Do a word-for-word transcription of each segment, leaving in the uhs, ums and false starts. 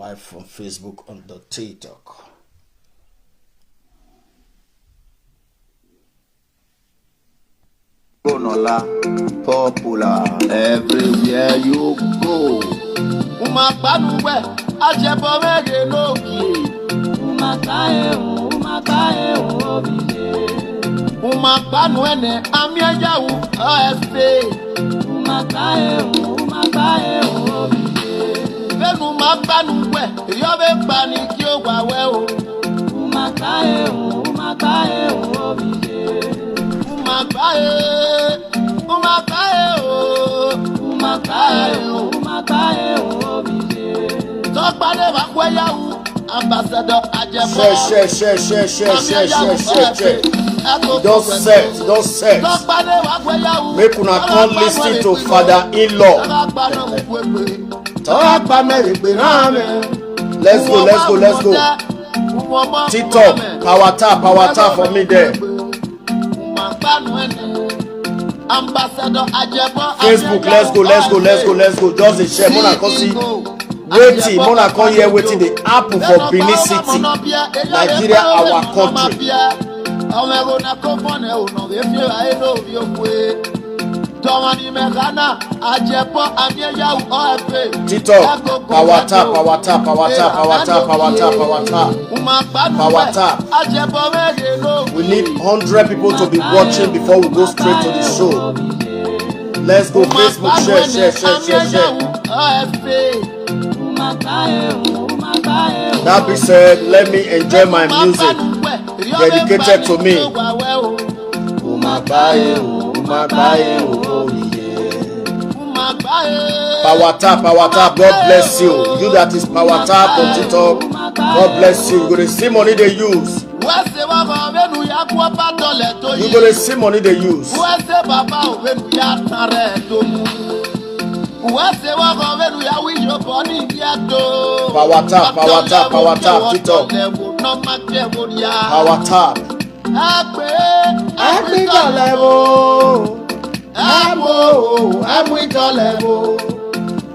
live from Facebook on the TikTok. Onola popular everywhere you go. Uma kpanu wẹ, ajẹbọ mẹ ghe no gie. Uma kpa e o, uma kpa e o, obi ye. Uma kpanu ẹnẹ, amiẹn yawu, ọ ẹfe. Uma kpa e o, uma kpa e o, obi ye. Vbene uma kpanu wẹ, erriọ vbe kpa ni gie owa wẹ o. Uma kpa e o, uma kpa e o, obi ye. Uma kpa e, uma kpa e o. Uma kpa e o, uma kpa e o, obi ye. Tọkpa ne wa khuẹ yawu, ambassador ajẹbọ. Share, share, share, share, share, share, share, share, share. E don set, e don set. Tọkpa ne wa khuẹ yawu. Make una come listen to father-in-law. Tọkpa mẹ egbe na mẹ. Let's go, let's go, let's go. TikTok, power tap, power tap for me there. Facebook, let's go, let's go, let's go, let's go. Just dey share, make una come see wetin, make una come hear wetin dey happen for Benin City, Nigeria, our country. TikTok, power tap, power tap, power tap, power tap, power tap, power tap. Power tap. We need hundred people to be watching before we go straight to the show. Let's go, Facebook, share, share, share, share, share. That being said, let me enjoy my music dedicated to me. Uma kpa e o, uma kpa e o, obi ye. Power tap, power tap, God bless you. You that is power tap on TikTok, God bless you. You go dey see money dey use. Wẹ se wa gha vbene u ya gu ọba dọlẹ do yi. You go dey see money dey use. Wẹ se baba o vbene u ya tan rẹ do mu. Wẹ se wa gha vbene u ya wi yobọ ni gie do. Power tap, power tap, power tap, TikTok. Dọlẹ wo ne ọ ma gie wo ria. Power tap. Agbe, agbe dọlẹ wo. Amo, a mu idọlẹvbo,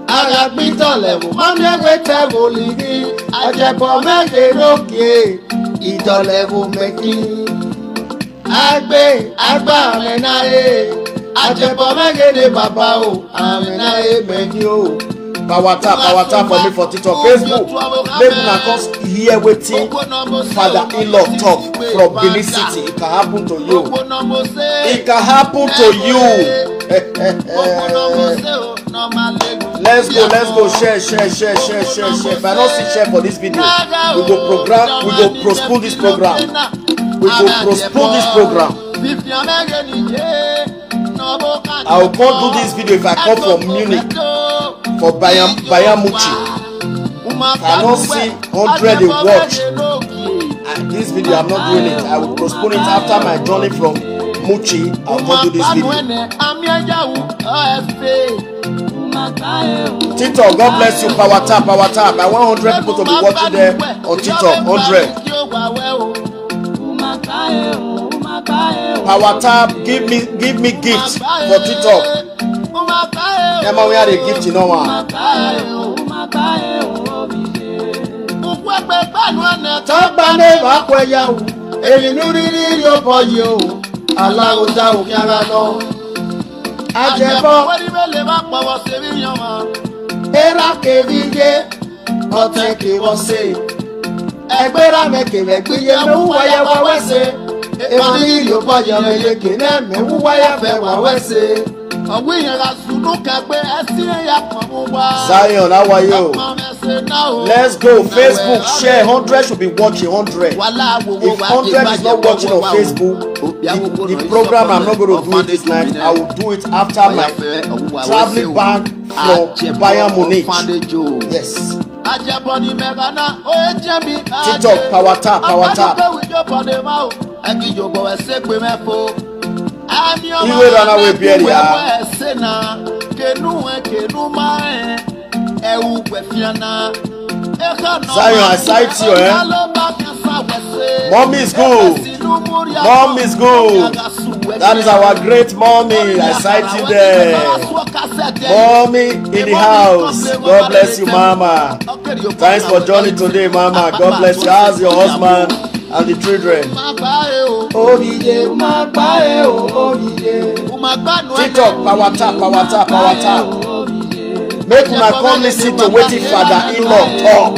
a gha gbe idọlẹvbo, ma miẹn wẹ te ẹvbo lighi, ajẹbọ mwẹ ghe ne ogie, idọlẹvbo mẹ ghi. Agbe, agba mwẹ na re, ajẹbọ mwẹ ghe ne baba o, a mwẹ na re mẹ ghi o. Power tap, power tap for me for TikTok, Facebook. Make una come hear wetin father-in-law talk from Benin City. It can happen to you. It can happen to you. Let's go, let's go. Share, share, share, share, share, share. If I don't see share for this video, we go program, we go postpone this program. We go postpone this program. I will come do this video if I come from Munich, for Bayern, Bayern Munich. If I don't see hundred dey watch, and this video, I'm not doing it. I will postpone it after my journey from Munich. I'll come do this video. TikTok, God bless you. Power tap, power tap. I want hundred people to be watching there on TikTok. Hundred. Power tap, give me, give me gifts for TikTok. Emma, we had a gift, you know, one. Tọgba ne wa khuẹ ya wu, emwi ne u rhirhi rhie obọ yi o, alagho da okhian gha nọ. Ajẹbọ, erha kevbe iye, ọtẹn kevbe ọse. Ẹgberra mwẹ kevbe ẹgbẹe iye, mẹ wu uwa ya wa wẹ ẹse. Emwa ni rhie obọ yi mwẹ ye ke nẹ, mẹ wu uwa ya vẹ wa wẹ ẹse. Ọ wẹ iran gha sunu kẹgbe, ẹse iran ya kpọnmwẹ uwa. Zion, how are you? Let's go. Facebook, share. Hundred should be watching. Hundred. If hundred is not watching on Facebook, the, the program, I'm not going to do it this night. I will do it after my traveling back from Bayern Munich. Yes. TikTok, power tap, power tap. Iwe rana we biẹ ria. Zion, I sight you, eh? Mommy is good. Mommy is good. That is our great mommy. I sight you there. Mommy in the house. God bless you, mama. Thanks for joining today, Mama. God bless you. How's your husband and the children? TikTok, power tap, power tap, power tap. Make una come listen to wetin father-in-law talk,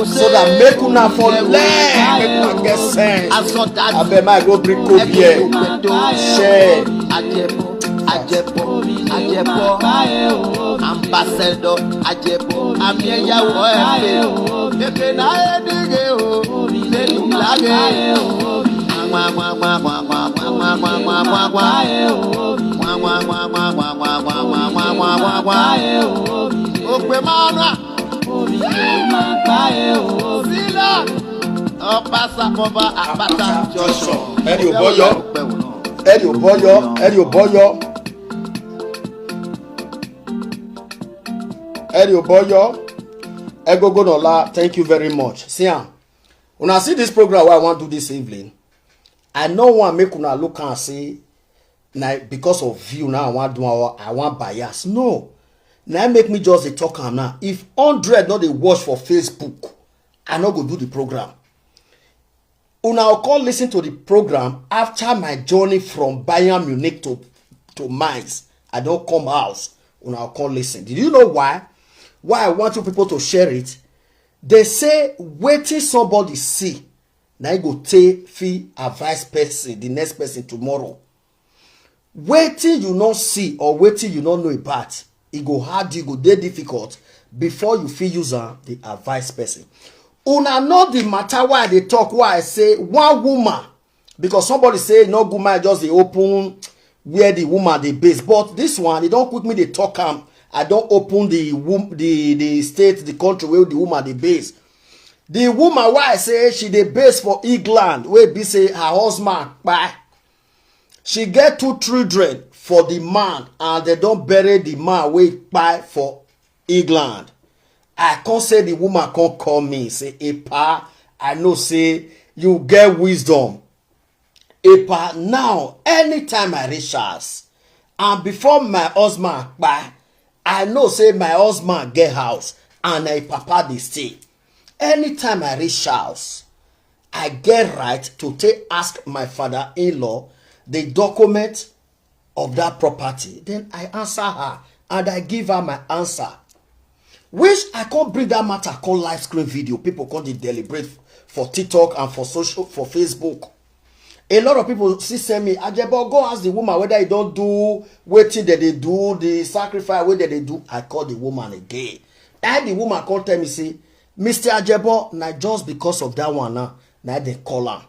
so that make una for learn, make una get sense. Abeg, make I go bring cold beer. Share. Ajebo, Ajebo, Ajebo, Ambassador Ajebo, ami ẹyawo ẹfe, eke na edighe o, lelu laghe o. Okpe ma na. Sila. Ọpasa kọba apata junction. Ẹri obọyọ. Ẹri obọyọ. Ẹri obọyọ. Ẹri obọyọ. Egogo Nola, thank you very much. See am. Una see this program wey I wan do this evening. I no wan make una look am say na because of view na I wan do am or I wan bias. No. Na im make me just dey talk am now. If hundred no dey watch for Facebook, I no go do the program. Una go come listen to the program after my journey from Bayern Munich to, to Mainz. I don come house. Una go come listen. Did you know why? Why I want you people to share it? They say wetin somebody see, na e go take fit advise person, the next person tomorrow. Wetin you no see or wetin you no know about, e go hard you, e go dey difficult before you fit use am dey advise person. Una know the matter why I dey talk, why I say one woman, because somebody say e no good, man just dey open where the woman dey base. But this one, e don quick me dey talk am. I don open the wom-, the, the state, the country where the woman dey base. The woman why I say she dey base for England, wey be say her husband kpai. She get two children for the man, and they don bury the man wey kpai for England. I come say the woman come call me, say, "Epa, I know say you get wisdom. Epa, now, anytime I reach house, and before my husband kpai, I know say my husband get house, and na him papa dey stay. Anytime I reach house, I get right to take ask my father-in-law the document of that property." Then I answer her, and I give her my answer. Which I come bring that matter come live screen video. People come dey deliberate for TikTok and for social, for Facebook. A lot of people still send me, "Ajebo, go ask the woman whether he don do wetin dem dey do, the sacrifice wey dem dey do." I call the woman again. And the woman come tell me say, "Mister Ajebo, na just because of that one now, na dem call am."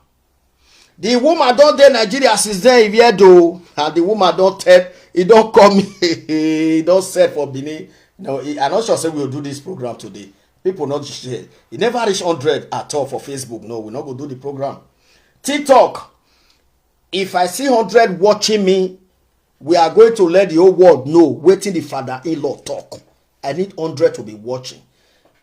The woman don dey Nigeria since then, if you do, and the woman don tell, he don call me, he don said for Benin. No, he, I'm not sure say we will do this program today. People not share. He never reach hundred at all for Facebook. No, we not go do the program. TikTok, if I see hundred watching me, we are going to let the whole world know wetin the father-in-law talk. I need hundred to be watching.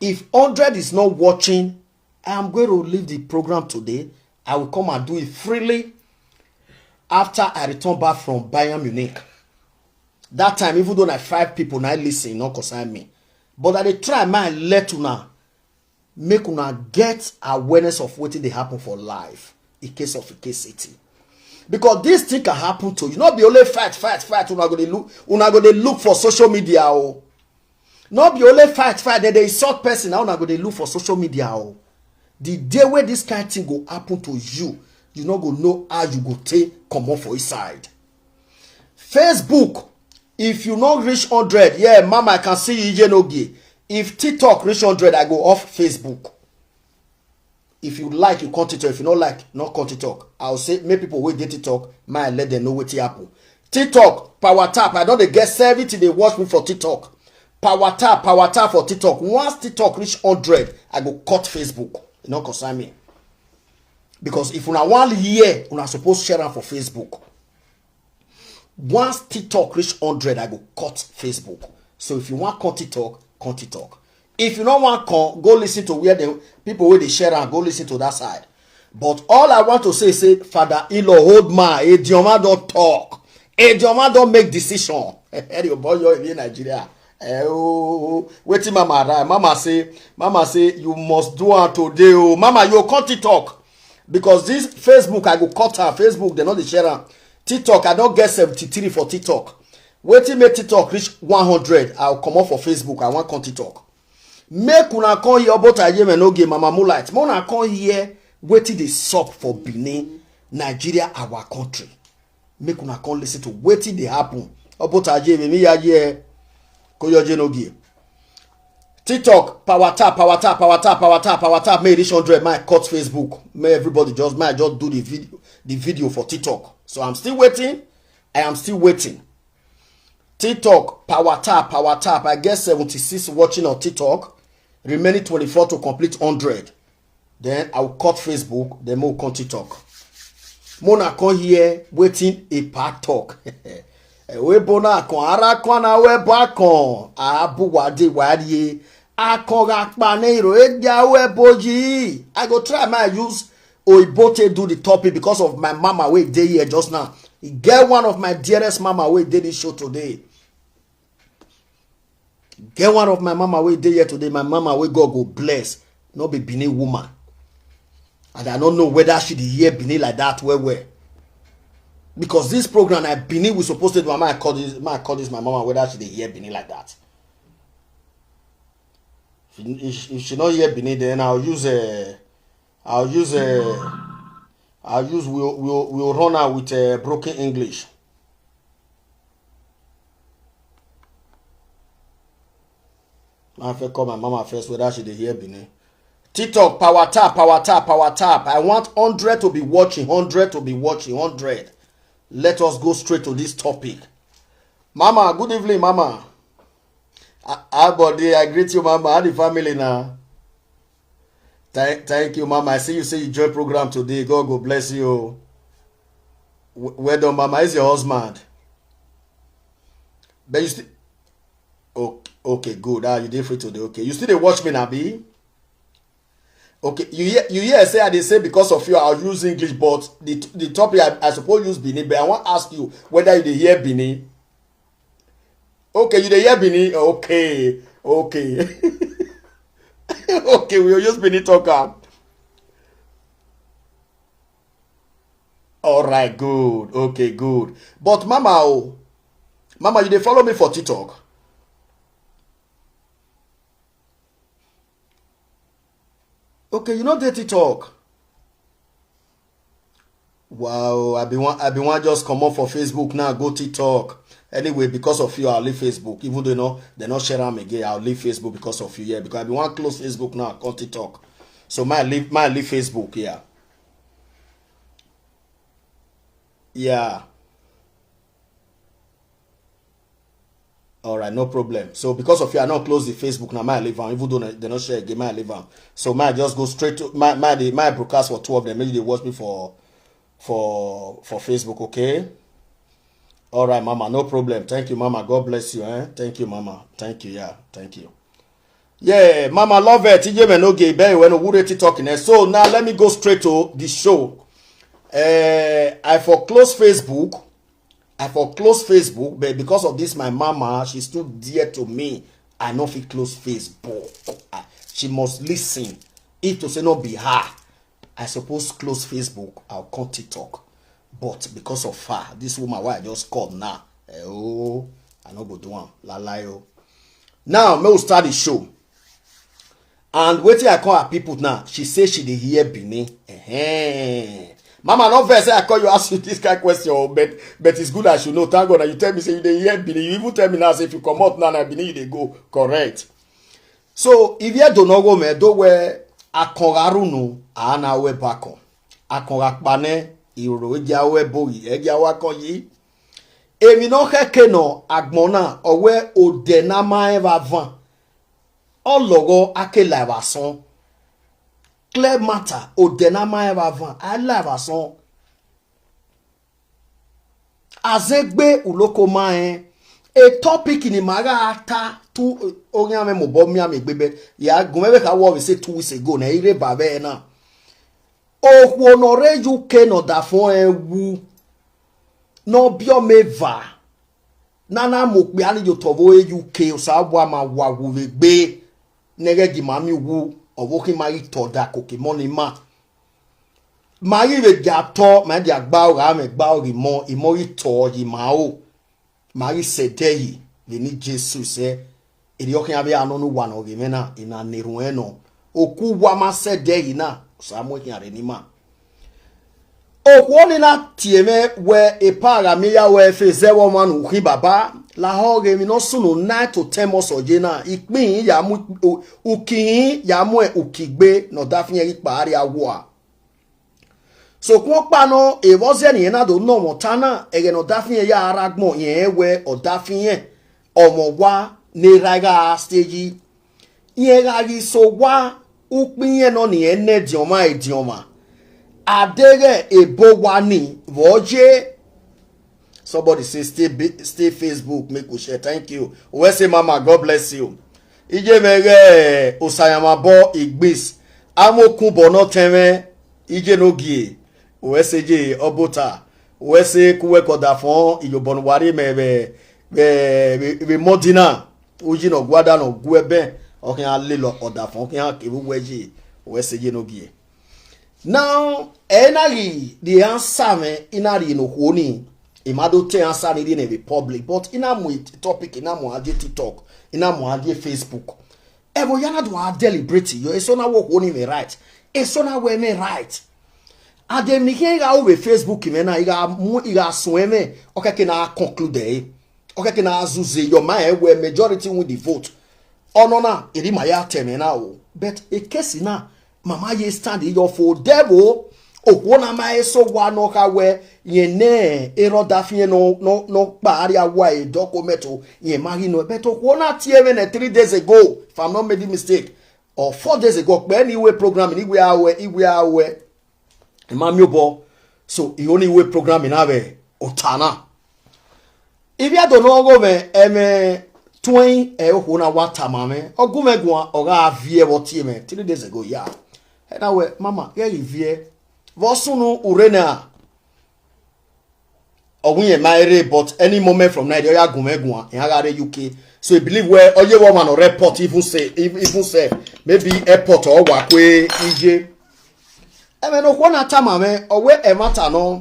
If hundred is not watching, I am going to leave the program today. I will come and do it freely after I return back from Bayern Munich. That time, even though na five people na listen, e no concern me. But I dey try make I let una, make una get awareness of wetin dey happen for life in case of Eke City. Because this thing can happen to you. No be only fight, fight, fight. Una go dey look, una go dey look for social media o. No be only fight, fight, dem dey insult person, na una go dey look for social media o. The day wey this kind thing go happen to you, you no go know how you go take comot for inside. Facebook, if you no reach hundred, yeah, mama, I can see you, Iyenogie. If TikTok reach hundred, I go off Facebook. If you like, you come TikTok. If you no like, no come TikTok. I will say, make people wey dey TikTok, make I let them know wetin happen. TikTok, power tap. I don dey get seventy dey watch me for TikTok. Power tap, power tap for TikTok. Once TikTok reach hundred, I go cut Facebook. E no concern me. Because if una wan hear, una suppose share am for Facebook. Once TikTok reach hundred, I go cut Facebook. So if you wan come TikTok, come TikTok. If you no wan come, go listen to where the people wey dey share am, go listen to that side. But all I want to say, say, father-in-law, old man, Edioma don talk. Edioma don make decision. Ẹri obọyọ in Nigeria. Eh, oh, wetin mama write? Mama say, mama say you must do am today. Oh, mama, you come TikTok, because this Facebook, I go cut am. Facebook, dem no dey share am. TikTok, I don get seventy-three for TikTok. Wetin make TikTok reach one hundred, I go comot for Facebook, I wan come TikTok. Make una come hear Obotaye Emenogie, Mama Moonlight. Make una come hear wetin dey sup for Benin, Nigeria, our country. Make una come listen to wetin dey happen. Obotaye, me, me ya ye. Koyoje Enogie. TikTok, power tap, power tap, power tap, power tap, power tap. May reach hundred, may cut Facebook. May everybody just, may I just do the video, the video for TikTok. So I'm still waiting. I am still waiting. TikTok, power tap, power tap. I get seventy-six watching on TikTok. Remaining twenty-four to complete hundred. Then I will cut Facebook, then mo come TikTok. Make una come hear wetin Epa talk. Ẹvbo ebo na kan, ara kan na wẹ ba kan, a bu wa de wa rrie. Akon gha kpa ne iro e dia wẹ bo yi. I go try my use Oyibo take do the topic because of my mama wey dey here just now. E get one of my dearest mama wey dey this show today. Get one of my mama wey dey here today, my mama wey God go bless, no be Benin woman. And I no know whether she dey hear Benin like that well well. Because this program na Benin we suppose to do, and I call this, I call this my mama whether she dey hear Benin like that. If, if, if she no hear Benin, then I'll use, uh, I'll use, uh, I'll use, we'll, we'll, we'll run her with, uh, broken English. I first call my mama first whether she dey hear Benin. TikTok, power tap, power tap, power tap. I want hundred to be watching, hundred to be watching, hundred. Let us go straight to this topic. Mama, good evening, mama. How, how body? I greet you, mama. How the family now? Thank, thank you, mama. I see you say you join program today. God go bless you. W-, well done, mama. Is your husband? But you still, okay, okay, good. Ah, you dey free today. Okay, you still dey watch me, Nabi? Okay, you hear, you hear say I dey say because of you, I'll use English, but the, the topic I, I suppose use Benin, but I wan ask you whether you dey hear Benin. Okay, you dey hear Benin? Okay, okay. Okay, we go use Benin talk am. All right, good. Okay, good. But mama, oh, mama, you dey follow me for TikTok? Okay, you no dey TikTok. Wow, I be one, I be one just comot for Facebook now, go TikTok. Anyway, because of you, I'll leave Facebook. Even though, you know, they no share am again, I'll leave Facebook because of you. Yeah, because I be one close Facebook now, come TikTok. So my leave, my leave Facebook. Yeah. Yeah. All right, no problem. So because of you, I no close the Facebook now. My leave am, even though they no share again, my leave am. So my just go straight to my, my, the, my broadcast for two of them. Maybe they watch me for, for, for Facebook, okay? All right, mama, no problem. Thank you, mama. God bless you, eh? Thank you, mama. Thank you, yeah. Thank you. Yeah, mama, love it. Iye me no ge be when we ready talking, eh? So now let me go straight to the show. Eh, I for close Facebook. I for close Facebook, but because of this, my mama, she's too dear to me. I no fit close Facebook. I, she must listen. If to say no be her, I suppose close Facebook, I'll come TikTok. But because of her, this woman, why I just called now, eh, oh, I no go do am. La lie, oh. Now, may we start the show. And wetin I call her people now, she say she dey hear Benin. Ehen. Mama, no vex say I call you, ask you this kind question, oh, but, but it's good I should know. Thank God that you tell me say you dey hear Benin. You even tell me now say if you come out now, na Benin you dey go. Correct. So, if you don't know, go me, do where I can garunu, I na we back on. I can gakpane, iro egia we boyi, egia wa kan yi. Emwi ne ọ khẹke nọ agbọn na, ọ wẹ odẹ ne a ma rẹn vbe avan, ọ lọghọ a ke la evba asọn. Clear matter, odẹ ne a ma rẹn vbe avan, a la evba asọn. Azẹgbe uloko ma rẹn, e topic ne ima gha ta tu, oghian mwẹ mobọ mianmian egbe, bẹ ya gun mwẹ vbe kha wọ vbe say two weeks ago ne I rre ba vbe na. Okhuo ne ọ rre ye uke ne ọdafẹn ọnrẹn wu, ne ọ biẹ ọmọ eva, Ne a na mu okpia ni ye otọ vbe ore ye uke, Osanobua ma wa wu vbe egbe, ne ẹghẹ gie ima miẹn uwu, ọvbokhan ima ghi tọ ọdakoko emọ ne ima. Ma ghi vbe gia tọ, ma dia gba ọghe amwẹ, gba ọghe imọ, imọ ghi tọ ye ima ro. Ma ghi sẹ ẹdẹ yi vbe eni Jesu sẹ, erriọ khian vbe a nọ ne uwa ne ọ ghe mwẹ na, I na na erhuẹn nọ. Oku uwa ma sẹ ẹdẹ yi na, Osa mu khian rre ne ima. Okhuo ni na tie mwẹ wẹ epa gha miẹn ya ruẹ ẹfe zẹ vbe ọmwa ne u khin baba, lahọ ghe emwi ne ọ sunu nine to ten months ọ ye na, ikpin ya mu, uki hin ya mu uki gbe ne ọdafiẹn ghi kpa rria wua. Sokpan ọkpa nọ, evba ọziẹne irẹn na do nọ mwẹ ọta na, ẹghẹ ne ọdafiẹn ya rre agbọn, irẹn wẹ ọdafiẹn ọmwa ọwa ne erha gha stage. Irẹn gha ghi sẹ owa, ukpin irẹn nọ ne irẹn nọ ediọn ọmwa ediọn ọmwa. A deghẹ ebe owa ni vbe ọ ye. Somebody say stay, ba- stay Facebook, make we share. Thank you. Wẹ sẹ mama, God bless you. Iye mwẹ ghẹ Osayanmwabọ Igbis. Amokun bọ nọ tẹn mwẹ, iye ne ogie. Wẹ sẹ ye Ọbota. Wẹ sẹ ku wẹ ke ọdafọn iyobọ ne uwa rre mẹ vbe, vbe, vbe, vbe Mọdi na. Uyi ne ọ guada ne ọ gu ẹbẹn, ọ khian lele ọdafọn, ọ khian kevbe uwẹ ye. Wẹ sẹ ye ne ogie. Now, ẹ na ghi rhie answer mwẹ, I na rhie ne okhuo ni, I ma do te answer ni rhie ne vbe public, but I na mu topic, I na mu a die TikTok, I na mu a die Facebook. Ẹvbo ya na do a deliberate yọ, eso na wẹ okhuo ni mwẹ right, eso na wẹ mwẹ right. And emwi ne I khian gha ru vbe Facebook mwẹ na, I gha mu, I gha suẹn mwẹ, ọ kẹke na conclude ẹre. Ọ kẹke na zuze yọ ma rẹn wẹ majority win the vote. Ọnọ na, erha ima ya ta ẹmwẹ na o. But ekesi na, ma ma ye stand yọ fo. Devil, okhuo na ma eso wa nọ kha wẹ, rẹn ne erha ọdafiẹn nọ, nọ, nọ kpa rria wua e document o, rẹn ma ghi nọ. But okhuo na tie mwẹ nẹ three days ago, if I'm not making mistake, or four days ago, kpẹ ne I ru program, ne I wẹ a ruẹ, I wẹ a ruẹ. I ma miẹn obọ. So, I ho ne I ru program na vbe ota na. Ivbi Ẹdo ne ọ gho mwẹ, ẹmwẹ tuẹin ẹ okhuo na wa tama mwẹ. Ọ gu mwẹ guan, ọ gha viẹ vbe ọ tie mwẹ three days ago ya. Ẹ na wẹ, mama, ghẹ ghi viẹ. Vbe ọ sunu u rre na? Ọ wẹ irẹn ma rre, but any moment from now, ọ ya gu mwẹ guan, iran gha rre U K. So I believe wẹ ọ ye vbe ọmwa ne ọ rre airport, even say, even self, maybe airport ọ wa kue iye. Ẹmwẹ ne okhuo na tama mwẹ, ọ wẹ ẹmwata nọ,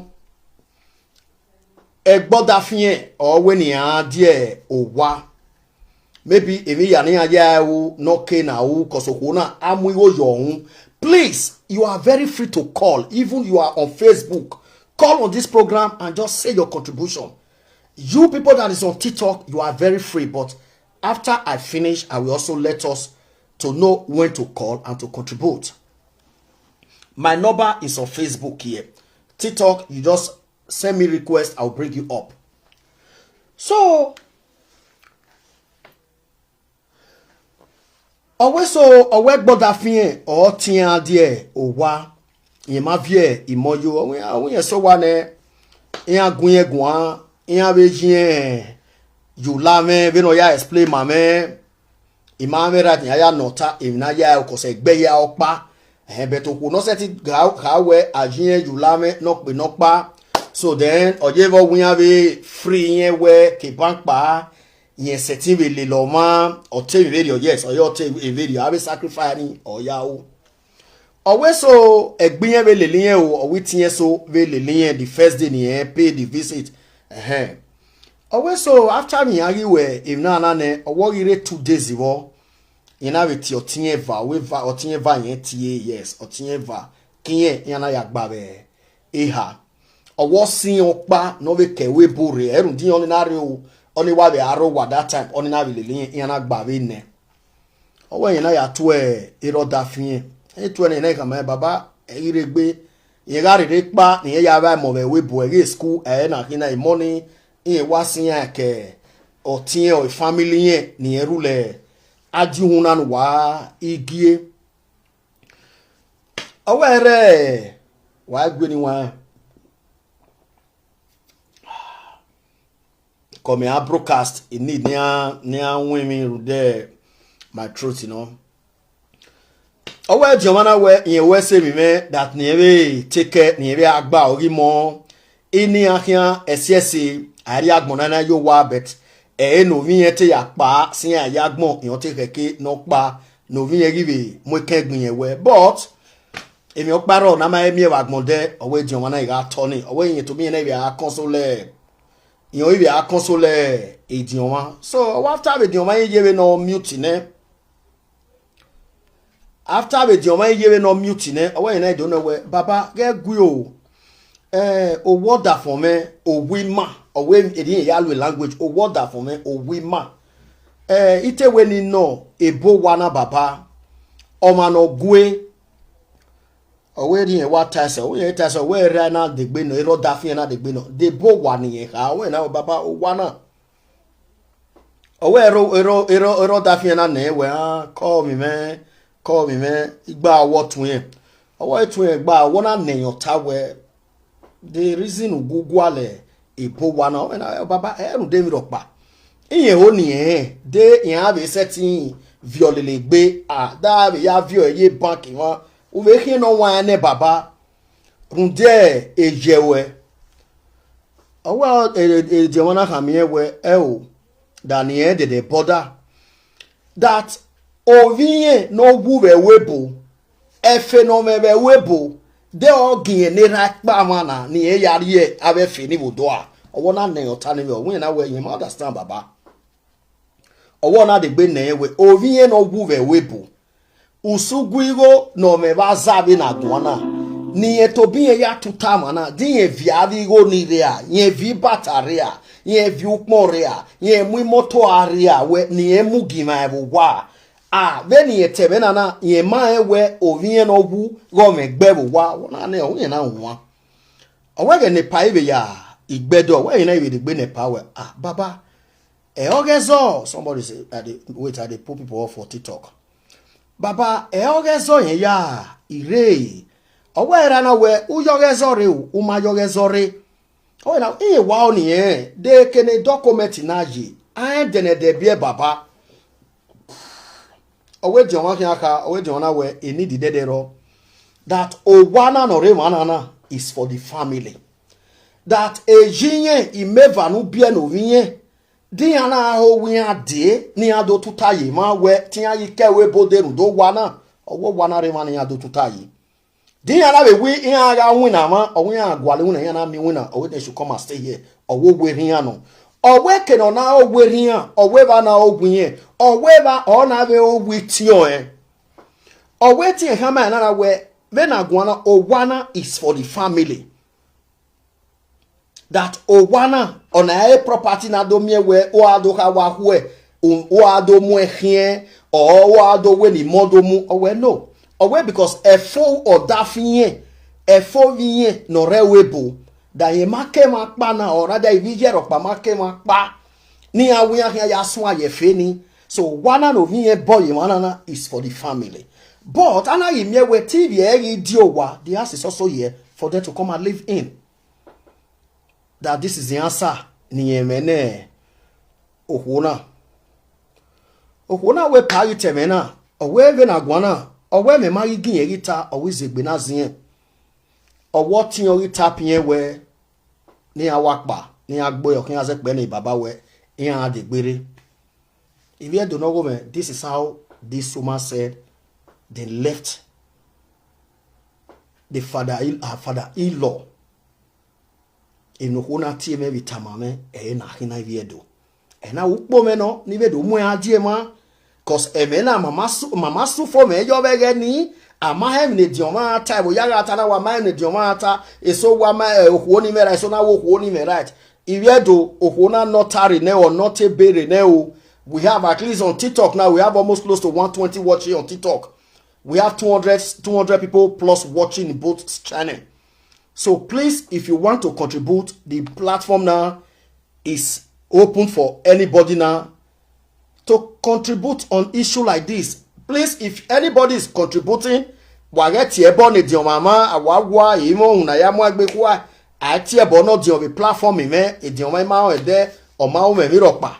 ẹgbẹ ọdafiẹn ọ wẹ ne iran die owa. Maybe emwi hia ne iran ya ru ne ọ ke na ru, cause okhuo na a mu igho yọ uhunmwu. Please, you are very free to call. Even you are on Facebook, call on this program and just say your contribution. You people that is on TikTok, you are very free. But after I finish, I will also let us to know when to call and to contribute. My number is on Facebook here. TikTok, you just send me request, I'll bring you up. So, ọ wẹ so, ọ wẹ ẹgbẹ ọdafiẹn ọ tie iran die owa, irẹn ma viẹ imọ yo, ọ wẹ, ọ wẹ irẹn sẹ owa nẹ, iran gu irẹn guan, iran vbe ye ula mwẹ vbene ọ ya explain ma mwẹ. I ma mwẹ right ne iran ya nọ ọta, emwi ne a ya ru, cause ẹgbẹ hia ọkpa. Ẹhẹn, but okhuo ne ọ sẹtin kha, kha wẹ a ye irẹn ye ula mwẹ nọkpe nọkpa. So then, ọ ye vbe ọ wẹ iran vbe free irẹn wẹ ke ban kpa, irẹn sẹtin vbe lele ọmwa, ọ te emwi vberriọ, yes, ọ ye ọ te emwi vberriọ, a vbe sacrifice ni, ọ ya ru. Ọ wẹ so, ẹgbẹ irẹn vbe lele irẹn o, ọ wẹ itiẹn so vbe lele irẹn the first day ne irẹn pay the visit. Ẹhẹn. Ọ wẹ so, after ne iran ghi ru emwi na na nẹ, ọ wẹ ọ ghi rre two days vbọ, irẹn na vbe tie ọtiẹn eva, ọ wẹ eva, ọtiẹn eva irẹn tie, yes, ọtiẹn eva, ke irẹn, iran na ya gba vbe eha. Ọ wẹ ọ si irẹn ọkpa ne ọ vbe ke ẹvbo ebo rre, ẹ rhunmwuda iran ọnii na rre o, ọnii wa vbe a rre owa that time, ọnii na vbe lele irẹn, iran na gba vbe nẹ. Ọ wẹ irẹn na ya tue erha ọdafiẹn, ẹ i tue ne irẹn khama ẹn, baba, ẹ i ghi rre egbe, irẹn gha rherhe kpa ne irẹn ya vba emọ vbe ẹvbo ebo, ẹ ghi school, ẹ na khin na, emọ ni, irẹn wa si iran ke ọtiẹn, ọ family irẹn ne irẹn rhulẹ, a die uhunmwu na ne uwa i gie. Ọ wẹ rẹ, wa gue ni wan. Come here, broadcast, I need ne iran, ne iran win me rhunmwuda my throat, you know. Ọ wẹ ediọn mwa na wẹ, irẹn wẹ sẹ emwi mwẹ that ne irẹn vbe take care, ne irẹn vbe a gba ọghe imọ, I ne iran khian ẹsiẹse, a rhie agbọn na na ye owa, but ẹre ne ovbi irẹn te ya kpa, sẹ iran ya agbọn, irẹn te khẹke ne ọ kpa, ne ovbi irẹn ghi vbe mu ekẹn gbẹn irẹn wẹ. But emwi ọkpa rrọọ ne a ma he miẹn vbe agbọn dẹ, ọ wẹ ediọn ọmwa na gha tọ ni, ọ wẹ irẹn tobọ irẹn na vbe a console, irẹn vbe a console ediọn ọmwa. So ọ wa after vbe ediọn ọmwa ye vbe ne ọ mute nẹ. After vbe ediọn ọmwa ye vbe ne ọ mute nẹ, ọ wẹ irẹn na do nẹ wẹ, Baba, ghẹ gui o, eh, owa ọdafọn mwẹ, owa ima, ọ wẹ erriọ irẹn ya lu language, owa ọdafọn mwẹ, owa ima. Eh, I te wẹ ne I nọ ebo owa na, Baba, ọmwa ne ọ gue, ọ wẹ erriọ irẹn wa ta ẹsẹ, ọ wẹ irẹn ta ẹsẹ, ọ wẹ erha na degbe nọ, erha ọdafẹn na degbe nọ, de ebo owa ne irẹn kha, ọ wẹ na, Baba, owa na. Ọ wẹ erha, erha, erha, erha ọdafẹn na nẹ wẹ, a, call mi mwẹ, call mi mwẹ, I gba ọwọ tuẹn. Ọ wẹ tuẹn gba ọwọ na nẹ irẹn ọta wẹ, the reason u gu gualọ ebo owa na, ọ wẹ na, Baba, ẹ i rhunmwuda emwi rhọkpa. Irẹn ho ne irẹn rẹn, de iran vbe sẹtin viọ lele egbe, a, da vbe ya viọ ẹre ye bank mwa, u vbe khian ne ọ wan nẹ, Baba, rhunmwuda eyẹ ruẹ. Ọ wẹ, e, e, ediọn ọmwa na khama irẹn wẹ, ẹo, da ne irẹn dẹdẹ bother. That ovbi irẹn ne ọ wu vbe ẹvbo ebo, ẹfe ne ọ mwẹ vbe ẹvbo ebo, de ọ gie irẹn ne erha ẹkpa mwa na ne irẹn ya rhie avbe ẹfe ni vbe odua. Ọ wẹ na nẹ irẹn ọta ni vbe, ọ wẹ irẹn na wẹ, irẹn ma understand, Baba. Ọ wẹ na degbe nẹ irẹn wẹ, ovbi irẹn ne ọ wu vbe ẹvbo ebo, usun gu igho ne ọ mwẹ vbe aza vbe ne a guan na, ne irẹn tobọ irẹn ya tuta mwa na, de irẹn viọ avbe igho ni rria, irẹn viọ ibata rria, irẹn viọ ukpọn rria, irẹn mu imoto a rria, wẹ ne irẹn mu gie mwa vbe owa. A, vbene irẹn ta ẹmwẹ na na, irẹn ma rẹn wẹ ovbi irẹn ne ọ wu ghe ọ mwẹ ẹgbẹ vbe owa, ọ na nẹ, ọ wẹ irẹn na wan. Ọ wẹ ẹghẹ ne epa vbe ya igbẹdẹ, ọ wẹ irẹn na vbe degbe nẹ epa wẹ, a, Baba, ẹ ọghe ẹzọ, somebody say, I dey, wait, I dey put people off for TikTok. Baba, ẹ ọghe ẹzọ irẹn ya, I rre. Ọ wẹ erha na wẹ, u ya ọghe ẹzọ rre o, u ma ya ọghe ẹzọ rre. Ọ wẹ na, irẹn wa ọnii rẹn, de eke ne document na ye, a rẹn dẹnẹdẹ biẹ, Baba. Ọ wẹ ediọn ọmwa khian kha, ọ wẹ ediọn ọmwa na wẹ, e need dẹdẹ rrọọ. That owa na ne ọ rre emwa na na is for the family. That eyi irẹn, imeva ne u biẹ ne ovbi irẹn, de iran na ho wẹ iran dee, ne iran do tuta ye emwa wẹ te iran ghi ke ẹvbo ebo de rhunmwuda owa na, ọ wẹ owa na rre emwa ne iran do tuta ye. De iran na vbe wẹ iran gha winna mwa, ọ wẹ iran gualọ iwinna, iran na miẹn iwinna, ọ wẹ they should come and stay here, ọ wẹ owa erha iran nọ. Ọ wẹ eke ne ọ na re owa erha iran, ọ wẹ evba na re owa irẹn, ọ wẹ evba ọ na vbe re owa itiọn ẹn. Ọ wẹ te irẹn khama ẹre na na wẹ, vbene a guan na, owa na is for the family. That owa na, ọ na re property na do miẹn wẹ, u a do kha wa khuẹ, u, u a do mu ẹn khian, or u a do wẹ ne imọ do mu, ọ wẹ no. Ọ wẹ because ẹfo ọdafẹn irẹn, ẹfo ovbi irẹn ne ọ rre ẹvbo ebo, da irẹn ma ke emwa kpa na, ọ ra da ivbi iyẹ rhọkpa ma ke emwa kpa, ne iran wẹ iran khian ya suẹn ye ẹfe ni. So owa na ne ovbi irẹn bọ ye emwa na na is for the family. But a na ghi miẹn wẹ te ivbi ẹre ghi die owa, the house is also here for them to come and live in. That this is the answer ne irẹn mwẹ ne okhuo na. Okhuo na wẹ epa ghi ta ẹmwẹ na, ọ wẹ vbene a guan na, ọ wẹ mẹ ma ghi gie irẹn ghi ta, ọ wẹ izegbe na ziẹn. Ọ wẹ ọtiẹn ọ ghi tap irẹn wẹ, ne iran wa kpa, ne iran gbe ọre ọ khian zẹkpẹ ne baba wẹ, iran gha degbe rre. Ivbi Ẹdo ne ọghomwẹ, this is how this woman said they left the father, her father-in-law. Emwi ne okhuo na tie mwẹ vbe tama mwẹ, ẹre na khin na ivbi Ẹdo. Ẹ na ru ukpo mwẹ nọ, ne I vbe do mu ẹn gha die emwa. Cos ẹmwẹ na, ma ma su, ma ma su fo mwẹ yọ vbe ẹghẹ nii, a ma hẹ emwi ne ediọn mwa ra ta, ẹvbo ya gha ta na, wa ma hẹ emwi ne ediọn mwa ra ta, eso wa ma, eh, okhuo ni mwẹ right, eso na wẹ okhuo ni mwẹ right. Ivbi Ẹdo, okhuo na nọ ta rre nẹ, or nọ te ebe rre nẹ o. We have at least on TikTok now, we have almost close to one twenty watching on TikTok. We have two hundred, two hundred people plus watching both channel. So please, if you want to contribute, the platform now is open for anybody now to contribute on issue like this. Please, if anybody is contributing, wa ghẹ tie ẹbọ ne ediọn mwa ma, a wa wa emọ uhunmwu na ya mu egbe khua, a tie ẹbọ ne ediọn vbe platform mwẹ, ediọn mwa ma rẹn ẹdẹ, ọ ma ru mwẹ emwi rhọkpa.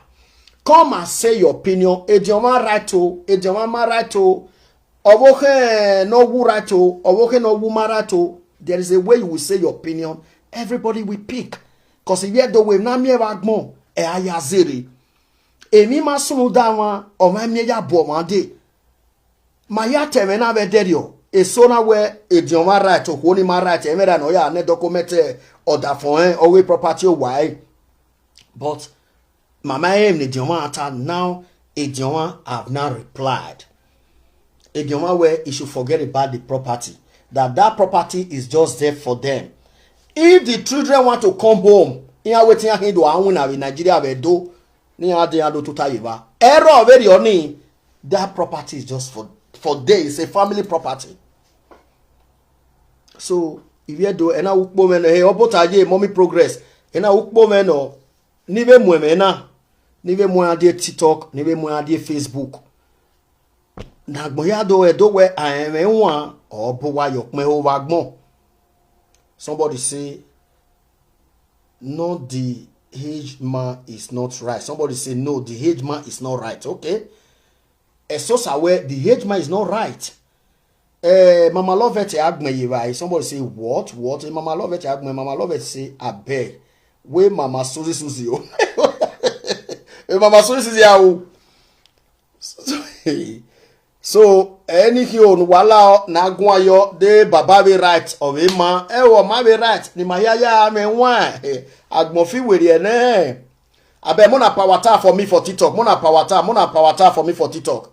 Come and say your opinion. Ediọn mwa right o, ediọn mwa ma right o. Ọvbokhan ne ọ wu right o, ọvbokhan ne ọ wu ma right o. There is a way you will say your opinion. Everybody will pick. Cos ivbi Ẹdo wẹ na miẹn vbe agbọn, ẹ a ya zere. Emwi ma sunu da mwa, ọmwa miẹn ya bu ọmwa dee. Ma ya ta ẹmwẹ na vbe ẹdẹrriọ, eso na wẹ ediọn mwa right, okhuo ni ma right, ẹmwẹ ra ne ọ ya nẹ document ọdafẹn ọghe property owa ẹre. But ma ma rẹn emwi ne ediọn mwa ta, now ediọn mwa have now replied. Ediọn mwa wẹ he should forget about the property, that that property is just there for them. If the children want to come home, iran wetin iran khin do a winna vbe Nigeria vbe Ẹdo, ne iran dee iran do tota ye evba. Error vberriọ ni, that property is just for, for them, it's a family property. So, ivbi Ẹdo, ena ukpo mwẹ nọ, he, Ọbota ye, Mommy Progress, ena ukpo mwẹ nọ, ni vbe mu ẹmwẹ na, ni vbe mu iran die TikTok, ni vbe mu iran die Facebook. Ne agbọn hia do, Ẹdo wẹ a rẹn ẹmwẹ wan, ọ bu uwa ye ọkpẹn ho vbe agbọn. Somebody say, no, the age man is not right. Somebody say, no, the age man is not right. Okay. Esosa wẹ, the age man is not right. Eh, Mama Lovett agbọn ye evba. Somebody say, what? What? Eh, Mama Lovett agbọn, Mama Lovett say, abeg. We Mama Suzy Suzy o. Eh, Mama Suzy Suzy a o. So, anything ne uwa la ne a guan yọ, de baba vbe right, ọ vbe ma, ẹvbo ọ ma vbe right, ne ima hia ya mwẹ wan, eh, agbọn fi werriẹ nẹ. Abeg, mona power tap for me for TikTok, mona power tap, mona power tap for me for TikTok.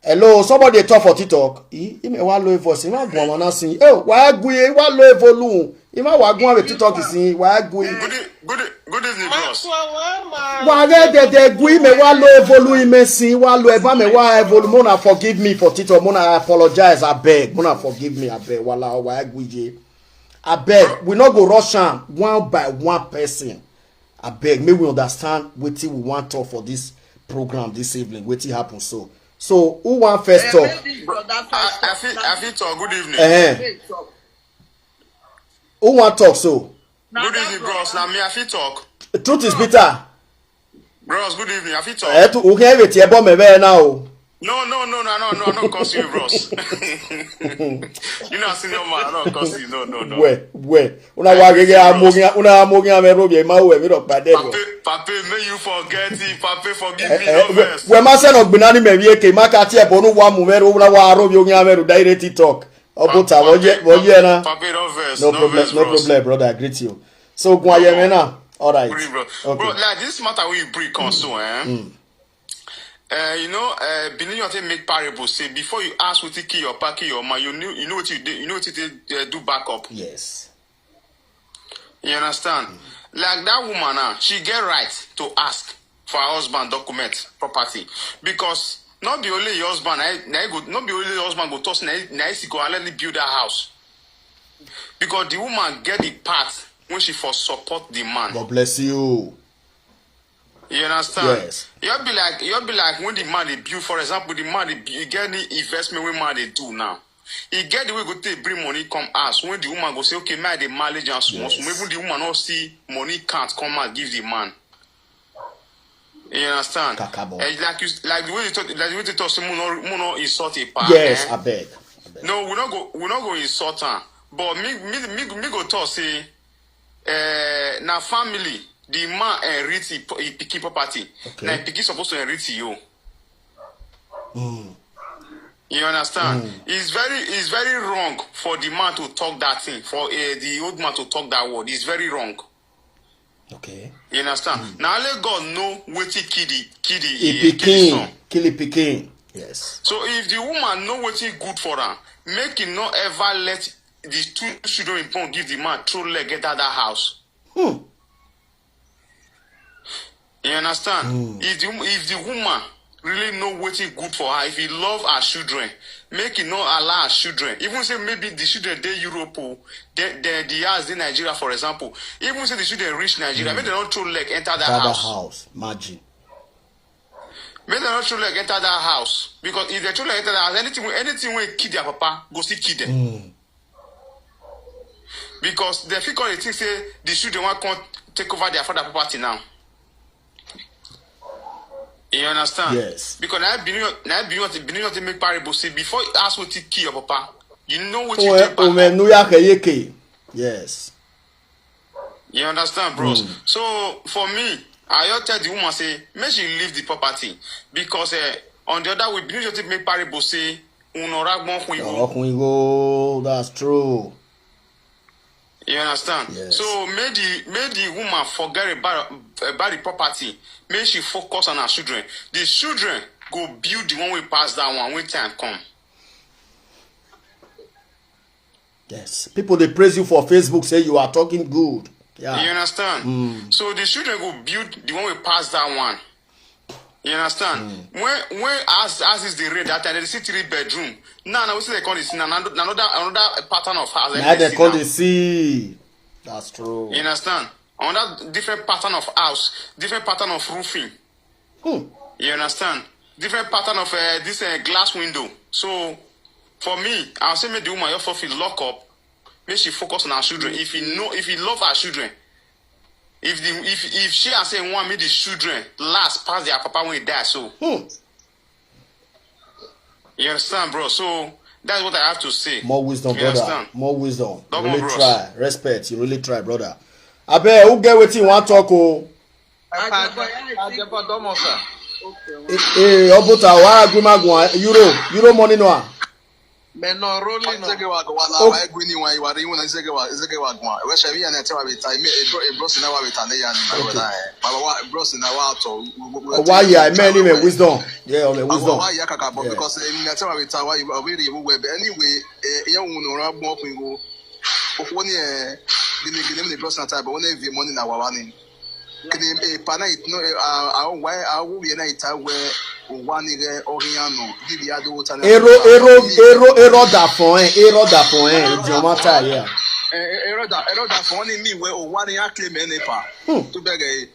Hello, somebody dey talk for TikTok. I, imẹ wa lo voice, ima guan ọmwa na sin. Eh, wa gui, wa lo volume. Ima wa guan vbe TikTok sin, wa gui. Good, e- good, e- good evening, bros. Wa ghẹ dẹdẹ gui, mẹ wa lo volume imẹ sin, wa lo eva mẹ wa volume. Mona forgive me for TikTok, mona apologize, abeg. Mona forgive me, abeg. Wala, wa gui ye. Abeg, we no go rush am one by one person. Abeg, make we understand wetin we wan talk for this program this evening, wetin happen so. So, who wan first talk? Maybe brother first I, I talk. Fit, I fit talk. Good evening. Eh. Who wan talk so? Good evening, bros. Na me I fit talk. Truth is bitter. Bros, good evening. I fit talk. Eh, tu, u khin vbe tie ẹbọ mẹ vbe na o. No, no, no, no, no, no, I no curse you, bros. You know, senior man, I no curse you. No, no, no. Wẹ, wẹ. Una wa gege a mo ghian, una a mo ghian mẹ ro vbe ma wẹ mi rọ pa dẹ. Pape, Pape, may you forget it. Pape, forgive me, no vex. Wẹ ma sẹ nọ gbinna ni mẹ vbe eke, ma ka tie ẹbọ nu wa mu vbe ro, una wa ro vbe oghian vbe ro direct talk. Ọbota, vbe ọ ye, vbe ọ ye na? Pape, no vex, no problem, no problem, brother, I greet you. So, guan ye mẹ na. All right. Bro, like this matter we bring come so, eh? Uh, you know, uh, Benin York take make parable say before you ask wetin kill your papa, kill your mama, you know, you know what you do, you know what you do, uh, do back up. Yes. You understand? Like that woman now, she get right to ask for her husband document, property, because not be only your husband, na, na go, not be only your husband go toss, na, na he go allegedly build that house, because the woman get the part when she for support the man. God bless you. You understand? Yes. You be like, you be like when the man they build, for example, the man they build, get any investment when man they do now. He get the way go take bring money come house. When the woman go say, okay, man, the mileage and small, small. Yes. Even the woman not see money can't come out give the man. You understand? Kakabo. Eh, like you, like the way you talk, like the way you talk, say, mo no, mo no insult a pa. Yes, eh? I beg. I beg. No, we not go, we not go insult her. But me, me, me, me go talk say, eh, na family, the man inherit his, his pikin property. Okay. Na his pikin supposed to inherit you. Mm. You understand? Mm. It's very, it's very wrong for the man to talk that thing, for, uh, the old man to talk that word. It's very wrong. Okay. You understand? Mm. Now let God know wetin kill the, kill the, he uh, pikin, kill the pikin. Yes. So if the woman know wetin good for her, make he not ever let the two children born give the man throw leg get out that house. Hmm. You understand? Mm. If the, if the woman really know wetin good for her, if he love her children, make he not allow her children. Even say maybe the children dey Europe, oh, the, the, the house dey Nigeria, for example. Even say the children reach Nigeria, mm, make they not throw leg enter that house. House, imagine. Make they not throw leg enter that house, because if they throw leg enter that house, anything, anything wey kill their papa go still kill them. Mm. Because they fit come dey think say the children wan come take over their father property now. You understand? Yes. Because now Benin, now Benin, Benin not make parable. See, before you ask wetin kill your papa, you know wetin you take back. Yes. You understand, bros? Mm. So for me, I just tell the woman say make she leave the property because uh, on the other way, Bini just make parable say, "Unu ra gbọn khuin igho." Ọkhuin igho, that's true. You understand? Yes. So make the make the woman forget about about the property. Make she focus on her children. The children go build the one wey pass that one when time come. Yes. People they praise you for Facebook, say you are talking good. Yeah. You understand? Mm. So the children go build the one wey pass that one. You understand? Mm. When when as as is the rate that time, they see three bedroom. Now now we see they call this now another another another pattern of house. Now they call the see. That's true. You understand? Another different pattern of house, different pattern of roofing. Hmm. You understand? Different pattern of uh, this uh, glass window. So for me, I'll say make the woman your fi lock up. Make she focus on her children. If he know, if he love her children, if the if if she and say want me the children last past their papa when he die, so Hmm. You understand, bro? So that's what I have to say. More wisdom, You brother. Understand? More wisdom. Double You really bros. Try. Respect. You really try, brother. I bet who get wetin you want talk o. Ajebọ, Ajebọ, Domo, sir. Eh, eh, Obuta, wa agree ma guan. Euro, Euro money no. Me no rolling no. Zege wa wa la wa egui ni wa iwa ri wona zege wa zege wa guan. We se mi ya na te wa beta. Me e bro e bro si na wa beta ne ya ni. Okay. Baba wa bro si na wa to. Wa ya me ni me wisdom. Yeah, me wisdom. Wa ya kaka but because e mi na te wa beta wa iwa we ri we be anyway. Eh, iye won no ra gbọn kun igho. Okhuo ni eh gini gini me bro si na ta but we na vi money na wa wa ni. Kene epa na it no a a wa a wo ye na ita wẹ owa ni ghẹ ọghe iran nọ di vbe a do ta na. Ero ero ero ero da fọn ẹn, ero da fọn ẹn, ediọn ma ta ye a. Ero da ero da fọn ni mi wẹ owa ni iran claim ẹn epa. Hmm. To bẹgẹ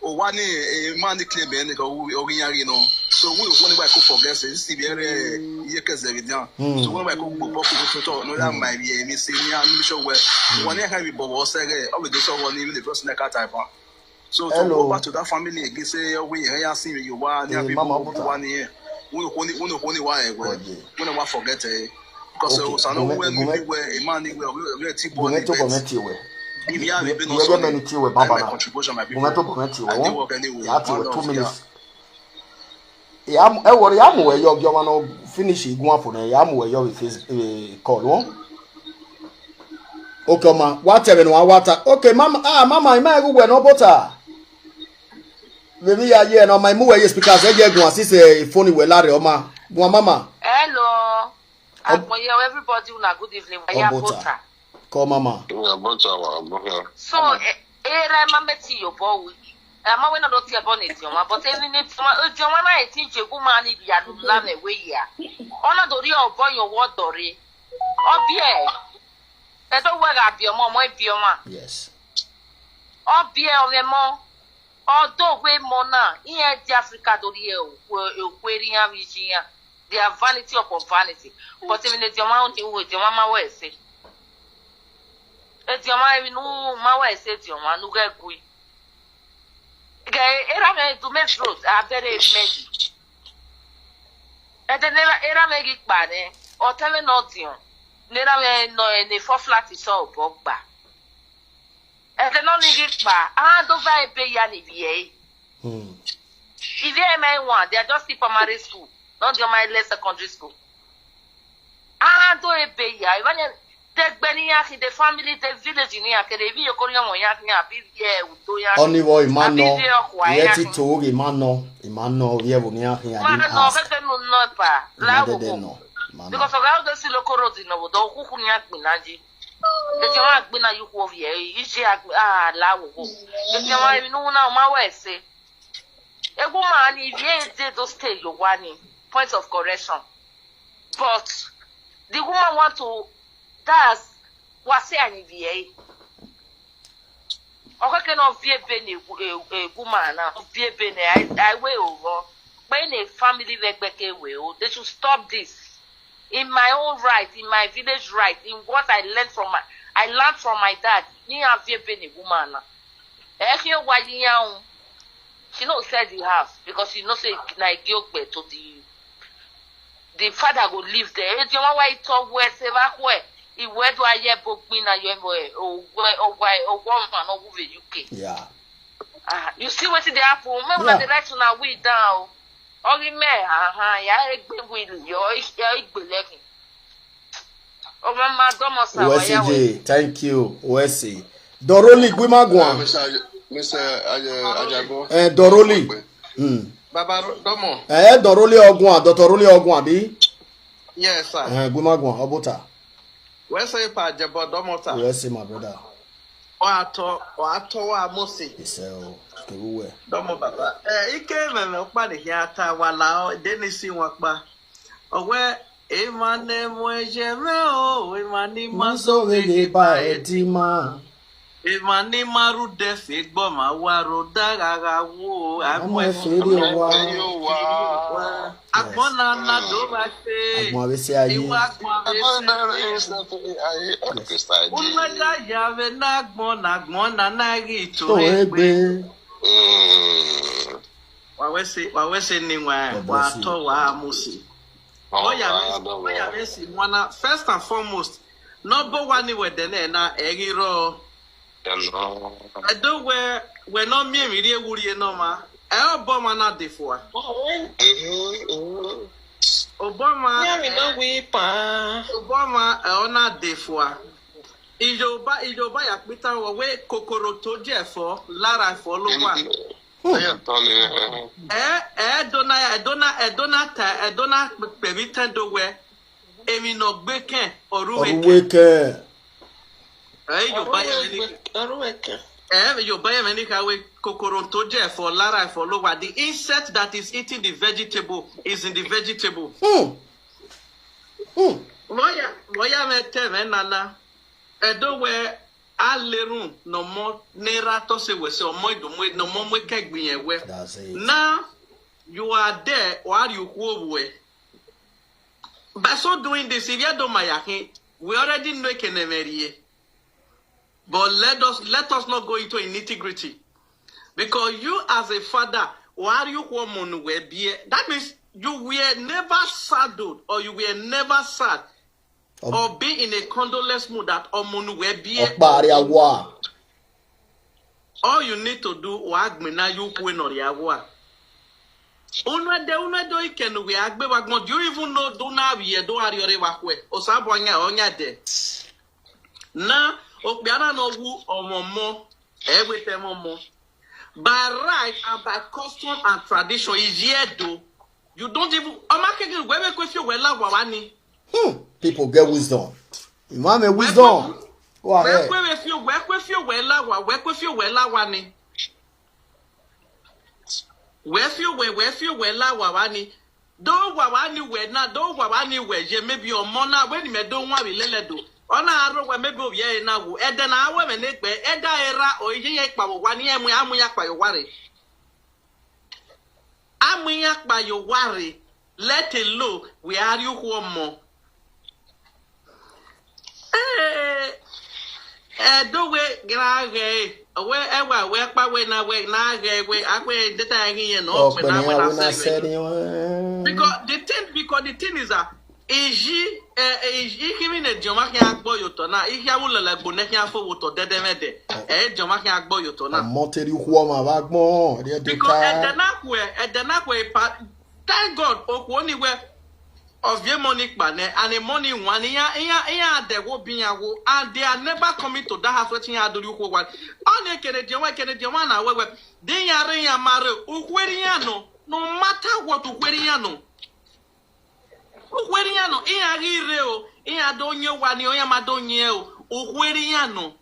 owa ni e ma ni claim ẹn ka ọghe iran ghi nọ. So we owa ni wa ko forget se si bi ẹre ye kẹzẹ ghi dian. Hmm. So we wa ko gbo pọ ko to to no ya ma bi ẹmwẹ se ni a mi so wẹ. Owa ni iran kha bi bọbọ sẹ ghẹ ọ vbe do sẹ ọghe ni vbe de first na ka ta ipa. So to Hello. Go back to that family again, say we here ya see you are near Eh, people Mama who Obuta. One here. Who no hold it, who no hold it, why? Oh, yeah. Who never forget eh. Because Okay. Uh, so no Gume- when Gume- we were a man we were we were T-ball Gume to event. Gume tiwe. If you have a Gume business to Gume tiwe, Baba my na. Contribution, my people. Gume to Gume tiwe. I do work anyway. Ya tiwe One two love, yeah. Minutes. Ya mu- ẹ wọrọ ya mu wẹ yọ ọgiọmwa nọ finish iguan fo nẹ ya mu wẹ yọ vbe face eh, call wọn. Okay ọma wa tẹ ẹmwẹ ne wa wa ta okay mama ah mama ima ẹghe uwẹ ne ọ bota. Vbe emwi ya ye ne ọma imu wẹ ye speakers ẹ ye guan sise ifoni wẹ larre ọma guan mama. Hello. Agbọn ye everybody una good evening. Wa ya Ọ bota. Bota. Call mama. Ina bota wa bota. So, eh, era ma meti yo bo wi. Ama wẹ na do tie ẹbọ ne ediọn ọmwa, but emwi ne ediọn ọmwa, ediọn ọmwa na eti je gu ma ni bia nu la mẹ wẹ ya. Ọ na do rhie ọbọ yan ọwọ dọ rre. Ọ biẹ. Ẹdẹ wẹ gha biẹ ọmọ, ọmọ e biẹ ọmwa. Yes. Ọ biẹ ọmwẹ mọ. Ọ do wẹ mọ na, iran di Africa do rhie okhuo erha iran vbe iye iran. They are vanity upon vanity. But emwi ne ediọn ọmwa ni ru, ediọn ọmwa ma wẹ ẹse. Ediọn ọmwa emwi ne u ma wẹ ẹse ediọn ọmwa ne u ghẹ gui. Ghe erha mwẹ do me throat, a bẹrẹ mẹ yi. Ẹdẹ ne erha mwẹ ghi kpa nẹ, ọ tẹn mwẹ ne ọ diọn, ne erha mwẹ nọ ne four flat sẹ obọ gba. Ẹdẹ ne ọ ni ghi kpa, a do va ebe ya ni vbiẹ ẹre. Hmm. Ivbi ẹmwẹ wan, they are just still primary school, not the my less secondary school. A do ebe ya, even the gbe ni ya the family, the village ni ya kere, ivbi yoko ni wọn ya ni abi ye udo ya. Ọni vọ ima abi nọ, ye ti to ghe ima nọ, ima nọ, ye vbo ni ya khin. Ma nọ, keke nu nọ pa, la wo. Because ọgha do si loko road nọ, do khuku ni agbin na ji. Eke wa agbin na yu khuo vbiẹ, ije agbin, ah, la wo. Eke wa inu na, ma wẹ ẹse. Egbe ma ni ivie de do stay yo wa ni. Point of correction. But the woman want to, that's what say I need. Ọ khẹke ne ọ viọ ebe ne egbe ma na, ọ viọ ebe ne a wẹ oghọ. But in a family vbe ẹgbẹke wẹ o, they should stop this. In my own right, in my village right, in what I learned from my, I learned from my dad, ne iran viọ ebe ne egbe ma na. Ẹ khian wa ye iran ru. She no sell the house because she no say na e gie okpẹ to the the father go live there. Ediọn wa wa itọ wẹ se vbe akhuẹ, iwẹ do a ye ebo gbin na yọ ẹvbo ẹ, owẹ owẹ owẹ ọmwa ne ọ wu vbe U K. Yeah. Ah, you see wetin dey happen? Make una Yeah. dey write una will down o. Ọ ghi mẹ, ahan, ya egbe will, ya egbe lẹkhin. Ọ ma ma dọmọ sa wa ya wẹ. U S J, thank you. U S A. Doroli, gbe ima guan. Mister Aj-, Mister Aj-, Ajagbo. Eh, Doroli. Mm. Baba Ro-, Domo. Eh, Doroli ọguan, Doctor Doroli ọguan, abi? Yes, sir. Eh, gbe ima guan, ọbota. Wẹ sẹ pa jẹbọ dọmọ ta. U S A, my brother. Ọ a tọ, ọ a tọ wa Mose. Isẹ o, kevbe uwẹ. Dọmọ baba. Eh, ike mẹmẹ ọkpa ne hia ta wa la ọ, Dennis Nwakpa. Ọ wẹ, emwa ne mu ẹyẹ mwẹ o, emwa ni ma Ma so so vbe vbe ba ba ẹdima. Emwa ni ma rhudẹ fe gbọma wa rho da gha gha wo, Agbọn agbọn ẹfe rrie owa. Agbọn na na do vba ẹfe. Agbọn avbe ese a ye. Iwa agbọn avbe ese a ye. Unu ẹga ya vbe na agbọn na agbọn na na ghi to To egbe. Egbe. Wa wẹ se, wa wẹ se ni wa, God wa bless you. Tọ wa Mose. Ọ ya vbe, ọ ya vbe si wana, first and foremost, ne ọ bọ wa ni wẹ dẹ nẹ na, ẹ ghi rrọọ. Ẹdo wẹ, wẹ ne ọ miẹn emwi rhie wu rhie ne ọmwa, ẹ ọ bọ ọmwa na de fua. Obọ ọmwa, Miẹn emwi ne ọ wi pa. Obọ ọmwa, ẹ ọ na de fua. Iyoruba, Iyoruba ya kpita wọ wẹ kokoro to je ẹfọ, lara ẹfọ lo wa. Ẹ ya tọ ni, ẹ. Ẹ, ẹ do na, ẹ do na, ẹ do na ta, ẹ do na kpevbe itẹn do wẹ, emwi ne ọ gbe kẹn, ọ ru Ọ uwe ru kẹn. Uwe kẹn. Ẹ, Iyoruba ya vbe ni. Ọ ru uwe kẹn. Ẹ, Iyoruba ya vbe ni kha wẹ, kokoro to je ẹfọ, lara ẹfọ lo wa. The insect that is eating the vegetable is in the vegetable. Hmm. Hmm. Vbọ ya, vbọ ya mwẹ te mwẹ nana. Ẹdo wẹ a le erhunmwu ne ọmọ ne erha tọ sẹ wẹ sẹ ọmọ idomo ne ọmọ mu ekẹn gbe irẹn wẹ. That's it. Now, you are there, wa rhie okhuo vbuẹ. By so doing this, if you don't mind, we already know ekene mwẹ rhie. But let us, let us not go into nitty gritty. Because you as a father, wa rhie okhuo ọmọ ne uwẹ biẹ. That means you were never saddled or you were never sad Ọ- or be in a condolence mood that ọmọ ne uwẹ biẹ. Ọkpa rria wa. All you need to do, wa gbinna ye ukhue ne ọ rria wa. Unu ẹdẹ, unu ẹdẹ ikẹn ne uwẹ a gbe vbe agbọn, do you even know do na vbiẹ do gha rriọ rre vbe akhuẹ? Osanobua yan, ọ yan ẹdẹ. Na, okpia na ne ọ wu ọmwọmọ, ẹ i wẹ te ẹmwẹ ọmọ. By right and by custom and tradition, iye Ẹdo, you don't even, ọ ma keghi wẹ vbe ku efiọ wẹ la owa wa ni. Hmm, people get wisdom. Imam Wẹ wisdom. Go wẹ ahead. Ku vbe fiọ, wẹ ku efiọ wẹ la owa, wẹ ku efiọ wẹ la owa ni. Wẹ fiọ wẹ, wẹ fiọ wẹ la owa wa ni. Do wa wa ni wẹ na, do wa wa ni wẹ ye, maybe ọmọ na, wẹ ni mẹ do wan vbe lele do. Ọ na rho wẹ, maybe ovbi ẹre na wo. Ẹdẹ na wẹ mẹ ne gbe, ẹdẹ a ra, ọ ye ye kpa vbe owa ni, ẹ mu, a mu iran kpa ye owa rre. A mu iran kpa ye owa rre, let alone wẹ a rhie okhuo ọmọ. Eh, Ẹdo wẹ gha ghẹ, wẹ ẹwa wẹ kpa wẹ na wẹ na ghẹ wẹ, a wẹ data ẹghin yẹn nọ, Ọ wẹ kpẹ na ne wẹ iran na wẹ na sẹ sẹ ni. Because the thing, because the thing is that, iyi, eh, iyi, ikhi vbe ne ediọn mwa khian gbe ye otọ na, ikhi avbe ulẹlẹ gbo ne khian fo vbe otọ dẹdẹmwẹdẹ, eh, ediọn mwa khian gbe ye otọ na. Ọmọ te rhie okhuo ọmọ vbe agbọn, rhie do Because ta. Ẹdẹ na khuẹ, ẹdẹ na khuẹ, pa, thank God, okhuo ni wẹ, ọ viọ emọ ni kpa nẹ, and emọ ni wan, iran, iran, iran dẹ wo bi iran wo, and they are never coming to that house wetin iran do rhie okhuo wa. Ọni ekene ediọn mwa, ekene ediọn mwa na wẹ wẹ, de iran rre iran ma rre, ukhuo erha iran nọ, no matter what, ukhuo erha iran nọ. Ukhuo erha iran nọ, iran ghi rre o, iran do yin owa ni, iran ma do yin ẹn o, ukhuo erha iran nọ.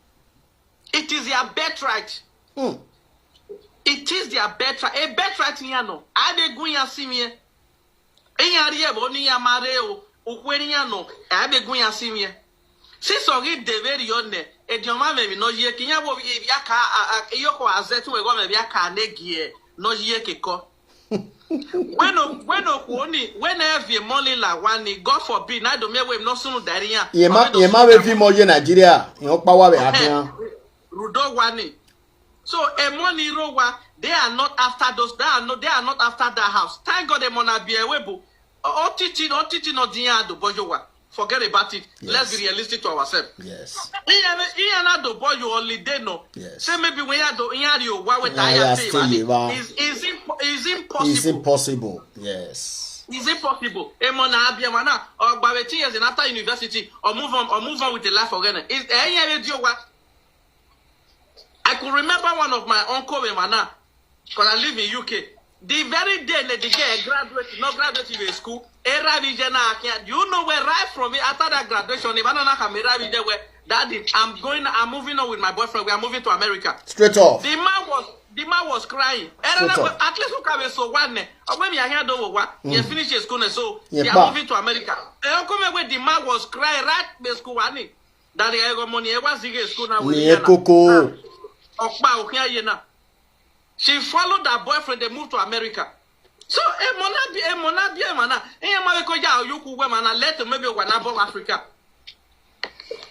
It is their birthright. Hmm. It is their birthright. A birthright iran nọ, a vbe gu iran sinmwiẹn. Iran rhie ẹvbo ne iran ma rre o, ukhuo erha iran nọ, a vbe gu iran sinmwiẹn. Since ọ ghi de vberriọ nẹ, ediọn mwa mwẹ emwi ne ọ ye ke iran wo ivbi aka, a, a, iyọkhuo a zẹ te uwẹ ghe ọ mwẹ ivbi aka ne gie ne ọ ye ke kọ. Wẹ ne, wẹ ne okhuo ni, wẹ ne ẹ viọ emọ ni la owa ni, God forbid, na do miẹn wẹ emwi ne ọ sunu da ẹre iran. Iran ma, ọ wẹ ne iran ma vbe viọ imọ ye Nigeria, iran ọkpa wa vbe Ẹhẹn. Akhian. Rhunmwuda owa ni. So, emọ ni rre owa, they are not after those, they are not, they are not after that house. Thank God emọ na biẹ ẹvbo ebo. Ọ, ọ titi, ọ titi ne ọ dian do bọ ye owa. forget about it. Let's be realistic to ourselves. Iran, iran na do bọ yo holiday nọ. Say maybe when ya do, iran rhie owa wẹ ta ya stay evba ni. Is is impo- is impossible. It's impossible. Yes. Is it possible? Emọ na biẹ emwa na, ọ gba vbe two years na after university, ọ move on, ọ move on with the life ọghẹnẹ. Is ẹ iran vbe die owa? I could remember one of my uncle vbe emwa na, because I live in U K. The very day ne the girl graduate, no graduate vbe school, erha vbe iye na khian. Do you know where right from it after that graduation, emwa na na khama erha vbe iye wẹ, "Daddy, I'm going, I'm moving on with my boyfriend. We are moving to America." Straight off. The man was the man was crying. Erha na wẹ, at least u ka vbe so owa nẹ. Ọ wẹ emwi a khian do vbe owa. He finish his school nẹ, so they are moving to America. Ẹ, ọ kọ mẹ wẹ the man was crying right be school wa ni. That they got money, ẹ wa zighe school na wẹ. Ni koko. Ọkpa okhian ye na. She followed her boyfriend, they moved to America. So, emọ na bi, emọ na bi emwa na, iran ma vbe ko ya oyuku wẹ emwa na, let maybe owa na bọ Africa.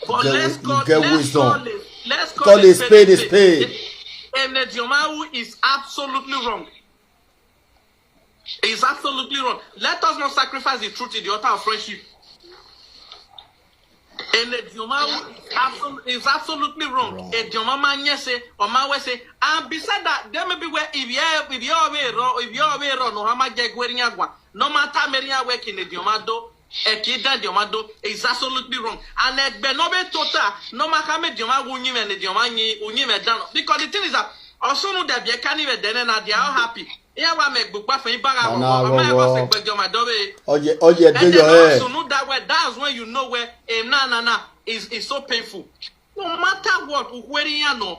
But let's call, let's call it, let's call a spade a spade. Enediọma ru is absolutely wrong. It's absolutely wrong. Let us not sacrifice the truth in the altar of friendship. Enediọma ru is absol- is absolutely wrong. Ediọma ma yẹn se, ọ ma wẹ se. And beside that, there may be where if you if you are away rọ, if you are away rọ, no ha ma jẹ guẹ iran gua. No matter me iran wẹ ki Enediọma do, ẹ ki dan Ediọma do. It's absolutely wrong. And ẹgbẹ nọ vbe tota, no ma khama Ediọma wẹ uyinmwẹ ne Ediọma yin uyinmwẹ dan. Because the thing is that, ọsunu dẹbiẹ ka ni vbe ẹdẹ nẹ na, they are all happy. Iran wa mẹ gbe ukpa fẹn, iba gha ghọghọ, ọ ma wa sẹ gbẹjọ ma dọvbe. Ọ ye, ọ ye de yọ hẹ. Sunu da wẹ, that's when you know where, eh, na, na, na, is, is so painful. No matter what, ukhuo iran nọ.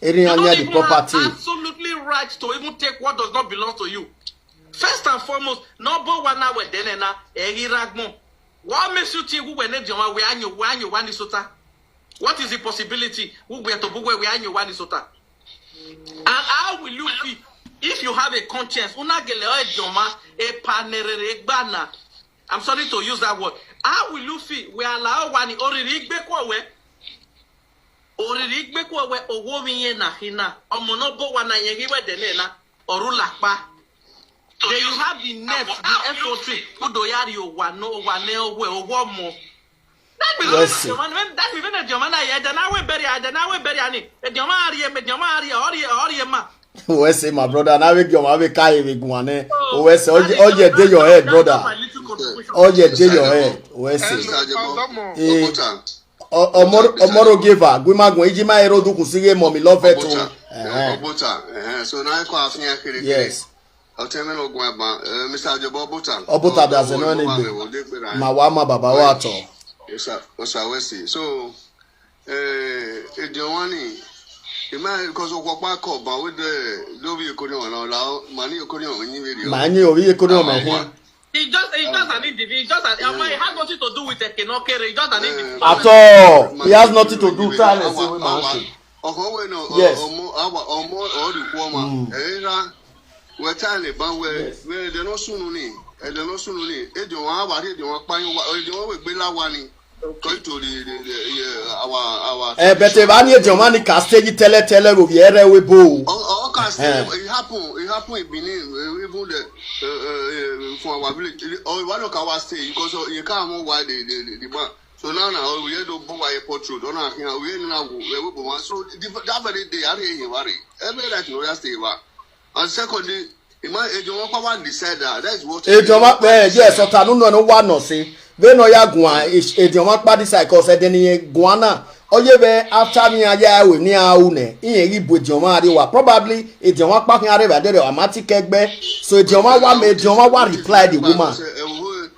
Iran yan the property. You don't even have absolutely right to even take what does not belong to you. First and foremost, ne ọ bọ owa na wẹ ẹdẹ nẹ na, ẹ ghi rre agbọn. What makes you think wẹ Enediọma wẹ a yin, wẹ a yin owa ni sota? What is the possibility? Wẹ ugbẹn tobọ uwẹ wẹ a yin owa ni sota? And how will you feel if you have a conscience? U na gele ọ Ediọma, epa ne rere gba na. I'm sorry to use that word. How will you feel? Wẹ a la owa ni, oriri igbe khuọ wẹ. Oriri igbe khuọ wẹ, owa ovbi iyẹn na khin na. Ọmọ ne ọ bọ owa na yẹn ghi wẹ ẹdẹ nẹ na, ọ ru lakpa. Then you have the nerve, the effrontery, u do ya rhie owa nọ, owa nẹ ọ wẹ, owa ọmọ. That be Wẹ very sẹ. Ediọma, that be very Ediọma na ye, ẹdẹ na wẹ bẹrẹ, ẹdẹ na wẹ bẹrẹ ni. Ediọma a rhie, Ediọma a rhie, ọ rhie, ọ rhie ma. Wẹ sẹ, my brother, na vbe Ediọma vbe ka ye vbe guan nẹ. Wẹ sẹ, ọ ye, ọ ye de your head, brother. Ọ ye de your head, wẹ sẹ. Mister Ajebo, Eh, Obuta. Ọ- ọmọ ọmọ ro give a, gu ima guan, iji ma ero duku sighe mọ mi love to. Obuta. Ẹhẹn. Obuta. Ẹhẹn. So na ko afian kere kere. Yes. Ọtẹn mwẹ ne ọ guan ban, eh, Mister Ajebo Obuta. Obuta da zẹ nọ ne gbe. Ma wa ma baba wa tọ. Osa, osa wẹ si. So, eh, ediọn wa ni, ima, because okhuo ọkpa kọ ban we de, do vbe eko ni ọmwa na, ọ la, ma ni eko ni ọmwa yin vberriọ. Ma yin ovbi eko ni ọmwa hin. He just, he just an individual. He just an, it has nothing to do with Ekenokere. He just an individual. At all. He has nothing to do with Talesi with Manshe. Ọkọ wẹ nọ, Yes. ọmọ, awa, ọmọ, ọrikhuọma. Mm. Ẹra, wẹ ta ne ban wẹ, Yes. wẹ ẹdẹ nọ sunu ni, ẹdẹ nọ sunu ni. Ediọn wa, awa rhie ediọn wa kpa yin wa, ediọn wa wẹ gbe la wa ni. According to the, the, the, yeah, our, our Eh, but tradition. Evba ni ediọn wa ni ka stage tẹlẹtẹlẹ vbe ovbi ẹre wẹ ebo. Ọ, ọ ka stage, Eh. it happen, it happen in Benin, eh, even the, uh, uh, uh, from our village. Ọ, wa no ka wa stage, because, uh, you can't know why the, the, the, the man. So now, now, we had to go by a portrait. Don't know, you know, we had to go, we had to go. So, the, that very day, I didn't worry. Every night, you know, I stay back. And secondly, ima ediọn wa kpa wa decide that. That is what Ediọn wa kpẹ, yes, ọta ne unu ẹn wa nọ se. Vbene ọ ya guan, ediọn wa kpa decide, cause ẹdẹ ne irẹn guan na, ọ ye vbe after ne iran ya ru emwi ne iran ru nẹ, irẹn ghi bu ediọn wa rrie owa. Probably, ediọn wa kpa khian rre evba dẹrriọ, a ma ti kẹ gbe. So ediọn wa wa mẹ, ediọn wa wa reply the woman.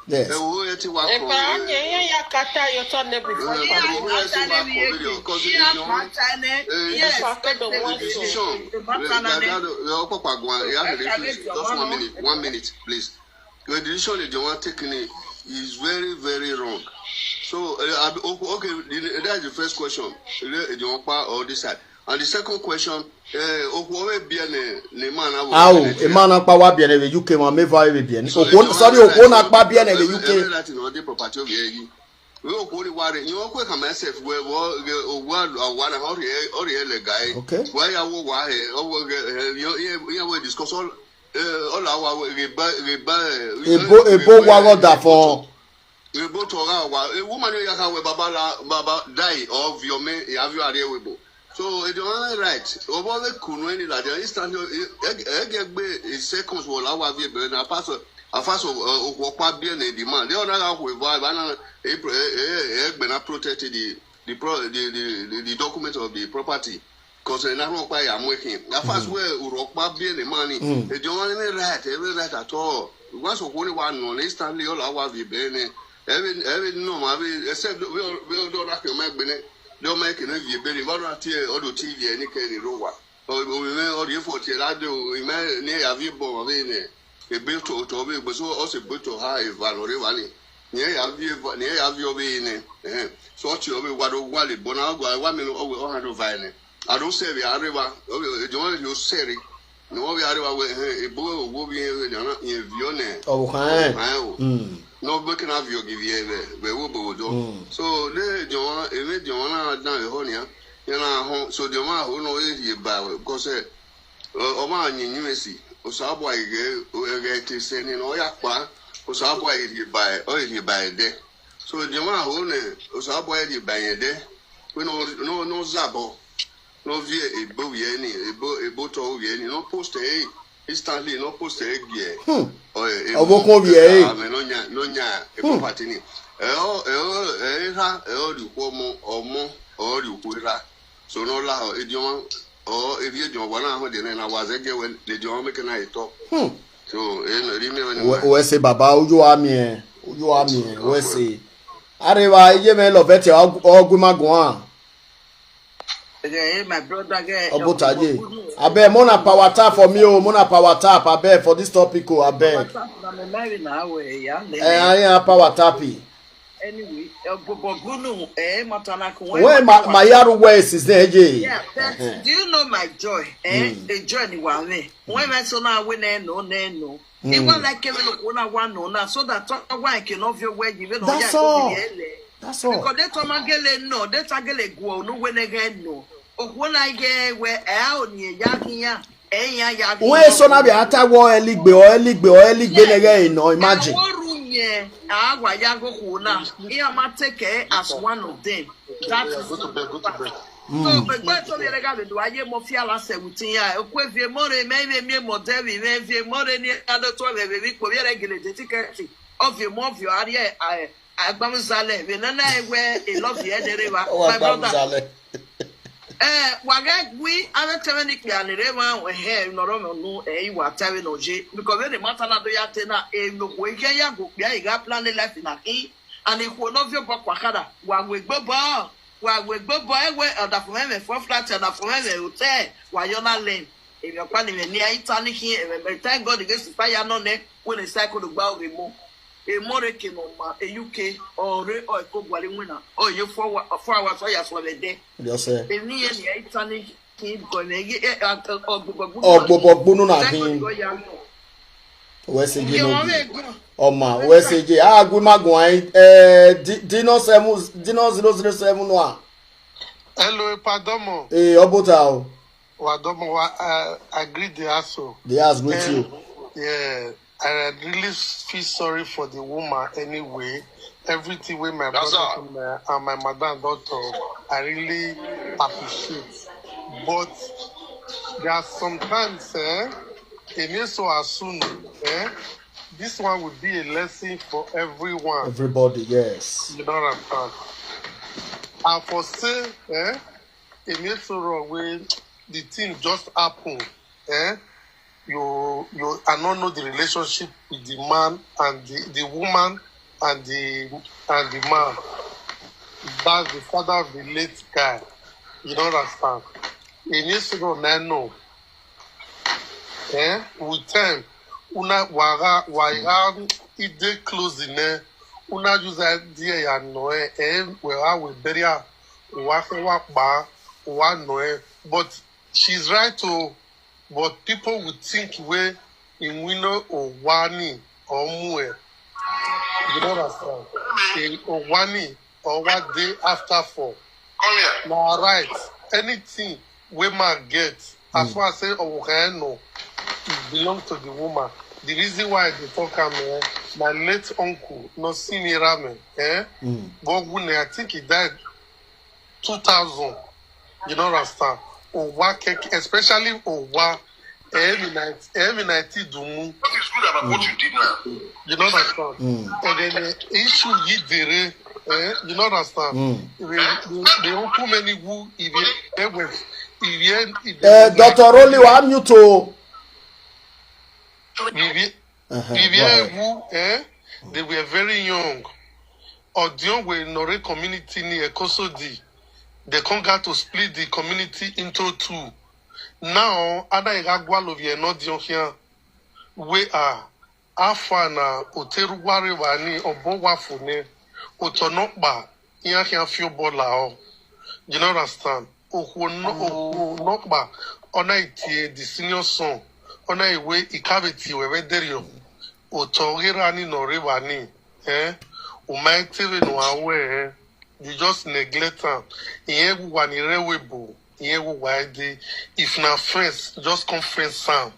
Yes. Epa, anye, iran ya kata ye otọ nẹ before. Iran kata nẹ ni ye ke. Iran kata nẹ. Yes. Epa, ke do wan so. Just one minute, one minute, please. The decision that they want taking it is very, very wrong. So, uh, I- okay, okay, the- that's the first question. They want pa or this side. And the second question, eh, okhuo vbe biẹ ne, ne ma na wo Ao, biẹ ne emọ na kpa wa biẹ ne vbe U K, ma mẹ eva vbe biẹ ne. So, Okhuo, sorry, okhuo na kpa biẹ ne vbe U K. Every right in the property of ye. We okhuo ni wa re, you okhuo ka myself we wo ge owa awa na ori ori le guy. Okay. Wa ya wo wa he, o wo ge, eh, yo, ye, ye we discuss all, eh, all our we ge ba, ge ba, eh, Ebo, ebo wa go da fo. Ebo tọ gha wa, e woman ni ya kha wẹ baba la, baba die, ọ viọ mẹ, ya viọ a rrie ẹvbo ebo. So, ediọn mwa mwẹ right, ọvbọ vbe kunu ẹni ladian, instantly, ẹgẹgbe seconds wọ la wa viọ ebe na, afaso, afaso, okhuo ọkpa biẹ ne demand. De ọ na gha khuo eva, eva na, e pro-, e, e, e, ẹgbẹ na protect the, the pro-, the, the, the, the document of the property. Cause ẹ na rhọkpa ya mu ẹkhin. Afaso wẹ urhọkpa biẹ ne ma ni. Ediọn mwa mwẹ right, every right at all. Wa so khuo ni wa nọ ne instantly, ọ la wa viọ ebe nẹ. Ẹvbe, ẹvbe nọ ma vbe, except vbe, vbe ọ dọ na khian ma egbe nẹ. De ọ ma kene viọ ebe ni, vbe ọ na tie, ọ do ti viẹ ni kẹ ni rre owa. Ovbi mwẹ ọ rhie fo tie la do, imẹ ne ya viọ ebe ọmwa vbe nẹ. Ebe otọ, otọ vbe egbe, so ọ sẹ ebe otọ ha eva ne ọ rre evba ni. Ne iran ya viọ eva, ne iran ya viọ vbe nẹ. Ẹhẹn. So ọ tie ọ vbe wa do wa le ebo na, ọ gua wa mẹ ne ọ handle va nẹ. A do sẹ vbe a rre evba, ọ vbe, ediọn mwa vbe rhie osẹe rre. Ne ọ vbe a rre evba wẹ, ẹhẹn, ebo owo vbe irẹn vbe nian na, irẹn viọ nẹ. Ọvbokhan rẹn. Ọvbokhan rẹn o. Hmm. Ne ọ gbe ke na viọ ghi viẹ vbe, vbe ẹvbo obo do. Hmm. So, de ediọn mwa, emwi ediọn mwa na dan vbe ehọ nian, iran na họn, so ediọn mwa ho ne ọ rhie ba wẹ, because, eh, ọ, ọ ma yin uyinmwẹ esi, Osanobua i ghẹ, ọ ghẹ te sẹ nẹ, ne ọ ya kpa, Osanobua i rhie ba, ọ i rhie ba ẹdẹ. So, ediọn mwa ho nẹ, Osanobua i rhie ba ẹdẹ, wẹ ne ọ, ne ọ, ne ọ zabọ, ne ọ viọ ebo vbiẹ ni, ebo, ebo otọ vbiẹ ni, ne ọ post ẹre instantly, ne ọ post ẹre gie. Hmm. Ọ, e, Ọvbokhan vbiẹ ẹre. Amẹ ne ọ yan, ne ọ yan ebo party ni. Ẹ ọ, ẹ ọ, ẹ erha, ẹ ọ rhie ukhu ọmọ, ọmọ, ọ rhie ukhu erha. So ne ọ lahọ, ediọn mwa, ọ, erriọ ediọn wa na họn de nẹ, na wa zẹgiẹ wẹ, ediọn mwa mẹ ke na etọ. Hmm. So, e, ne, ri miẹn vbe ne Wẹ, wẹ se baba, uyo a miẹn, uyo a miẹn, wẹ se. A rre evba, iye mwẹ love ẹte, ọ, ọ gu ima guan. Hey, my brother, ge, Ọ bota ye. Abeg, mo na power tap for me o, mo na power tap, abeg, for this topic o, abeg. Power tap na me marry na we ya le. Eh, I am power tapping. Anyway, eh, bobo gunu, eh, matana kun. When ma, ma ya ru we is there, ye. Yeah, but do you know my joy? Eh, a joy ni wa me. When I so na we ne no, ne no. Iwa like kevbe ne okhuo na wa nọ na, so that wa ke ne ọ viọ wẹ yi vbene ọ ya That's all. That's all. Because de tama gele nọ, de ta gele guọ unu wẹ ne ghẹ nọ. Okhuo na ghe wẹ, ẹ a ò ni ya khian, ẹ iran ya khian. Wẹ so na bia ta wọ ẹligbe, ọ ẹligbe, ọ ẹligbe ne ghẹ nọ, imagine. Ẹ wo ru yẹn, a wa ya ghe okhuo na, iran ma take her as one of them. That is So, gbẹgbẹ to vbe ẹre gha vbe do a ye mọ fiala sẹ vbe utin ya, okue viẹ emọ rre, mẹ i vbe miẹn emọ dẹ vbe mwẹ, viẹ emọ rre ne a do tuẹ vbe vbe ikpo vbe ẹre gele de tikẹti. Ọ viẹ emọ, ọ viọ a rrie, a, agbamuzalẹ, vbe nana ẹwẹ, e love you, ẹdẹ rre evba, Ọ wa my brother. Agbamuzalẹ. Eh, wa ghẹ gui, avbe tẹmwẹ ni kpia ni rre emwa, ẹhẹn, ne ọ rọ mwẹ unu, ẹ i wa ta vbe ne ọ ye. Because vbene ma ta na do ya te na, emwi okhuo i khian ya gu okpia, i gha plan life na khin. And ikhuo ne ọ viọ obọ kua khara, wa wegbe obọ, wa wegbe obọ, ẹwẹ ọdafẹn mwẹ fo flat, ọdafẹn mwẹ hotel, wa yọ na lẹ. Emwi ọkpa ni mwẹ ne a i ta ni khin, ẹmwẹ, thank God ghe sister ya nọ nẹ, wẹ ne cycle gba oghe emo. Emo rre ke ne ọ ma, e U K, ọ rre, ọ ko gualọ iwinna, ọ ye four hours, ọ ya suẹn vbe ẹdẹ. Yes, sir. Emwi yẹn ne a i ta ni Khin because mẹ ghi, eh, ah, eh, ọgbobọ gbunu na khin. Wẹ se je no gi. Ọma, wẹ se je. A gu ima guan, eh, Di-, Dino seven, Dino zero zero seven nua. Hello, Epa Domo. Eh, Obota o. Wa Domo, wa, uh, I greet the aso. The ass greet you. Yeah. I really feel sorry for the woman anyway. Everything wey my brother and my, and my madam don talk, I really appreciate. But there are sometimes, eh, e need so as soon, eh, this one will be a lesson for everyone. Everybody, yes. You know what I'm saying? I for say, eh, e need so wrong wey the thing just happen, eh, you, you, I don't know the relationship with the man and the, the woman and the, and the man. That's the father of the late guy. You don't understand. In this room, I know. Eh? With time, una waga, waga, it dey close in there. Una use idea ya no, eh, eh, we are, we bury her, we wa fe wa pa, we wa no, eh. But she's right o, but people will think wey iwinna owa ni ọ mu ẹre. You don't understand? E, owa ni ọ wa dey after for. Come here. Na right. Anything wey man get, as far as say ọvbokhan no, it belong to the woman. The reason why I dey talk am, eh, my late uncle, no see me ramen, eh? Mm. But when I think he died two thousand, you know, understand? Owa keke, especially Owa, every night, every night he do mu. What is good about what you did now? You know, understand? Mm. And then the issue he did, eh, you know, understand? Mm. They, they, they don't come any who, if you, eh, well, if you, if Uh, they Doctor Rolly, I'm you too. Vivi-, Uh-huh, go ahead. Vivian, who, eh, they were very young. Odion were Nore community near Kosodi. They come got to split the community into two. Now, ada igagwalo vie no dion here. We are Afana Oteruware Vani Obo Wafune Otonokpa. Iran khian fi obọ la ọ. You know, understand? Okhuo nọ-, okhuo nọkpa, ọ na tie the senior son, ọ na wẹ, I ka vbe tie ruẹ vbe ẹdẹrriọ. Otọ ghe ra ni ne ọ rre evba ni, eh? U ma te vbene uwa wẹ, eh? You just neglect am. Irẹn wu uwa ni rre ẹvbo ebo, irẹn wu uwa ẹde. If na fence, just come fence am.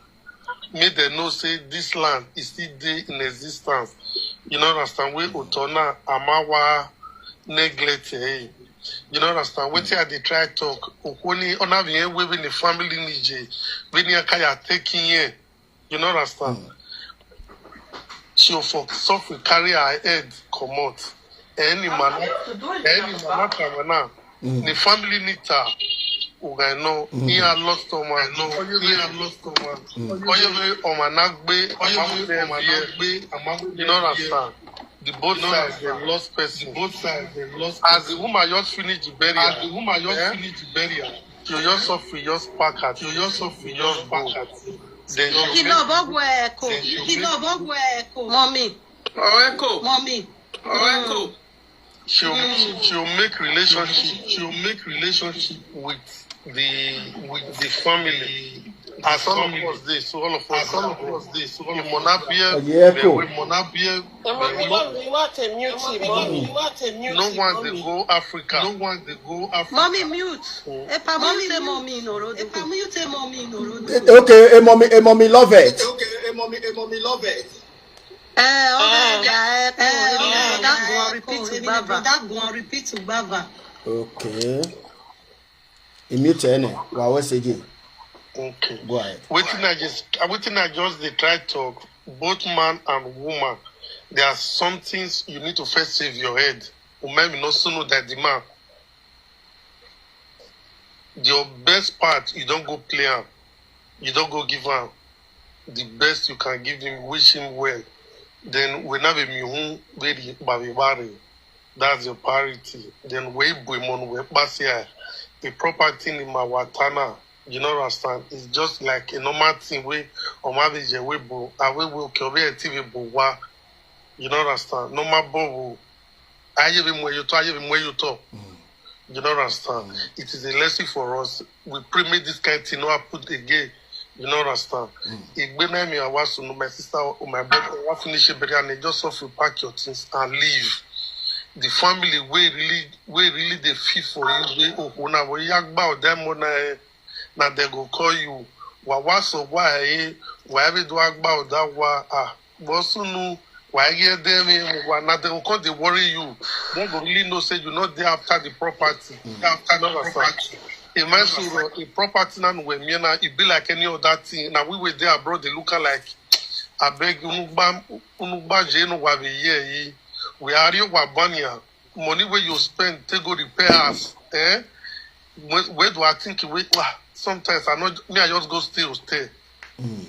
Make dem know say this land is still dey in existence. You know, understand? Wey otọ na, a ma wa neglect ẹ. You know, understand? Wetin I dey try talk, okhuo ni, ọ na vbe irẹn wẹ vbene family ni ye, vbene iran ka ya take in here. You know, understand? Mm. She for suffer carry her head comot. Any man, any man, na, the family ni ta, uga no, he had lost someone, no, he had lost someone. Oye vbe ọmwa na gbe, ọmwa gbe, ọmwa na gbe, ọmwa gbe, you know, understand? The both sides, they lost person. The both sides, they lost. As the woman just finish the burial, as the woman just finish the burial, you just suffer, just pack at, you just suffer, just pack at. Then you Kilo make, bo gwe eko. Then you Kilo make bo gwe eko. Mommy. Oh, eko. Mommy. Oh, eko. She'll, she'll make relationship, she'll make relationship with the, with the family. As all of us dey, so all of us, all of us dey, so all of us. Mona beer, Oye, eko. Mona beer. Mommy, you want to mute him, mommy. You want to mute him, mommy. No one dey go Africa. No one dey go Africa. Mommy, mute. Mm. Epa mute, mommy, no, Rodo. Epa mute, mommy, no, Rodo. Okay, eh, mommy, eh, mommy, love it. Okay, eh, mommy, eh, mommy, love it. Eh, okay, eh, eh, eh, eh, that go on repeat to Baba. That go on repeat to Baba. Okay. He mute any. Wa we say again. Okay. Go ahead. Wetin I just, uh, wetin I just dey try talk, both man and woman, there are some things you need to first save your head. Umemi no sunu that the man. Your best part, you don't go play am. You don't go give am the best you can give him, wish him well. Then we na be mi hun very baby. That's your priority. Then we bu money we pass here. The property ni ma watana. You know, understand? It's just like a normal thing. We, or maybe je we bu, a we will kill we T V bu wa. You know, understand? Normal bu. Aye be mu eyo to, aye be mu eyo to. Mm. You know, understand? Mm. It is a lesson for us. We pray make this kind thing no happen again. You know, understand? Mm. Egbe na mi awa sunu, my sister or my brother, wa finish it better and just off you pack your things and leave. The family wey really, wey really dey feel for you, wey, oh, oh, na, wey ya gba o, dem o na, eh, na dem go call you. Wa, wa so wa, eh, wa every do agba o, that wa, ah. But sunu, wa get them, eh, wa, na dem go come dey worry you. Dem go really know say you no dey after the property. Mm. Dey after the property. A man suru, a property na we me na, e be like any other thing. Na we wey dey abroad, dey look am like, abeg, unu gba, unu gba je no wa be here, eh. We are you wa bania. Money wey you spend take go repair house, eh? Where, where do I think we, ah, sometimes I know me, I just go stay, stay. Mm.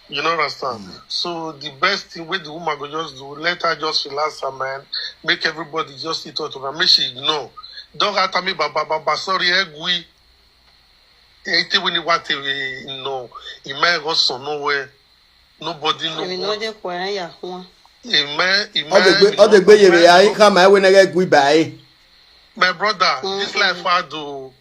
You know, understand? Mm. So the best thing wey the woman go just do, let her just relax her mind, make everybody just sit out of her, make she ignore. Don't ask me, baba, baba, sorry, egui. Anything we need, what we know, it might go so nowhere. Nobody know. Èmi náà what. Jẹ́ kó ẹ̀ yà fún wa. Amen, amen. Ọ degbe, ọ degbe yere ya, ika ma ewe nẹgẹ gui ba e. My brother, mm, this life hard o.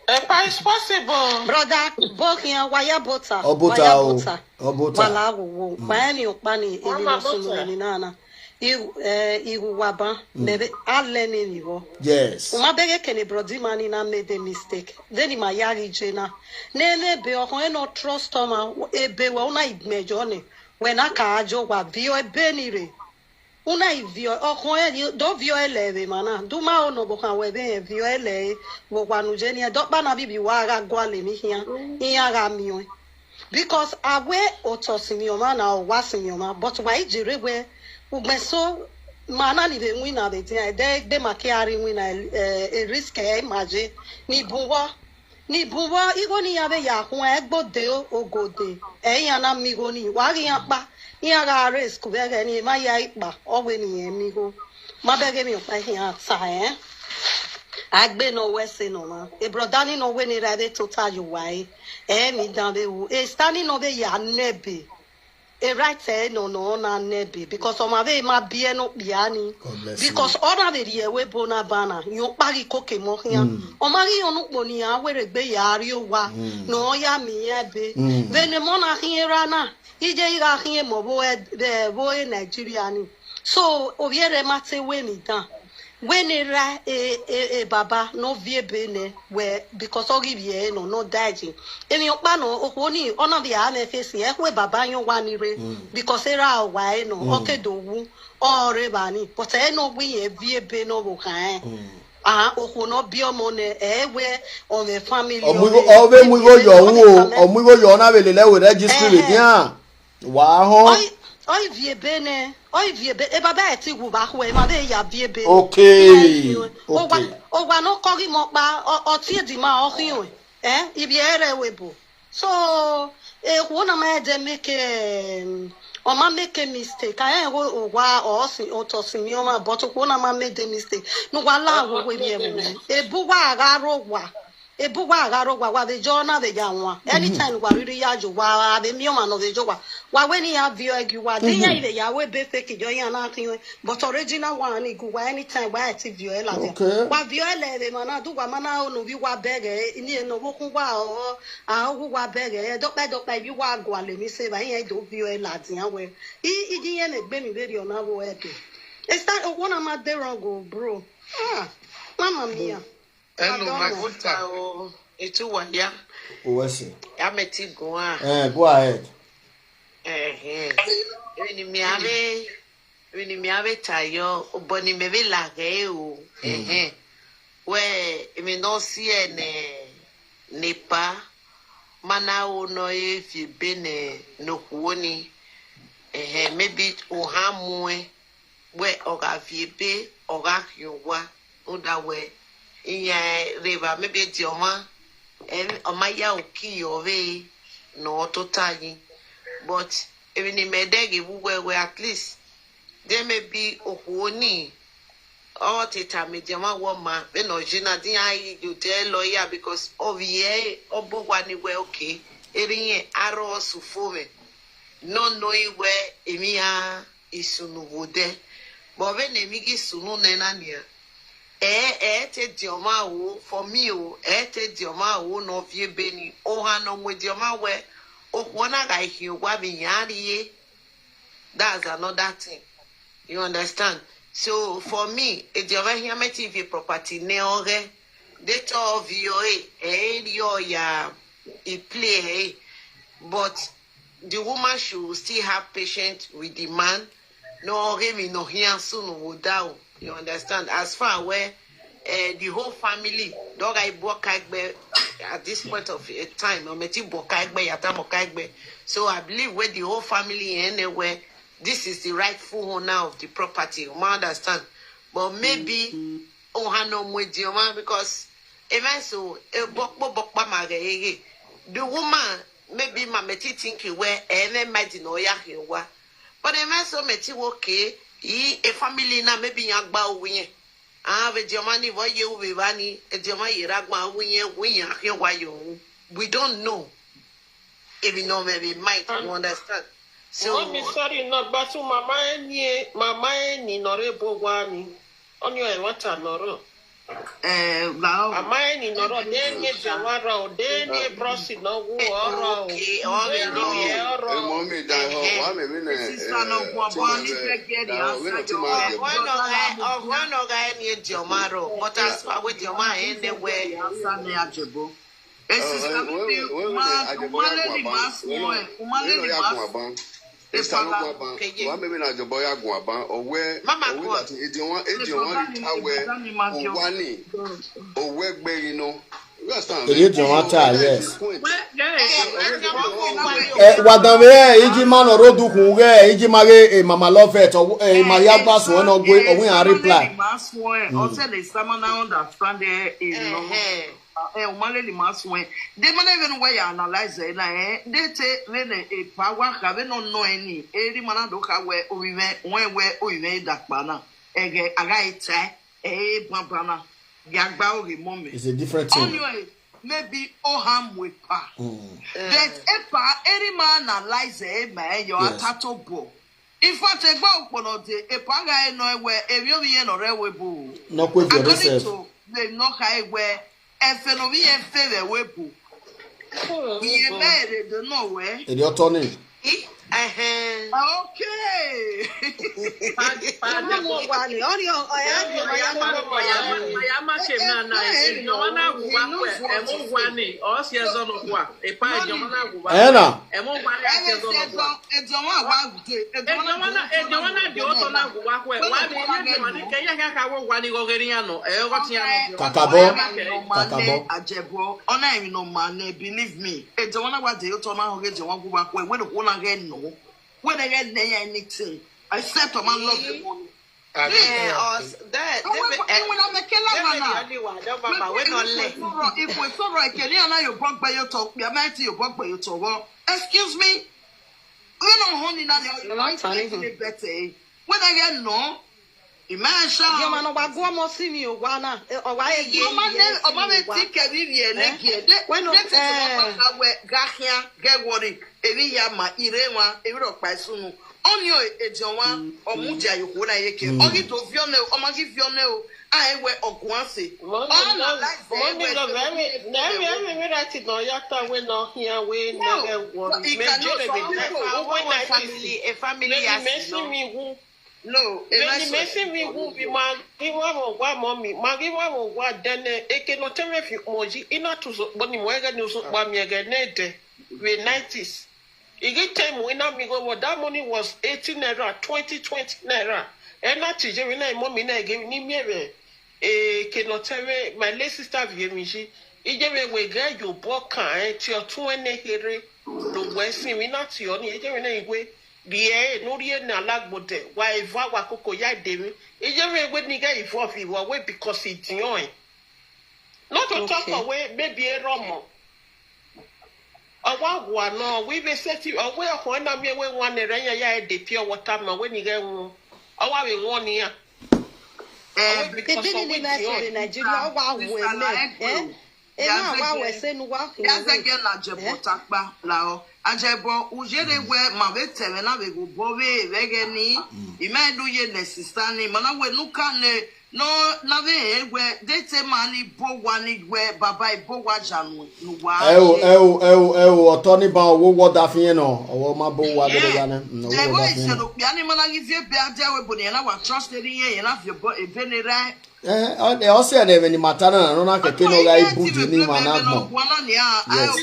Epa, it's possible. Brother, bo khian, wa ya bota. Ọ bota o. Wa ya bota. Ọ bota. Wa la wo wo. Mm. Kpa eni okpa ni, eni no sunu ni nana. Ighu- eh, ighuwaban, mẹ vbe a lẹ ne emwi vbọ. Yes. U ma bẹghe kene brọdi ma ni na made a mistake. Vbene ima ya ghi je na, ne emwi ebe ọkhọn ẹre ne ọ trust ọmwa, ebe wẹ u na i gbẹn yọ nẹ, wẹ na ka a je owa viọ ebe ni rre. U na i viọ ọkhọn ẹre, do viọ ẹlẹ vbe emwa na. De u ma ho ne ọvbokhan wẹ vbe rẹn viọ ẹlẹ ẹre vbe owa ne u ye nian, de ọkpa na vbe ivbi uwa gha gualọ emwi khian, iran gha miẹn ọẹn. Because a wẹ otọ sinmwi ọmwa na, ọ wa sinmwi ọmwa, but wa i jere wẹ ugbẹn so ma na ni vbe winna vbe edian, ẹdẹ egbe ma ke a rre iwinna, eh, e risk ẹre ma ye ni bun vbọ. Ni bun vbọ, igho ne iran vbe ya khuan ẹgbe ode ogode, ẹ iran na miẹn igho ni, wa ghi iran kpa, iran gha risk vbe ẹghẹ ne emwa ya ikpa, ọ wẹ ne irẹn miẹn igho. Ma bẹghe emwi ọkpa khian ta ẹn. A gbe ne ọ wẹ ẹse ne ọmwa. E brother ni ne ọ wẹ ne erha vbe tota ye uwa ẹre, ẹ i re emwi dan vbe ru. E sister ni ne ọ vbe ya nọ ebe, e right ẹre nọ ne ọ na nọ ebe, because ọmwa vbe ma biẹ ne okpia ni. God bless you. Because ọ na vbe rhie ẹvbo ebo na ba na, rẹn ọkpa ghi koko emọ khian. Mm. Ọ ma ghi họn ne ukpo ne iran werriegbe ya rrie owa, Mm. ne ọ ya miẹn iran ebe. Mm. Vbene emọ na khian erha na, iye i gha khian emọ vbe ẹ- vbe ẹvbo e Nigeria ni. So, ovbi ẹre ma te wẹ emwi dan. Wẹ ne erha e, e, e baba ne ọ viọ ebe nẹ wẹ, because ọ ghi vbiẹ ẹre nọ, ne ọ da ẹe. Emwi ọkpa nọ, okhuo ni, ọ na vbe a mwẹ face, ẹ khue baba yọn owa ni rre, Mm. because erha owa ẹre nọ, ọ Mm. ke do wu, ọ rre evba ni, but ẹ nọ wẹ irẹn viọ ebe ne ọvbokhan ẹn. Mm. Ah, okhuo ne ọ biẹ ọmọ nẹ, ẹ wẹ ọ mwẹ family, Ọ mu ọ igho, vbe ọ vbe mu igho yọ ọ vbe ru o, family. Ọ mu igho yọ ọ na vbe lele ẹre registry vbe Ẹhẹn. dian. Wa họn. Ọ i, ọ i viọ ebe nẹ, ọ i viọ ebe, e baba ẹre te wu vbe akhuẹ, ma vbe ya viọ ebe. Okay, Iran i viọ. Owa, okay. Owa ne ọ kọ ghi mọ ọkpa, ọ, ọ tie edima, ọ khian. Eh, ivbi ẹre rre ẹvbo ebo. So, ekhuo na ma ẹdẹ make, em, ọ ma make mistake. A rẹn owa, ọ sin, otọ sinmwi ọmwa, but okhuo na ma made mistake. Ne uwa la wo wẹ vbe ẹvbo nẹ. Ebe uwa gha rre owa. Ebe uwa gha rre owa, wa vbe jọ na vbe ya wan. Anytime wa rhirhi ya ye owa, a vbe miẹn ọmwa ne ọ vbe jọ owa. Wa wẹ ne iran viọ ẹe gie uwa. Di iran i vbe ya ru ebe fake jọ iran na khian. But original one ni gu uwa anytime wa ẹti viọ ẹe ladian. Okay. Wa viọ ẹe lẹ vbe emwa na, de uwa ma na ho ne ovbi uwa bẹghe, ne ọvbokhan uwa ọ, a ho uwa bẹghe, dọkpa dọkpa ivbi uwa gualọ emwi se evba, iran do viọ ẹe ladian wẹ. I, I di iran ne egbe emwi vberriọ na vbe ẹdẹ. Esta, okhuo na ma de wrong o, bro. Ah, mamma mia. Hello, my sister. O, etu wa ya. Uwẹ sẹ. Ya mẹ ti gun a. Eh, go ahead. Ẹhẹn. Emwi ne mia vbe, emwi ne mia vbe ta yọ, obọ ne imẹ vbe la ghẹ o. Ẹhẹn. Wẹ, emwi ne ọ si ẹre ne, ne epa, ma na ho ne ọ re viọ ebe ne, ne okhuo ni. Ẹhẹn, maybe ohan muẹn. Wẹ ọ gha viọ ebe, ọ gha khian owa, rhunmwuda wẹ iran rre evba, maybe ediọmwa, ẹ, ọ ma ya uki yọ vbe ne ọ tota yi. But emwi ne imẹ dẹghe vbe uwẹ wẹ, at least, de maybe okhuo ni, ọ te tama ediọmwa wẹ ọ ma, vbene ọ ye na, de iran ghi ye odẹ lawyer, because ọ vbiẹ ọbọ owa ni wẹ, okay, erha irẹn a rrọọ sẹ ufomwẹ. Ne ọ nọ i wẹ emwi iran i sunu vbe odẹ. But vbene emwi ghi sunu nẹ na nian, ẹ, ẹ te diọmwa ro, for me o, ẹ te diọmwa ro ne ọ viọ ebe ni. Ohan ne ọ mu ediọmwa wẹ, okhuo na gha khian owa vbe iran rrie. That's another thing. You understand? So for me, ediọmwa khian mẹ te viọ property ne ọghẹ. De te ọ viọ ẹre, ẹ i rriọ ya, i play ẹre. But the woman should still have patience with the man. Ne ọ ghe emwi ne ọ khian sunu vbe odaro. You understand? As far where, eh, the whole family, dọgha ibuọka egbe at this point of, eh, time, ọ mẹ ti buọka egbe, ya tama ọka egbe. So I believe where the whole family in anywhere, this is the rightful owner of the property. You ma understand? But maybe, ohan ne ọ mu ediọmwa, because emwa eso, obọ ọkpa obọ ọkpa ma ghẹ ẹre. The woman, maybe ma mẹ ti think where, eh, ẹmwẹ ma di ne ọ ya khian owa. But emwa eso mẹ ti wo ke, i, e family na, maybe iran gba uwu iran. A vbe ediọmwa ni vbe ọ ye ru vbe evba ni, ediọmwa ye rre agbọn uwu iran, uwu iran khian owa ye ru. We don't know. Emwi ne ọ mwẹ vbe mind, you understand? So, Mummy, sorry, ne ọ gba tu mama ẹni, mama ẹni ne ọ rre ebo owa ni. Ọni ọ ẹmwata ne ọ rrọọ. Eh, la ọ. A ma rẹn ni nọ rrọọ, de eni ediọn mwa rrọọ, de eni brọsi ne ọ wu ọrrọọ. Okay, ọ vbe rrọọ. Ẹ, ọrrọọ. Emọ mi da ehọ, wa mẹ vbe nẹ, Sista eh, nọ guan bọ ni fẹ gẹrri da ehọ, vbe nọ asa te ma yọ. Jebo. Ọgua nọ gha, ọgua nọ gha eni ediọn mwa rrọọ, but as far wẹ ediọn mwa rẹn nẹ wẹ. Asa nẹ Ajebo. Eh, eh, sista, we, we, we, we, ma, Ajebo, u ma ya lele guan ma ban. Suẹn, u ma lele ma guan ban. Sista nọ guan ban. Wa mẹ vbe nẹ Ajebo ya guan ban. Ọ wẹ, ọ wẹ that ediọn mwa, ediọn mwa ni ta wẹ, owa ni, ọ wẹ gbe ghi nọ. You understand? Eri ediọn mwa ta, yes. Eh, wa danmwehọ, iji ma nọ rre odukhunmwu ghẹ, iji ma ghe, eh, Mama Lovet, ọ, eh, ma hia gba suẹn nọ gue, ọ wẹ iran reply. Ma suẹn, ọ sẹ ne sama na understand, eh, eh, no. Eh, u ma lele ma suẹn. De ma na vbene uwẹ ya analyze ẹre na, eh, de te vbene epa wa kha vbene ọ nọ ẹre ni, eri ma na do kha wẹ ovbi mwẹ, wẹ wẹ ovbi mwẹ da kpa na, ẹghẹ a gha re tae, ẹ i re banbanna, ya gba oghe mọ mẹ. It's a different thing. Ọni ọre, maybe ọ ha mu epa. But epa, eri ma analyze ẹre ma ẹre yọ, a ta tobọ. In fact, egbe ukpọlọ de, epa gha re nọ wẹ, emwi ovbi irẹn nọ rre ẹvbo ebo. Nọ kue viọ vbe according self. To vbene ọ kha wẹ, ẹfe ne ovbi irẹn fe vbe ẹvbo ebo. Iye mẹ rre do nọ wẹ. Eri ọtọ ni. I, ẹhẹn. Okay. Pa, pa, Ajebo. Wa ni, ọ ni, ọ, ọ ya, ọ ya, ọ ya, ọ ya ma shame na na, ediọn mwa na wu wa kue, ẹmwẹ owa ni, ọ si ẹzọ nọ kua, epa ediọn mwa na wu wa. Ẹ na. Ẹmwẹ owa ni, ọ si ẹzọ nọ kua. Ediọn mwa wa de, ediọn mwa na, ediọn mwa na de otọ na gu wa khuẹ. Wa de, ediọn mwa ni kẹ ya kha kha wẹ owa ni ghe ọghe ne iran nọ, ẹ, ọghe ọtẹn iran nọ. Kakabọ, kakabọ. Ajebo, ọ na emwi nọ ma nẹ, believe me. Ediọn mwa na wa de otọ na, ọghe ediọn mwa gu wa khuẹ, wẹ ne okhuo na ghẹ nọ, wẹ ne ghẹ nẹ ya anything, except ọ ma love the money. Eh, us, that, they be, eh, they be the only one. Don't mama, we no left. If we so right, can you na your bug by your talk? Your mighty your bug by your talk. Excuse me. We no honey na your better. When I get no, imagine. Yo, man, ọba gu ọmọ si mi owa na. Ọba ye ye. Ọba me ti kẹ mi ye ne gie. When no, eh, we ga khian, get worry. Emwi ya ma ire wa, emwi rọ kpa sunu. Ọni ediọn wa, ọ mudia ye okhuo na ye ke. Ọ ghi do viọ nẹ o, ọ ma ghi viọ nẹ o, a i wẹ ọ guan se. Ọ na life ẹ wẹ ne emwi, emwi right nọ ya ta wẹ ne ọ khian wẹ ne ghẹ worry. Mẹ je vbe vbe ne family, a family ya si nọ. No, vbene imẹ si vbe iwu vbe ma ghi wa vbe owa mọ mi, ma ghi wa vbe owa dẹnẹ, eke ne ọ te mwẹ fi ukpọn yi, I na tu uzọkpọ ni mu ẹghẹ ne uzọkpọ miẹn ẹghẹ nẹdẹ vbe nineties. I ghi te mu, I na miẹn igho vbọ, that money was eighty naira, twenty, twenty naira. Ẹ na tie iye vbe na, imọ mi na ghe ni miẹn vbe eke ne ọ te mwẹ, my late sister viẹ emwi yi. Iye vbe wẹ ghẹ ye obọ kan, ẹ tie ọtuẹn ne kherhe, ne owẹ sin vbe I na tie ọni, iye vbe na i wẹ. Rhie ẹre ne u rhie ne alagbo dẹ, wa eva wa koko ya de emwi. Iye mwẹ wẹ ne I ghẹ involve vbe uwẹ because I diọn ẹn. Not to talk of wẹ maybe erha ọmọ. Ọ wa wa nọ, wẹ vbe sẹtin, ọ wẹ ọkhọ na miẹn wẹ wan ne erha iran ya de pure water ma wẹ ne I ghẹ wọn. Ọ wa vbe wọn ne iran. Ọ wẹ because of wẹ I diọn ẹn. Nigeria, ọ wa wẹ mẹ, eh? Emwa wa wẹ sẹ ne uwa khian. Ya zẹgiẹ ne Ajebọ ta kpa lahọ. Ajebọ, u yerre wẹ ma vbe ta ẹmwẹ na vbe ghe obọ vbe vbe ẹghẹ ni. I ma do ye ne sister ni, ma na wẹ ne u ka ne, nọ, na vbe rẹn wẹ, de te ma ni bo wa ni wẹ, baba i bo wa ya nu, ne uwa. Ẹ o, ẹ o, ẹ o, ẹ o, ọtọ ni ban, ọwọ wọ da fi yẹn nọ, ọwọ ma bo wa gẹdẹ ya nẹ. Mm, ọwọ wọ da fi yẹn nọ. Ẹsẹ ne okpia ni ma na ghi viẹ ebe a dia wẹ, bo ne iran na wa trust eri yẹn, iran na viẹ obọ ebe ne ra. Eh, ọ, ọ sẹ ne ẹmwẹ ne ima ta na, na nọ na kẹkẹ ne ọ gha i bud ne ima na gbọn. Yes.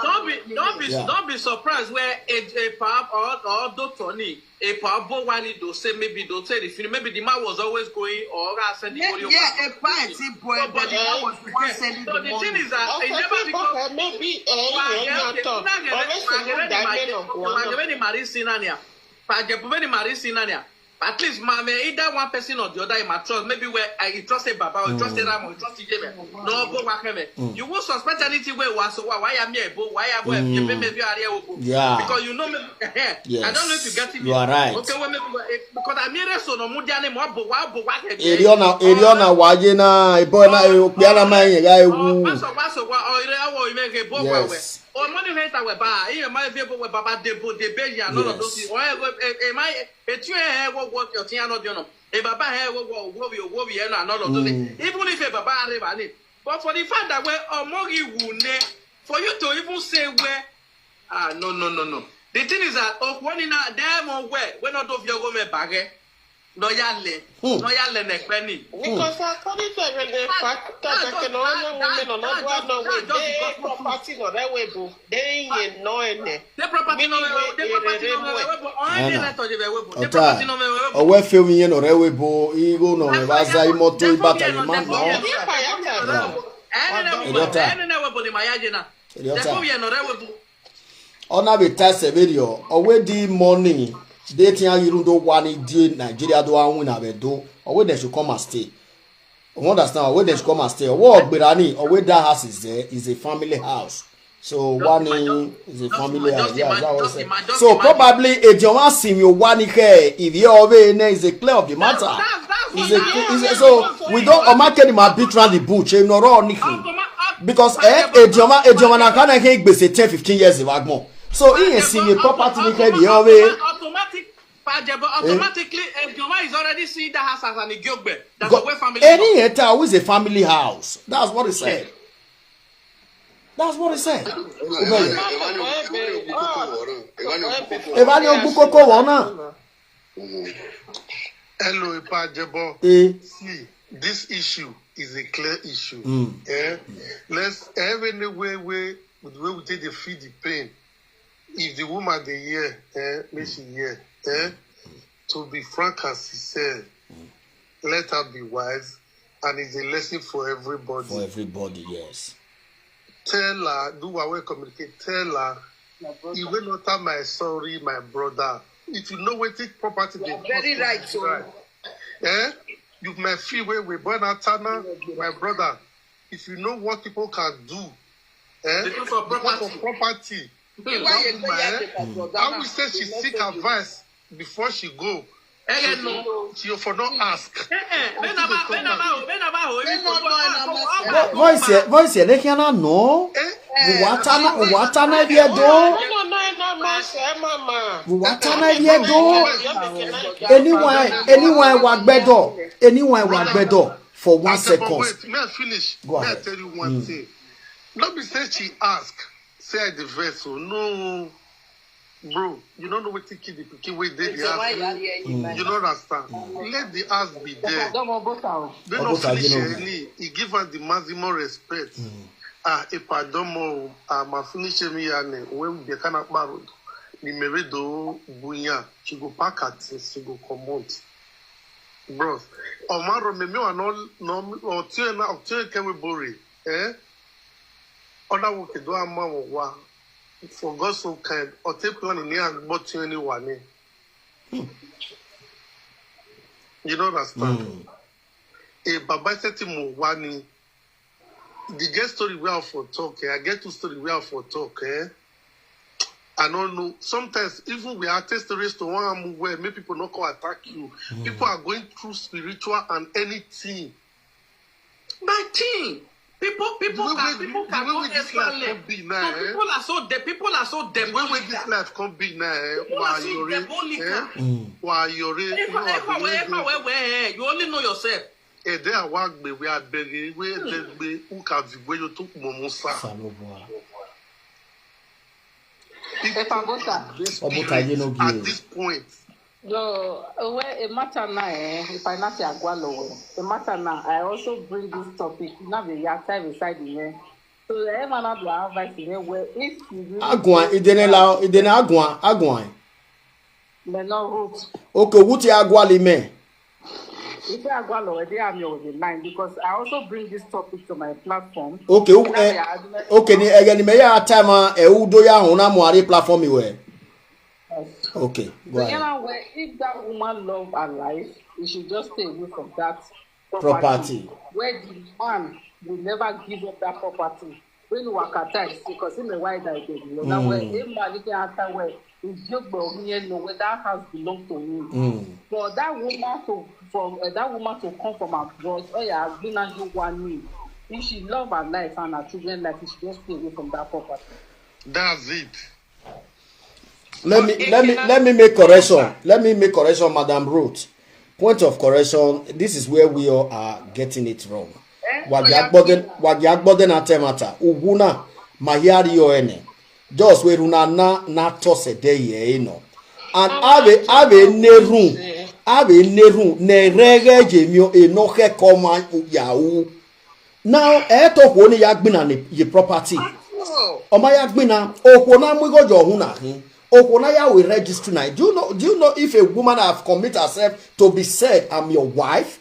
Don't be, don't be, don't be surprised where a, a pap or, or doctor ni, a pap bo wa ni do say maybe don't say the film, maybe the man was always going or gha send the money. Yeah, a party boy, but the man was the one sending the money. So the thing is that it never becomes maybe, eh, ni marry sinania. But Ajebọ ni marry sinania. At least, ma, man, either one person or the other, he might trust. Maybe where, uh, he trust a baba, or he trust a ram, or he trust a jebe. No, but what can you won't suspect anything where was so why, why am I a bo? Why am I a bo? Yeah. Because you know me. I don't know if you get me. You are right. Okay, well, maybe, eh, because I'm here, so no, mudia ni mo bo, wa bo, wa ke. Eri ọna, eri ọna wa ye na, ebo na, eh, okpia na ma yen gha ewu. Oh, what's up, what's up, wa, oh, ire awo, ime ke bo, wa we. Yes. Ọmọ ni hẹn ta wẹ ba, iye ma vie bo wẹ baba debo debe ya nọ lọ do si. Yes. Ọ ẹ wẹ, e, e ma, e, etiẹn hẹ wọ wọ ọtiẹn nọ diọn nọ. E baba hẹ wọ wọ wo vi, wo vi ẹ na nọ lọ do si. Mm. Even if e baba are ba ni. But for the fact that wẹ ọmọ ghi wu nẹ, for you to even say wẹ, ah, no, no, no, no. The thing is that okhuo ni na, de ẹmwẹ wẹ, wẹ nọ do viọ ọghomwẹ ba ghẹ. Ne ọ ya lẹ, hmm, ne ọ ya lẹ ne ẹkpẹ ni. Because according to ẹghẹ ne fact, kẹkẹ ne ọ ya wẹ mẹ nọ, nọ dua nọ wẹ de property nọ rẹ wẹ ebo, de iye nọ ẹnẹ. De property nọ wẹ, de property nọ wẹ ebo, ọ ẹnẹ rẹ tọ je vẹ wẹ ebo. De property nọ wẹ ebo. Ọ wẹ fe omi iye nọ rẹ wẹ ebo, igho nọ wẹ vbe aza, imoto, ibata, ye ma nọ. Ẹnẹ wẹ ebo, ẹnẹ wẹ ebo ni ma ya je na. De fe omi iye nọ rẹ wẹ ebo. Ọ na vbe ta ẹsẹ vberriọ, ọ wẹ de money, de te iran ghi rhunmwuda owa ni die Nigeria do gha winna vbe Ẹdo, ọ wẹ they should come and stay. You understand? Ọ wẹ they should come and stay. Ọ wẹ ọ gberra ni, ọ wẹ that house is there, is a family house. So owa ni is a family house. Yeah, that's what I said. So probably Ediọmwa sinmwi owa ni khẹ ivbi ọvbehe nẹ, is a clear of the matter. Is a, is a, so we don't, ọ ma kẹ ne ima beat around the bush, emwi ne ọ rrọọ ni khin. Because, eh, Ediọmwa, Ediọmwa na kha na khin igbese ten, fifteen years vbe agbọn. So, iran sinmwi property ni khẹ ivbi ọvbehe. Automatic, Pajebo, automatically, Ediọmwa is already seeing that house as an igiogbe. That's a wẹ family house. Eni hẹ ta, who is a family house. That's what he said. That's what he said. Evba ni ogbukoko vbọ na. Hello, Ipa Jebo. Eh. See, this issue is a clear issue. Mm. Eh? Let's, every way, way, with the way we take the feel the pain. If the woman dey hear, eh, make she hear. Eh? To be frank and sincere, let her be wise, and it's a lesson for everybody. For everybody, yes. Tell her, do what we communicate. Tell her, he will not tell my sorry, my brother. If you know what take property, you are very right. So, eh? You may feel way we born Atana, my brother. If you know what people can do, eh? Because of property. Because of property. Hmm. That woman, eh? I will say she seek advice before she go. Ẹghẹ nọ. She for not ask. Voice here, voice here, ne khian na nọ. Wa ta na, wa ta na ivbi Ẹdo. Wa ta na ivbi Ẹdo. Anyone, anyone wa gbẹdọ, anyone wa gbẹdọ for one second. Wait, may I finish? Go ahead. May I tell you one thing? No be say she ask, say I dey vex o. No. Bro, you don't know wetin kill the pikin wey dey the house. You don't understand. Let the house be there. Then no finish any. He give her the maximum respect. Ah, Ipa Jebo, ah, ma finish me ya ne. When we be kind of borrowed, the mere do bunya, she go pack her things, she go comot. Bros, ọ ma rọ mẹ, me wa no, no, ọtiẹn na, ọtiẹn kẹ wẹ bore, eh? Ọ na wo ke do a ma vbe owa. For God so kind, ọ te plan ne iran gbe ọtiẹn ni wa nẹ. You don't understand? Mm. A baba sẹ ti mu owa ni. The get story wey I for talk, eh? I get two story wey I for talk, eh? I don't know. Sometimes, even we are test stories to one well, make people not come attack you. Mm. People are going through spiritual and anything. My thing. People, people can, people can go extra length. So people are so de-, people are so diabolical. The way this life can be now, eh? People are so diabolical. Mm. Why you're, you only know yourself. Ẹdẹ a wa gbe wẹ a bẹghe wẹ ẹdẹ gbe, u ka viọ wẹ yo to kpọnmwẹ Osa. Epa Bota. Ọ Bota ye no gie. At this point. No, wẹ a matter na, eh, if I not say Agualo, a matter na, I also bring this topic. Na be ya time beside me. So, eh, man, I do advice me where if you really Aguan, idene la, idene aguan, aguan. Mẹ nọ root. Okay, what you aguali me? If I agualo, they are me with the line because I also bring this topic to my platform. Okay, okay, ni ẹghẹ ne mẹ ya time, eh, u do ya hon na mu are platform wẹ. Okay, go ahead. So, you know, where if that woman love her life, you should just stay away from that property. Where the man will never give up that property. When you work at times, because him a wife that is there, you know, where him man, he can answer where if you go, you know, where that house belong to him. For that woman to, for, uh, that woman to come from abroad, oh yeah, I've been a you one me. If she love her life and her children life, she just stay away from that property. That's it. Let me let me let me make correction. Let me make correction, Madam Ruth. Point of correction. This is where we all are getting it wrong. Wa gia gbọdẹ wa gia gbọdẹ na tẹ mata. Uwu na ma hia ri ọ ẹnẹ. Just we runa na na tọ sẹ dẹ ye e nọ. And ave ave ne run ave ne run ne rẹghẹ ye miọ enọ khẹkọ ma ya u. Now, ẹ to okhuo ni ya gbinna ni ye property. Ọ ma ya gbinna, okhuo na mu igho ye ọhun na khin. Okhuo na ya we registry na. Do you know, do you know if a woman have commit herself to be said, "I'm your wife"?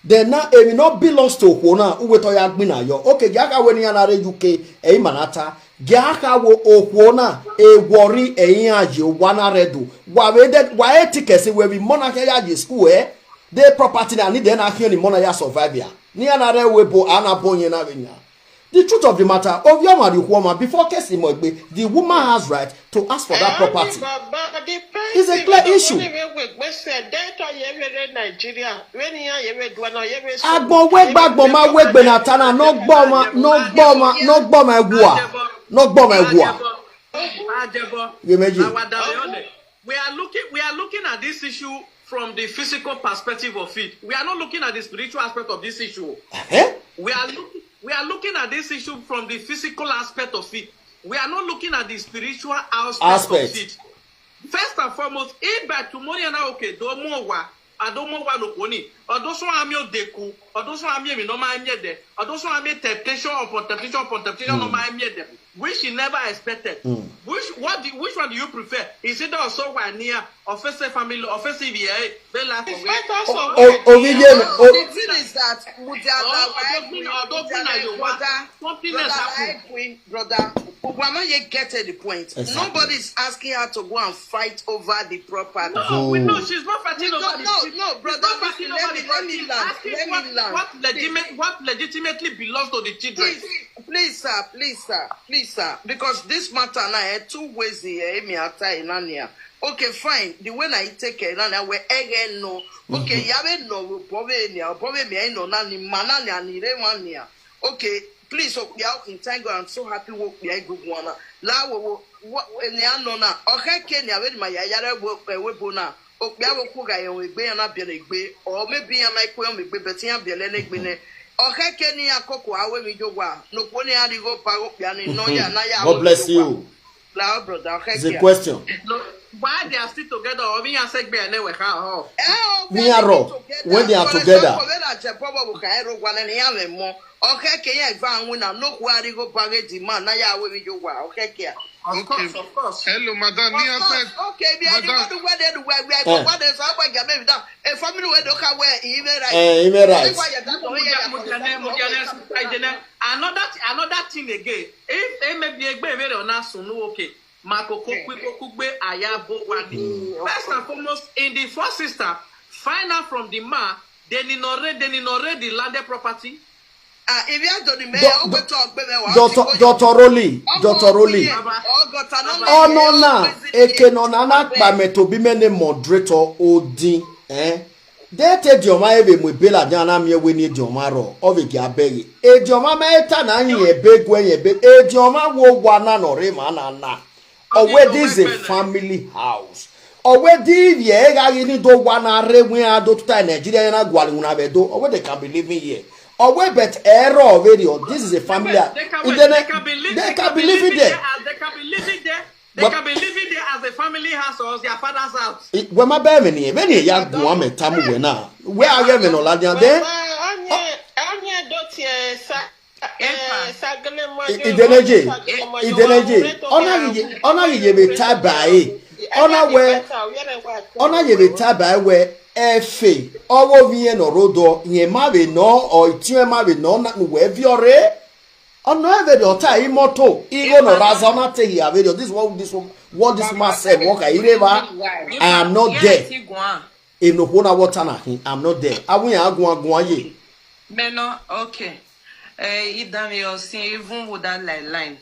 Then now, if it not belongs to okhuo na, uwe to ya gbinna yo. Okay, gia kha we ni ana re U K, ẹ i ma na ta. Gia kha wo okhuo na, e worry, ẹ iran ye wa na rẹ do. Wa vbe de, wa e ti kẹse we vbe mọ na khian ya ye school, eh? De property na ni de na khian ni mọ na ya survive ya. Ni ana rẹ we bo, ana bo yẹn na vbe yan. The truth of the matter, ovbi ọmwa rhie okhuo ọmwa before case mọ egbe, the woman has right to ask for that property. It's a clear issue. Agbọn wegbe agbọn ma wegbe na ta na, ne ọ gbọ ọmwa, ne ọ gbọ ọmwa, ne ọ gbọ ọmwa ẹwua, ne ọ gbọ ọmwa ẹwua. Ajebọ, Ajebọ, Ghe mẹ ye. Our Dare Ole, we are looking, we are looking at this issue from the physical perspective of it. We are not looking at the spiritual aspect of this issue. Eh? We are looking, we are looking at this issue from the physical aspect of it. We are not looking at the spiritual aspect, aspect of it. First and foremost, if by tomorrow na, okay, do mu wa, a do mu wa no koni, ọ do sọ ami odeku, ọ do sọ ami emwi ne ọ ma miẹn dẹ, ọ do sọ ami temptation upon temptation upon temptation ne ọ ma miẹn dẹ, which he never expected. Which, what do, which one do you prefer? Is it also one near or face a family or face a V A? Bella for where? Despite us of O- o- Ovie ye mẹ, o- The thing is that Mudiala, Ọdọgbin, Ọdọgbin na Yoruba. Brother, something else brother, happen. Like Queen, brother, we are not yet get to the point. Exactly. Nobody is asking her to go and fight over the property. No, we know she's not fighting over the property. No, no, brother, listen, let me, let me land. Asking what, what legitimate, what legitimately belongs to the children. Please, please, sir, please, sir, please, sir, because this matter now, eh, two ways here, eh, me I tie na nia. Okay, fine. The way na he take care na nia, we ege no. Okay, ya be no, we obọ vbe nia, obọ vbe mi no na ni ma na nia ni re ma nia. Okay, please, okpia, in thank God, I'm so happy we okpia igugu na. La we wo, wo, enia no na. Ọ khẹke nia vbe ni ma ya ya rre we, we bo na. Okpia vbe okhuo gha ye egbe, iran na biẹlẹ egbe, or maybe iran ma i ku iran mu egbe, but iran biẹlẹ ne egbe nẹ. Ọ khẹke ne iran koko a ru emwi ye owa, ne okhuo ne iran rhie igho ba ghe okpia ni, ne ọ ya, ne a ya ru emwi ye owa. God bless you. La, brother, ọ khẹke a. It's a question. No, why they are still together, or iran sẹ egbe nẹ wẹ kha họ? Eh, oh, when they are together. When they are together. For example, vbe na jẹ bọbọ vbe okha ẹre owa nẹ, ne iran mwẹ emọ. Ọ khẹke iran eva winna, ne okhuo a rhie igho ba ghe the man, ne a ya ru emwi ye owa, ọ khẹke a. Of course, of course. Hello, madam. Of course. Okay, bi a di wadu wede du we, we are wede so agba ga me da. A family we do ka we, i mwẹ right. Eh, i mwẹ right. Wa ya da ko ya ya. Another th- another thing again. If e maybe egbe vbe re ọ na sunu, okay. Ma koko kugbe kugbe a ya bo wa ni. First and foremost, in the first instance, find out from the man, they need not read, they need not read the landed property. Ah, if you don't know, Doctor, Doctor Rolly, Doctor Rolly. Ọnọ na, eke nọ na na kpa mẹ tobi mẹ ne moderator odin, eh? De te ediọnmwa vbe mu ebe ladian na miẹn wẹ ne ediọnmwa rrọọ, ọ vbe gie a bẹghe. Ediọnmwa ma i ta na yin ebe guẹ yin ebe, ediọnmwa wo owa na ne ọ rre emwa na na. Ọ wẹ this is a family house. Ọ wẹ de ivbi ẹre gha ghi ni do owa na rre, wẹ iran do tuta Nigeria, iran na gualọ iwinna vbe Ẹdo. Ọ wẹ they can be living here. Ọ wẹ but ẹrọ vberriọ, this is a family house. They can, they can be living there. They can be living there. They can be living there as a family house or their father's house. Wẹ ma bẹghe ẹmwẹ ne irẹn, vbene irẹn ya guan mẹ tama uwẹ na, wẹ a ghe ẹmwẹ ne ọ ladian dẹ. Baba, ọnye, ọnye do tie sa, eh, sagene ma yo, Ideneje, sagene ma yo, Ideneje, wa mu re to ọ na ya ghi ye, ọ na ghi ye vbe ta ba ẹre, ọ na wẹ, ọ na ye vbe ta ba ẹre wẹ, ẹfe, ọ vbe ovbi irẹn ne ọ rre odọ, irẹn ma vbe nọ, ọ itiọn ma vbe nọ, na ne uwẹ viọ rre. Ọ nọ vberriọ, ọ ta imoto, igho ne ọ ra za, ọ na te hia vberriọ. This is what this wo-, what this man said, wọ kha ire evba, I am not there. Eno okhuo na wọ ta na khin, I'm not there. Avbe iran guan guan ye. Mẹ nọ, okay. Eh, I danmwehọ sin, even with that line line.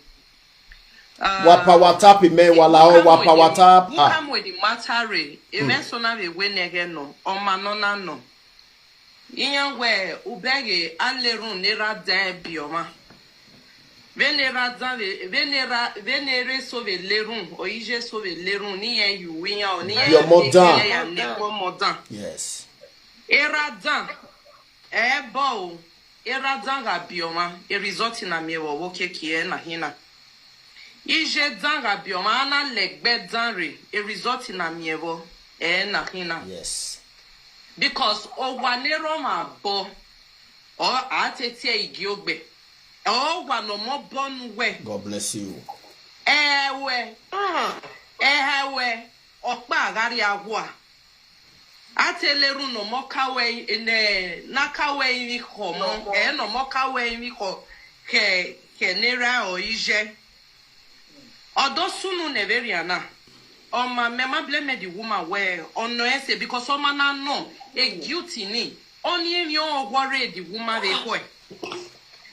Wa pa WhatsApp mẹ, wa la ọ, wa pa WhatsApp. Who come with the matter re? Emẹ sọ na vbe wẹ ne ẹghẹ nọ, ọ ma nọ na nọ. Iran wẹ ubẹghe a le erhunmwu ne erha dan ẹbi ọmwa. Vbene erha dan vbe, vbene erha, vbene erha eso vbe le erhunmwu, ọ i ye eso vbe le erhunmwu, ne irẹn ye uwu iran, ọ, ne irẹn, your mother, ne irẹn ya nekọ ọmọ dan. Yes. Erha dan, ẹ bọ o, erha dan gha biẹ ọmwa, e result na miẹn vbe ọvbokiekie ẹre na khin na. Iye dan gha biẹ ọmwa, a na lẹ ẹgbẹ dan rre, e result na miẹn vbe ẹre na khin na. Yes. Because owa ne erha ọmwa bọ, ọ, a te tie igiogbe. Ọ wa ne ọmọ bọ ne uwẹ. God bless you. Ẹhẹ wẹ, ẹhẹ wẹ, ọkpa gha rrie awa. A te le erhunmwu ne ọmọ ka wẹ i-, ne, ne a ka wẹ emwi khọ ọmọ, ẹ, ne ọmọ ka wẹ emwi khọ khẹ, khẹ ne erha ọre iye. Ọ do sunu ne vberriọ na. Ọma, mẹ ma blame the woman wẹ ọ nọ ẹse, because ọma na nọ, e guilty ni, ọni emwi ọghọ rre the woman vbe khuẹ.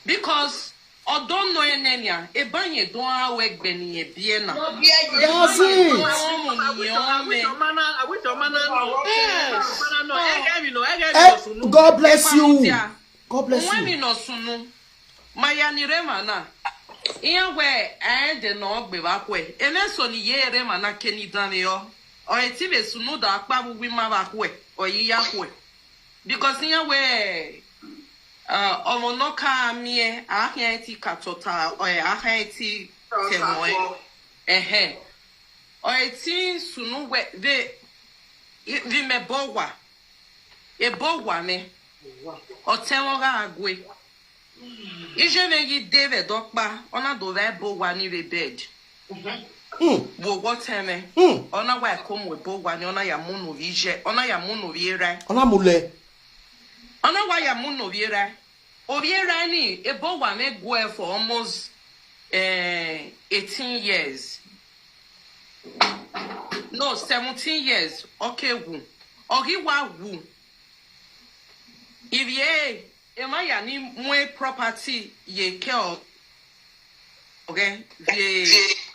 Because ọ do nọ ẹnẹ nian, eba yẹn do a ru ẹgbẹ ne irẹn biẹ na. That's it. Ọmọ ne irẹn ọmọ mẹ. Yes. Eh, God bless you. God bless you. Uwẹ emwi ne ọ sunu, ma ya ni rre emwa na. Iran wẹ, ẹ, ẹdẹ ne ọ gbe vbe akhuẹ. Emwi eso ne I ye rre emwa na ke ni danmwehọ. Ọ e ti vbe sunu da ọkpa vbe uwu ima vbe akhuẹ, ọ i ya khuẹ. Because iran wẹ, uh, ọmọ ne ọ ka miẹn, a khian ti ka tota, ọ, a khian ti tẹ ẹmwẹ. Ẹhẹn. Ọ e ti sunu wẹ, vbe, vbe imẹ bọ owa. Ebo owa mwẹ, ọtẹn mwẹ ọ gha gue. Iye mwẹ ghi de vbe ẹdẹ ọkpa, ọ na do vba ebo owa ni vbe bed. Hmm. Vbe owa ọtẹn mwẹ, hmm, ọ na wa ẹko mu ebo owa ni, ọ na ya mu ne ovbi iye, ọ na ya mu ne ovbi erha. Ọ na mu lẹ. Ọ na wa ya mu ne ovbi erha. Ovbi erha ni, ebo owa mwẹ gue for almost, eh, eighteen years. No, seventeen years, ọ ke wu. Ọ ghi wa wu. Ivie, emwa ya ni mu property ye ke ọghẹ, vbe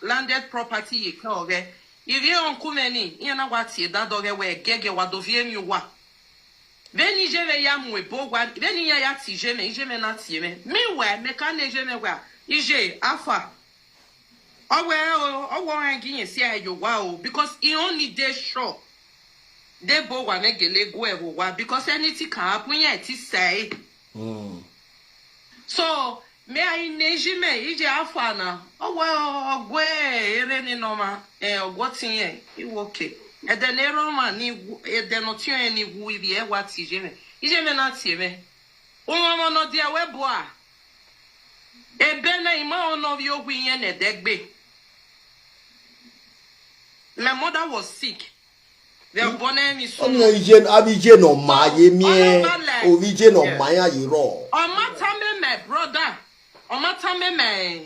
landed property ye ke ọghẹ. Ivie uncle mwẹ ni, iran na wa tie dadọ ghẹ wẹ gẹgẹ wa do viọ emwi uwa. Vbene iye mwẹ ya mu ebo owa, vbene iran ya tie iye mwẹ, iye mwẹ na tie mwẹ. Meanwhile, mẹ ka nọ iye mwẹ wẹ, iye, afa. Ọ wẹ o, ọ wẹ ọnrẹn gie irẹn si ẹe ye owa o, because irẹn ni dey sure. De ebo owa mwẹ gele gu ẹe vbe owa, because anything can happen, iran ti sẹ ẹre. Mm. So, mẹ a i nọ iye mwẹ, iye afa na, ọ wẹ ọ gue erha ni ne ọmwa, eh, ọ gu ọtẹn irẹn, I wẹ okay. Ẹdẹ ne erha ọmwa ni wu, ẹdẹ ne ọtẹn irẹn ni wu, ivie ẹre wa tie iye mwẹ. Iye mwẹ na tie mwẹ. Uwọnmwọ ne ọ dia wẹ bua. Ebe na, I ma rẹn ne ọ vbe ovbi iyẹn ne ẹdẹgbe. My mother was sick. Vbe obọ ne emwi sunu. Ọni iye, avbe iye ne ọ ma ye miẹn, ovbi iye ne ọ ma iran ye rrọọ. Ọ ma tama my brother. Ọ ma tama my,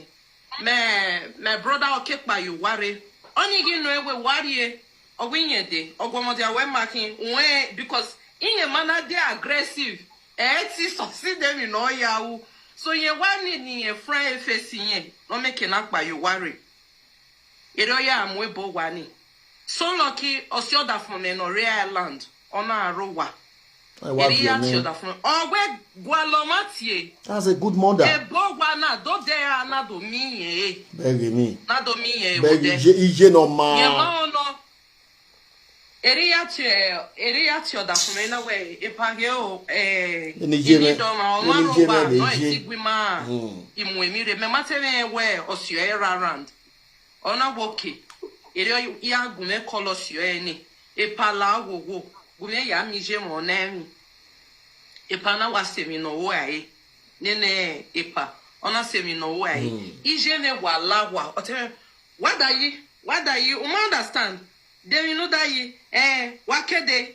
my, my brother, ọ ke kpa ye owa rre. Ọni ghi nọ ẹwe wa rrie, ọ wẹ irẹn dee, ọ guọmọ dia wẹ ma khin, wẹ, because irẹn ma na dey aggressive, ẹ i ti succeed emwi ne ọ ya ru. So irẹn wa need ne irẹn friend face irẹn, ne ọ make na kpa ye owa rre. Erriọ ọ ya mu ebo owa ni. So lucky, ọ si ọdafẹn mwẹ ne ọ rre Ireland, ọ na rre owa. Ẹ wa Erriọ viọ ya tie mwẹ. Ọdafẹn mwẹ. Ọ wẹ gualọ ọmwa tie. That's a good mother. Ebo owa na, do de a na do miẹn irẹn. Bẹghe mi. Na do miẹn irẹn. Bẹghe vbe odẹ. Iye, iye ne ọ ma. Irẹn ma ọ nọ. Erriọ ya tie, Erriọ ya tie ọdafẹn mwẹ na wẹ, epa ghe o, eh, Eni iye mwẹ, ini dọmwa, ọmwa eni iye mwẹ rre owa, vbe nọ iye. Eti gbe ima, Mm. I mu emwi rre, mẹ ma te mwẹ wẹ, ọ si ọre ra round. Ọ na wẹ okay. Erriọ ya gu mwẹ call ọ si ọre ni. Epa la wo wo. Gu mwẹ ya miẹn iye mwẹ ọna ẹmwẹ. Epa na wa sẹ emwi ne ọ ru ẹre. Nene epa. Ọ na sẹ emwi ne ọ ru ẹre. Mm. Iye mwẹ wa la wa. Ọ te mwẹ, wa da yi, wa da yi. U ma understand. De emwi ne u da yi. Eh, wa kede.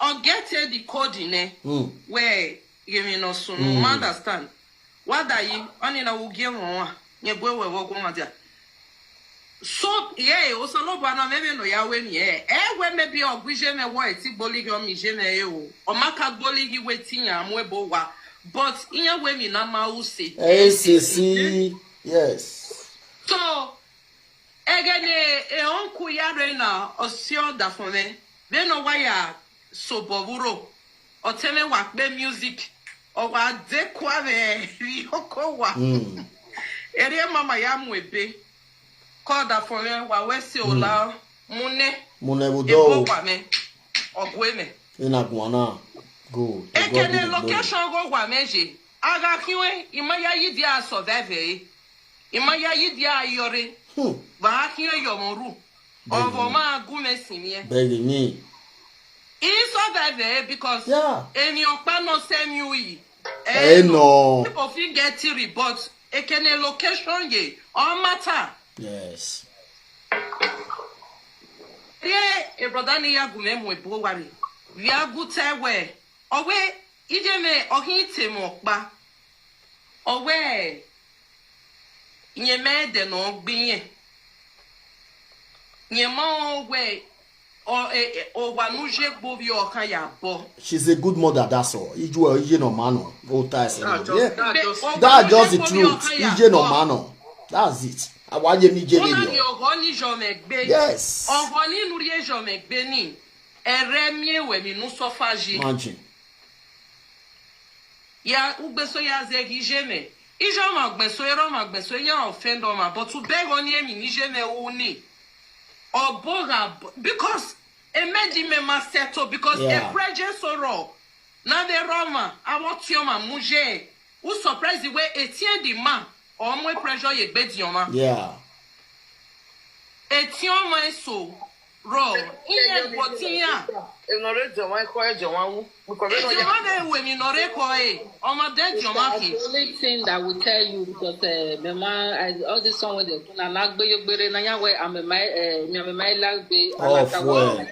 Ọ get the code nẹ. Mm. Wẹ, ghe emwi ne ọ sunu, Mm. ma understand. Wa da yi, ọni na wo gie mwẹ ọnrẹn, yẹn gu ẹwẹ vbe ọguọmwadia. So, yeah, Osanobua na mwẹ vbene ọ ya ru emwi ẹre. Ẹ wẹ maybe ọ gu iye mwẹ wẹ ọ ti gbolighi ọmọ iye mwẹ ẹre o. Ọ ma ka gbolighi wẹ te iran mu ebo owa. But iran wẹ emwi na ma ru sẹ. Ẹ sẹ si, yes. So, ẹghẹ ne e uncle ya rre na, ọ si ọdafẹn mwẹ, vbene ọ wa ya sobọ vbe uro, ọtẹn mwẹ wa kpe music, ọ wa de kua vbe oko wa. Mm. Erriọ mama ya mu ebe. Kọdafọn mwẹ, wa wẹ sẹ ola mu nẹ. Mu nẹ vbe odọ o. Ebo wa mẹ, ọ gue mẹ. Ena guan na. Good. To God be the glory. Ekene location gho wa mẹ ye. A gha khian, I ma ya yi dia survive ẹre. I ma ya yi dia yọrre. Hmm. Vbe a khian yọ mwẹ ru. Bẹ́ẹ̀ni. Ọvọ ma gu mwẹ sinmwi ẹn. Bẹ́ẹ̀ni. I survive ẹre because, yeah, emwi ọkpa nọ sẹ emwi ui. Ẹ nọ. People fit get theory, but ekene location ye, ọ matter. Yes. Rhie e brother ni ya gu mwẹ mu ebo wa rre. Vbe a gu te wẹ, ọ wẹ, iye mwẹ, ọ khin te mwẹ ọkpa. Ọ wẹ, iyẹn mẹ ẹdẹ ne ọ gbe iyẹn. Iyẹn ma wẹ, ọ, e, e, owa ne u ye gbe ovbi ọkhan ya bọ. She's a good mother, that's all. Iye, iye nọ ma nọ. Go tie ẹsẹ nọ. Yeah. That's just the truth. Iye nọ ma nọ. That's it. Awa ye mi iye vberriọ. Ọna ni ọghọ ni yọ mwẹ gbe. Yes. Ọghọ ni ne u rhie yọ mwẹ gbe ni. Ẹrẹ miẹn wẹ emwi ne u suffer yi. Imagine. Ya ugbeso ya zẹ ghi iye mwẹ. Iye ọmwa ugbeso, erha ọmwa ugbeso, iran offend ọmwa, but ubẹghe ọnii emwi ne iye mwẹ ru ni. Ọbo gha b-, because emẹdi mẹ ma settle, because, yeah, e pressure so rrọọ. Na vbe erha ọmwa, avbe ọtiọnmwa mu ye. U surprise wẹ etiẹn the man, ọ mu e pressure ye egbe ediọn ọmwa. Yeah. Etiọnmwa eso rrọọ, iran ẹguọtọ iran. Enọ rre ediọn ọmwa, ekhọe ediọn ọmwa wu. Because vbene ọ ya ediọn ọmwa vbe ru emwi ne ọ rre ekhọe, ọmwa de ediọn ọmwa khin. The only thing that will tell you, because, eh, mẹ ma, I, all this one wey dem do na, na gbe yo gbere na, ya wẹ amẹ ma, eh, mẹ, amẹ ma i la gbe, a na ta wẹ,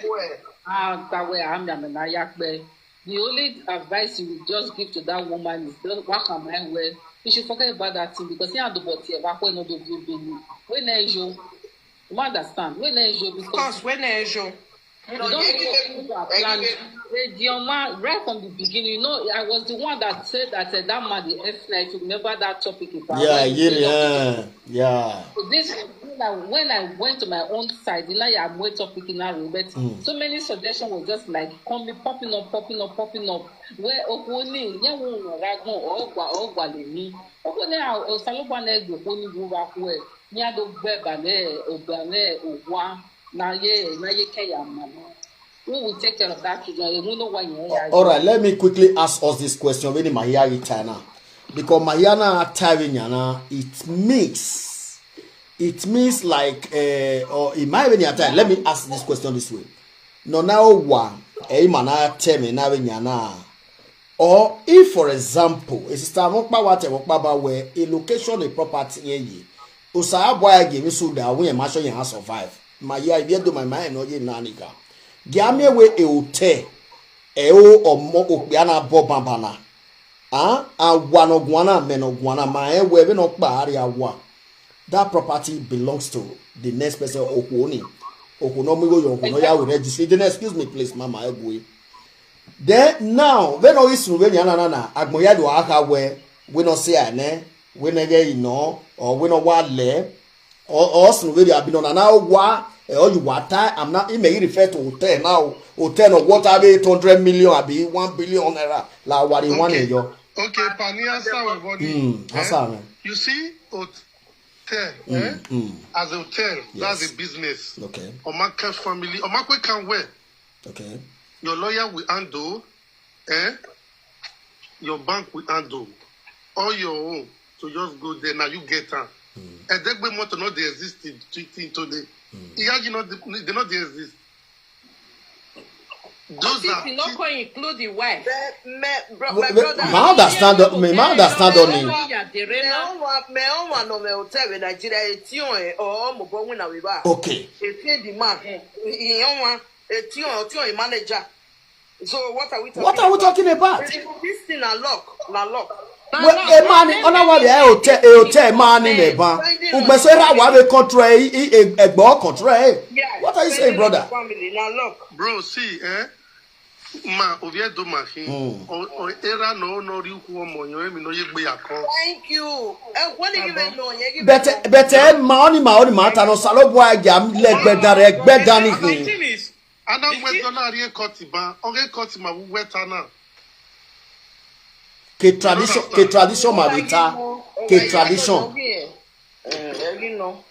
a ta wẹ, amẹ, amẹ na ya kpẹ. The only advice you will just give to that woman is just wa khama ẹn wẹ, you should forget about that thing, because iran do bọ tie vbe akhuẹ ne ọ do viọ ebe ni. Wẹ nẹ yo, you ma understand? Wẹ nẹ yo, because, of course, wẹ nẹ yo. You don't know what people are planning. Ediọn ọmwa, right from the beginning, you know, I was the one that said that, uh, that man, the F nine, if you remember that topic, if I, yeah, when you, yeah, yeah. So this, when I, when I went to my own side, you know, I went topic in that room, but, mm, so many suggestions were just, like, coming, popping up, popping up, popping up. Wẹ okhuo ni, yẹn wo unu gha gbọn, ọ gua, ọ gua le ni. Okhuo ni, a, Osanobua ne gbe okhuo ni vbe uvba khuẹ, iran do gbe ba nẹ, oba nẹ owa, na ye, na ye kẹ ya ma nẹ. Who will take care of that children? Emwi ne owa yẹn ya. All right, let me quickly ask us this question. Vbene ima hia ghi ta na, because ima hia na ta vbe yan na, it means, it means like, eh, or ima vbene a ta. Let me ask this question this way. Nọ na owa, eh, ima na ta ẹmwẹ na vbe yan na. Or if, for example, a sister mwẹ ọkpa wa ta ẹmwẹ ọkpa ba wẹ, a location, a property yẹn ye. Osanobua gie emwi suda, wẹ ma sure iran survive. Ma ya ivbi Ẹdo ma, ma rẹn ne ọ ye na ni gha. Gie a miẹn wẹ e hotel, ẹ o ọmọ okpia na bọ banbanna. Ah, awa ne ọ guan na, mẹ ne ọ guan na, ma rẹn wẹ vbene ọ kpa a rhie awa. That property belongs to the next person, okhuo ni. Okhuo ne ọ mu igho yọ, okhuo ne ọ ya ru registry. Then, excuse me, please, mama, ẹ gue. Then now, vbene ọ ghi sunu vbe yan na na na, agbọn hia do a kha wẹ, wẹ ne ọ sẹ a nẹ, wẹ ne ghẹ i nọ, or wẹ ne ọ wa lẹ, or, or sunu vberriọ abi nọ na na owa, eh, or you wa ta, I'm not, imẹ ghi refer to hotel now, hotel nọ worth avbe eight hundred million abi one billion naira, la wa rhie wan, okay, yọ. Okay, Pani, answer we body. Mm, eh? Answer me. You see, hotel, mm, eh? Mm. As a hotel, yes, that's a business. Okay. Ọ ma kẹ family, ọ ma kwe kan wẹ. Okay. Your lawyer will handle, eh? Your bank will handle. All your own to just go there now, you get am. Mm. Ẹdẹgbe motor no dey exist till, till, till today. Mm. Iyayi no dey, they no dey exist. Those are, no go include the wife. Well, my brother, my understand, me, my understand on him. Me own one, me own one of my hotel in Nigeria, etiọn, eh, or mobile win away back. Okay. Etiọn the man, he own one, etiọn, etiọn a manager. So what are we talking about? What are we talking about? This thing na luck, na luck. Well, a man, on our way, a hotel, a hotel man in a ban. Ugbeso ra wa be control, eh, eh, eh, egbo control, eh. Yes. What are you saying, brother? Family, na luck. Bro, see, eh? Ma, ovie do ma khin. Mm. O, o, era no, no ri ku ọmọ yan, emi no ye gbe ya ko. Thank you. Eh, what do you mean, no? But, but, eh, ma oni, ma oni, ma ta no, Osanobua ya lẹ gbẹdan rẹ, gbẹdan ni khin. Ana wẹ dọ na rhie cut ban, ọ ghe cut ma wu wẹ ta na. Ke tradition, ke tradition ma vbe ta, ke tradition. No.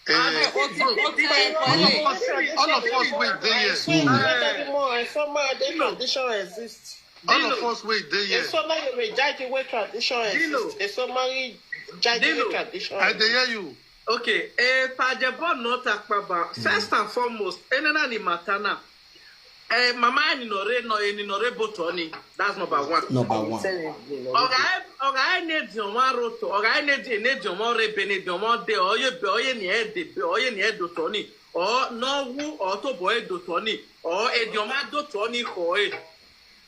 Eh, Abeg, oti, oti, all of us, all of us wey dey here. So, Hmm. Daddy Mo, eh, so my the tradition exists. All of us wey dey here. So now you reject the way tradition exists. So now you reject the way tradition. I dey hear you. Okay, eh, Pajebo not Akpaba. First and foremost, enana ni matana. Eh, mama ni no re no, ni no re botọ ni. That's number one. Number one. Ọ gha, ọ gha ne ediọn mwa rotọ, ọ gha ne ediọn, ne ediọn mwa rre ebe, ne ediọn mwa de, ọ ye ebe, ọ ye ni ẹ de ebe, ọ ye ni ẹ dotọ ni, ọ ne ọ wu, ọ tobọ ẹ dotọ ni, ọ ediọn mwa dotọ ni khọ ẹ.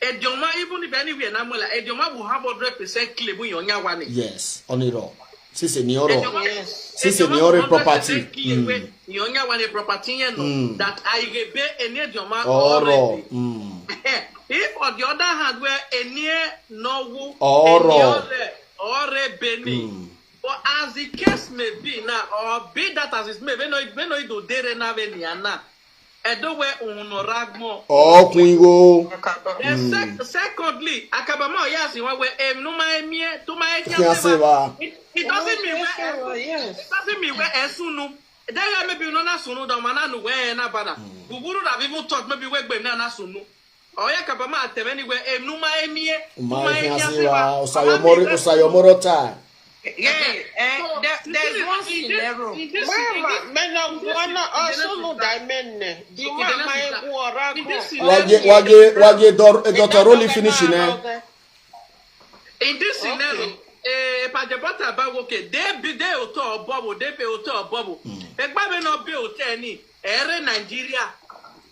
Ediọn mwa, even if anywhere na muẹla, ediọn mwa will have hundred percent claim iran yan wa ni. Yes, ọni rọ. Sisi ni ọrọ. Ediọn mwa, Sisi ediọn ni mwa ọrọ will hundred percent property. Claim we, Mm. iran yan wa ni property yẹn nọ. Mm. That a ghe ebe eni ediọn mwa Ọrọ. ọrẹ ebe. Mm. If on the other hand, where eni ẹ nọ wu, Ọrọ. eni ọrẹ, ọrẹ ebe ni. Mm. But as the case may be now, or be that as it may, vbene, vbene ọ do dere na vbe nian na, Ẹdo wẹ uhunmwu nọ rre agbọn. Ọ khuin igho. The sec-, Mm. secondly, Akabama ọ ya si wan wẹ emwi ne u ma he miẹn, te u ma he khian Khian se se evba. Evba. It, it doesn't mean wẹ, Yes. it doesn't mean wẹ ẹ sunu. Deghẹ maybe u nọ na sunu, da ọmwa na nu wẹ ẹ na ba na. Mm. Vbugburu na vbe even talk, maybe wẹ egbe na na sunu. Ọ ya Akabama tẹ mwẹ ni wẹ emwi ne u ma he miẹn, U ma te u ma he he khian khian se se evba. evba. Osayọmọ rre, Osayọmọ rre ọta. Yeah, eh, So, there, there is in one this, in this scenario. Mama, men of one also no diamond. The Okay, one then my that's it. War In this Wa scenario, ge, wa ge, wa ge dor-, eh, Doctor Rolly finish nẹ. In this scenario, Okay. eh, Pajebota ba wo ke, they be, they hotel Bobo, they be hotel Bobo. Mm. Egba me no be hotel ni, ẹ rre Nigeria.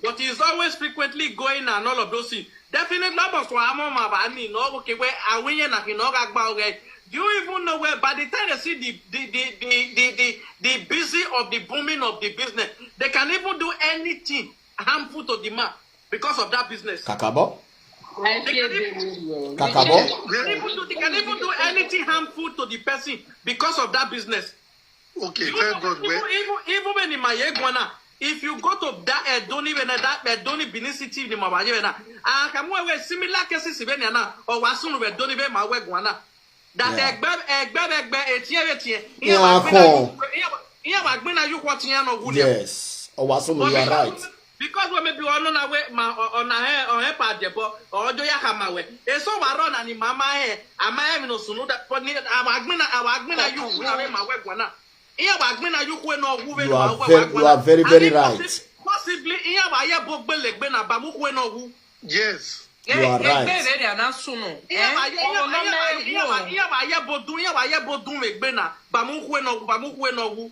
But he's always frequently going and all of those things. Definitely, almost wa mo ma ba ni no, okay, where are we na ki no ga gba oge. Do you even know where by the time they see the, the, the, the, the, the, the busy of the booming of the business, they can even do anything harmful to the man because of that business. Kakabọ. They can even, Kakabọ. they can even do, they can even do anything harmful to the person because of that business. Okay, Even, thank God. even, Well, even, even when in my Eguana, if you go to that Edoni, when that Edoni Benin City, ni ma wa ye na. Ah, come on, we similar cases even na. Or wa sunu we Edoni, we ma we Guana. That Yeah. egbe, egbe, egbe, etien, etien. Iye Yeah, wa gbina come. you, iye wa, iye wa gbina you what you no good. Yes. Owasomo, But you are because, right. because we maybe one on our way, ma, on our, on our part, but or do ya come away. It's so wa run and mama eh, ama eh, no sunu that, but ni, awa gbina, awa gbina you, we ma we Guana. Iye wa gbina you, we no, we You ma are we very, Guana. you are very, And very it possi-, right. Possibly, iye wa ye bo gbele gbe na, ba mu we no wu. Yes. You are right. Egbe vbe rria na sunu. Iye wa ye, iye wa ye bo dun, iye wa ye bo dun vbe gbe na, ba mu we no, ba mu we no wu.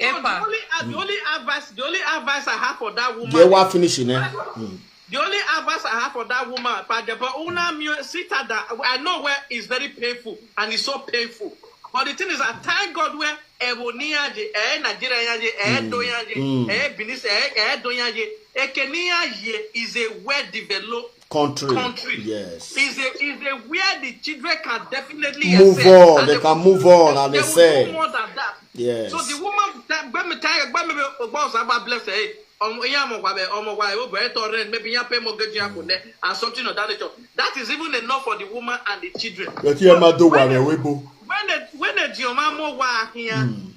So the Epa. only, uh, the only advice, the only advice I have for that woman Ye wa is, finish nẹ. Mm. the only advice I have for that woman, Pajebo, una mi sister that I know where is very painful and it's so painful. But the thing is, I thank God where Evo ni ya ye, eh, Nigeria ya ye, eh, Mm. do ya ye, Mm. eh, Benin, eh, eh, do ya ye. Eke ni ya ye is a well developed Country. country. Yes. Is a, is a where the children can definitely Move excel on, and they they can move on and they will do excel. more than that. Yes. So the woman, that, gbe mi tell you, gbe mi, Ogbonge Osa ba bless her. Um, yeah, ọmọ wa, ọmọ wa, oh, but rent, maybe you pay mortgage, you have to, and something of that nature. That is even enough for the woman and the children. But you ma do When wa the, we bo. when the, when the Jehovah mo wa here, Mm.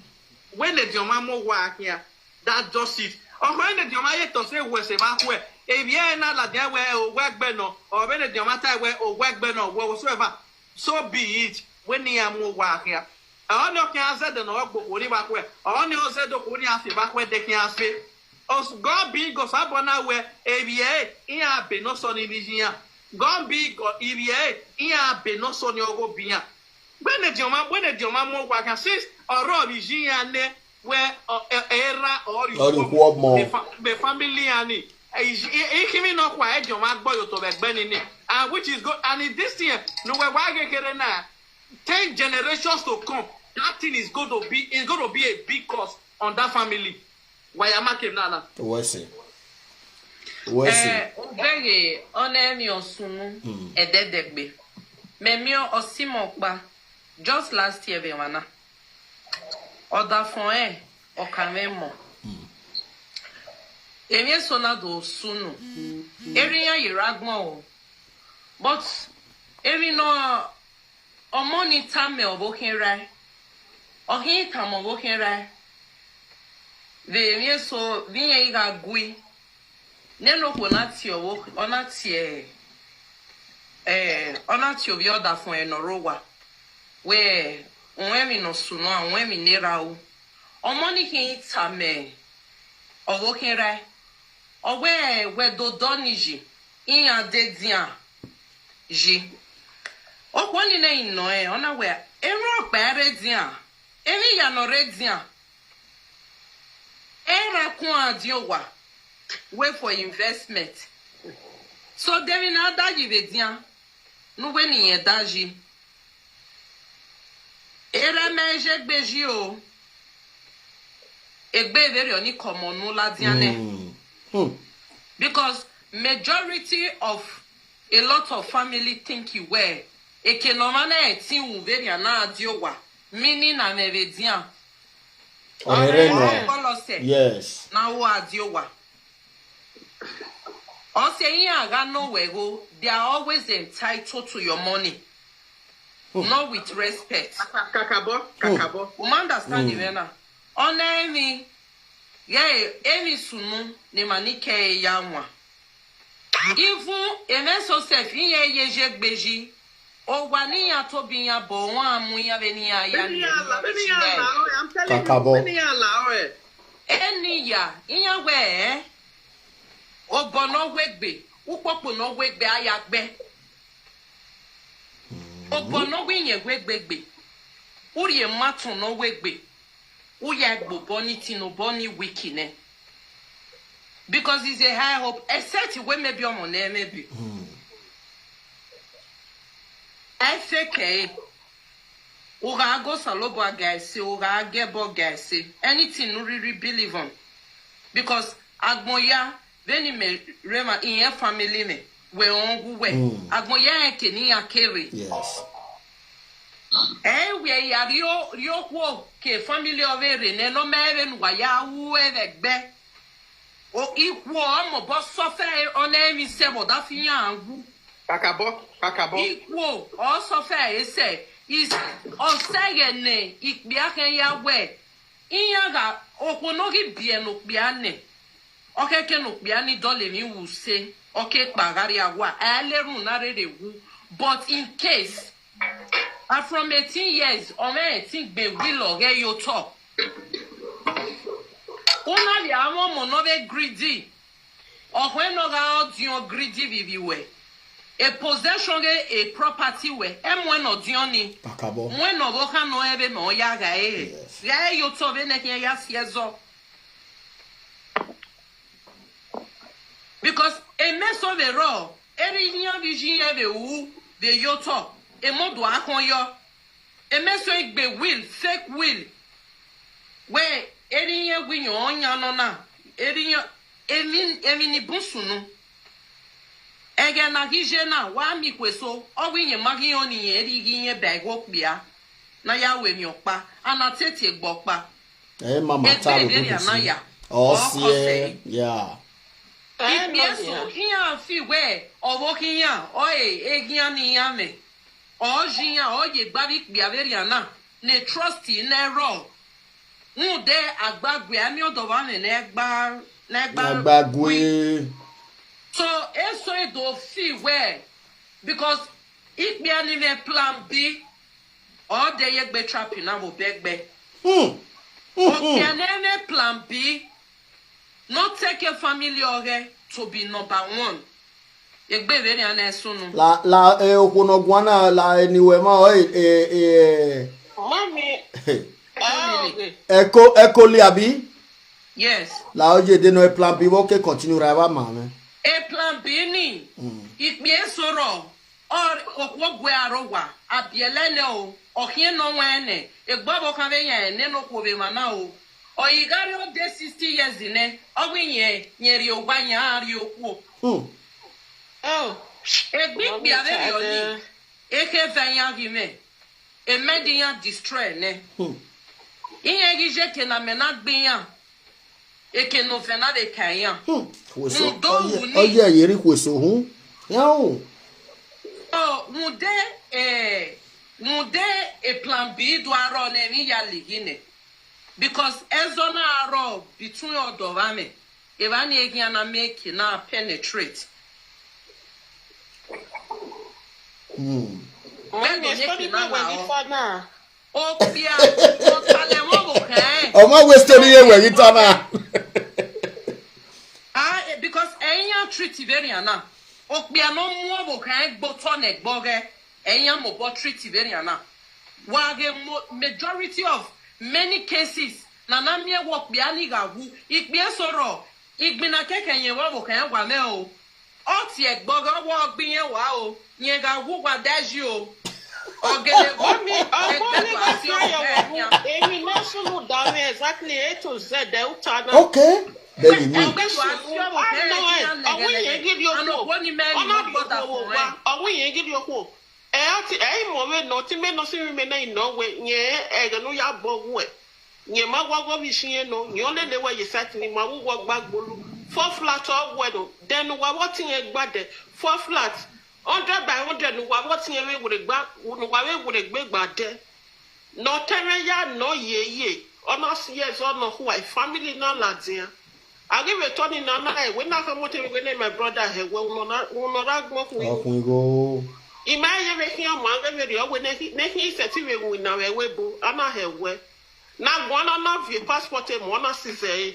when the Jehovah mo wa here, That's just it. Ọkọ ẹnẹ diọn ma ye tọ sẹ wẹ sẹ vbe akhuẹ. Evbi ẹre na ladian wẹ owẹ ẹgbẹ nọ, ọ vbene diọn ma ta wẹ owẹ ẹgbẹ nọ, whatsoever. So be it. Wẹ ne iran mu owa khian. Ọni ọ khian zẹdẹ ne ọ gbe okhuo ni vbe akhuẹ. Ọni ọ zẹdẹ okhuo ni a fi vbe akhuẹ de khian fe. Os-, God be God, Osanobua na wẹ evbi ẹre iran be ne ọ sọ ni ni yi iran. God be God, ivbi ẹre iran be ne ọ sọ ni ọghe obi iran. Wẹ ne diọn ma, wẹ ne diọn ma mu owa khian, since ọrọre vbe iye iran nẹ, wẹ, ọ, ẹ, ẹ ra ọrọre Ọrọre ukhu ọmọ. Ukhu ọmọ. Be fa-, be family iran ni. Ẹ, i, i, i, ikhinmwi nọkhua, ẹ diọn ma gbe ye otọ vbe ẹgbẹ ni ni. And which is good, and in this thing, ne uwẹ wa ghe kherhe na, ten generations to come, that thing is going to be, is going to be a big curse on that family. Wa ya ma kevbe na na. Wẹ sẹ. Wẹ sẹ. Eh, obeghe, ọ nẹ emwi ọ sunu, Mm. ẹdẹdẹgbe. Mẹ miẹn ọ si mẹ ọkpa, just last year vbe emwa na. Ọdafẹn ọnrẹn, ọ ka mwẹ mọ. Mm. Emwi eso na do sunu. Erha iran ye rre agbọn o. But emwi nọ, ọmọ ni tama ọvbokhan erha ẹre. Ọ khin tama ọvbokhan rae vbe emwi eso vbe irẹn gha gui, nene okhuo na tie ọvbo, ọ na tie, eh, ọ na tie ovbi ọdafẹn ne ọ rre owa, wẹ, u rẹn emwi ne ọ sunu, u rẹn emwi ne erha ru. Ọmọ ni khin tama ọvbokhan rae, ọ wẹ, wẹ do dọ ni yi, iran de dian yi. Okhuo ni ne nọ rẹn, ọ na wẹ, emwi ọkpa rre dian, emwi iya ne ọ rre dian, erha kuan dian owa, wẹ for investment. So de emwi ne a da yi vbe dian, ne uwẹ ne irẹn da yi. Erha mẹ je gbe yi o, egbe vberriọ ni kọmọ unu ladian nẹ. Hmm. Hmm. Because majority of a lot of family think wẹ, eke ne ọmwa na ẹtin ru vberriọ na dia owa, meaning na mwẹ vbe dian. Ọ rẹrẹ nọ. Ọkpọlọ sẹ, yes, na ru a dia owa. Ọ sẹ iran gha nọ wẹ igho, they are always entitled to your money. Hmm. Not with respect. Kakabọ, kakabọ. U ma understand, hmm, mwẹ na? Ọ na emwi, ghẹ emwi sunu ne ma ni kẹ ya wan. Even emwi eso sef, iran ye ye gbe yi. Owa ne iran tobọ iran bọ, wan mu iran vbene iran ya. Vbene iran la, vbene iran la ọre, I'm telling you, kakabọ, vbene iran la ọre. Eni ya, iran wẹ, eh? Obọ ne ọ wegbe, ukpokpo ne ọ wegbe, a ya gbe. Obọ ne ọ wẹ iyẹn wegbe gbe, u rhie ma tọn ne ọ wegbe, u ya gbe obọ ni tin, obọ ni weak nẹ. Because it's a high hope, except wẹ maybe ọmọ nẹ, maybe. Hmm. I fake it. U gha go Osanobua ga ẹse, u gha gie ẹbọ ga ẹse. Anything u rhirhi believe on. Because agbọn ya, vbene imẹ rre emwa, irẹn family mwẹ, wẹ rẹn gu wẹ. Hmm. Agbọn ya rẹn ke ne iran ke rre. Yes. Ẹ i wẹ ya rhie o-, rhie okhuo ke family ọvbehe rre nẹ, ne ọ ma rẹn vbene uwa ya ru ẹre vbe ẹgbẹ. O, ikhuo ọ mobọ suffer, ọ na emwi sẹ vbe ọdafẹn iran wu. Kakabọ, kakabọ. Ikhuo ọ suffer ẹre sẹ, is, ọ sẹ ẹghẹ ne ikpia khian ya wẹ, iran gha, okhuo ne ọ ghi biẹ ne okpia nẹ, ọ khẹke ne okpia ni dọlọ emwi wu se, ọ ke kpa gha rria owa, a i le erhunmwu na rherhe wu. But in case, a from eighteen years, ọ mwẹ ẹtin gbe will ọghẹ ye otọ. U na vbe a mwẹ ọmọ ne ọ vbe greedy. Ọ khẹ ne ọ gha ọdiọn greedy vbe ivbi wẹ. A possession ghe a property wẹ, ẹ muẹn ne ọdiọn ni. Kakabọ. Muẹn ne ọvbokhan nọ rẹn vbene ọ ya gha ẹre. Yes. Gha ẹre ye otọ vbene ẹkhian ya si ẹzọ. Because emẹso vbe rrọọ, erha ihian vbe iye irẹn vbe ru vbe ye otọ, emọ do a khọn yọ. Emẹso gbe will, fake will. Wẹ, erha ihian wẹ iyẹn ọ yan nọ na, erha ihian, emwi, emwi ni bun sunu. Ẹghẹ ne a ghi ye na, wa miẹn ikhuo eso, ọ wẹ iyẹn ma ghi rẹn ọnii, irẹn rhie ighi iyẹn ba igho okpia, ne a ya ru emwi ọkpa, a na tietie egbe ọkpa. Ẹ ma ma ta egbe aro vberriọ na ya. Ọ ọ siẹ, kọsẹ. Yeah. Ikpia eso, iran fi wẹ, ọvbokhan iran, ọ e, eghian ne iran mwẹ. Ọ ye iran, ọ ye egbe avbe ikpia vberriọ na, ne trust ne rrọọ. Rhunmwuda agbague, a miẹn ọdọ vbe amwẹ ne ẹ gba, ne ẹ gba gui. So, eso do fi wẹ, because ikpia ni mwẹ plan B, ọ de ye egbe trap na vbe obọ ẹgbẹ. Hmm. Hmm, hmm. Okpia ne mwẹ plan B, ne ọ take family ọghẹ to be number one. Egbe vberriọ na sunu. La, la, eh, okhuo ne ọ guan na, la, eni wẹ ma, ọ, eh, eh, eh, Mami. Ẹko, ẹko le abi? Yes. La, ọ ye de nọ, plan B vbe ọ ke continue ra evba ma mwẹ. E plan B ni, mm, ikpia eso rrọọ, ọ, okhuo gu aro owa, a biẹlẹ nẹ o, ọ khian nọ wẹn nẹ, egbe ọvbokhan vbe yan nene okhuo vbe emwa na o. Ọ i gha rrie ọ de sixty years nẹ, ọ wẹ iyẹn, yẹn rrie owa, yẹn a rrie okhuo. Hmm. Oh. Egbe ikpia vberriọ ni, ekhe vẹ iran ghi mwẹ, emẹ de iran destroy nẹ. Hmm. Iran ghi ye eke ne amẹ na gbe iran, eke ne ovẹn na vbe ka iran. Hmm. Ikhuo eso, rhunmwuda ọ ye, owu ni, ọ ye ye rre ikhuo eso, hmm. Iran o. So, rhunmwuda, eh, Rhunmwuda e plan B do arọ ne emwi ya lighi nẹ, because ẹzọ na arọ between ọdọ vbe amwẹ, evba ni eghian na make na penetrate. Hmm. Wẹ do make na la ọ. Okpia, ọtalẹ mwẹ ọvbokhan ẹn. Ọ ma wẹ story ye wẹ ghi ta na. Ah, eh, because ẹ i yan treat vbenian na. Okpia ne ọ mu ọvbokhan ẹn gbe otọ ne ẹgbọghẹ, ẹ i yan mobọ treat vbenian na. Wa ghe mo-, majority of many cases na na miẹn wẹ okpia ni gha wu, ikpia eso rrọọ, igbinna kẹkẹ yẹn vbe ọvbokhan ẹn wa mwẹ o. Ọ tie ẹgbọghẹ ọvbokhan gbe irẹn wa o, rẹn gha wu uwa dayi o. Ọ gele wu, ọmọ ẹgbẹ ni wa si ọvbokhan ẹn khian. Emwi ne ọ sunu da mwẹ exactly A to Z, ẹ u ta na. Okay, then you mean. Ẹgbẹ ni wa si ọvbokhan ẹn khian lẹgẹlẹgẹ. Ọwọ irẹn ghi rhie okhuo. Ọna rhie okhuo vbe owa. Ọwọ irẹn ghi rhie okhuo. Ẹ, ọ ti, ẹ i mọ vbe nọ, te imẹ nọ si mwẹ imẹ na i nọ wẹ, rẹn ẹghẹ ne u ya bọ wuẹ. Rẹn ma wa ọghọ vbe isiẹn nọ, rẹn ọ lele wẹ ye sẹtin ni ma vbe uwu ọgba gbolu. Four flat ọ wẹ nọ, then uwa vbe ọtẹn rẹn gba dẹ. Four flat, hundred by hundred ne uwa vbe ọtẹn rẹn vbe werriegba, ne uwa vbe werriegbe gba dẹ. Ne ọtẹn mwẹ ya nọ yeye, ọ na si ẹzọ nọ khua, family na ladian. A ghi vbe tọ ni na na, ẹwe na khama ọtẹn mwẹ wẹ ne my brother hẹ wẹ, unu na, unu na ra gbọn khuin. Ọ khuin igho. I ma ye vbe khian ọmọ, a ghe vbe rriọ wẹ ne khin, ne khin sẹtin vbe winna vbe ẹvbo ebo, a na hẹ wẹ. Ne a guan na, na viọ passport emu, ọ na sizẹ ẹre,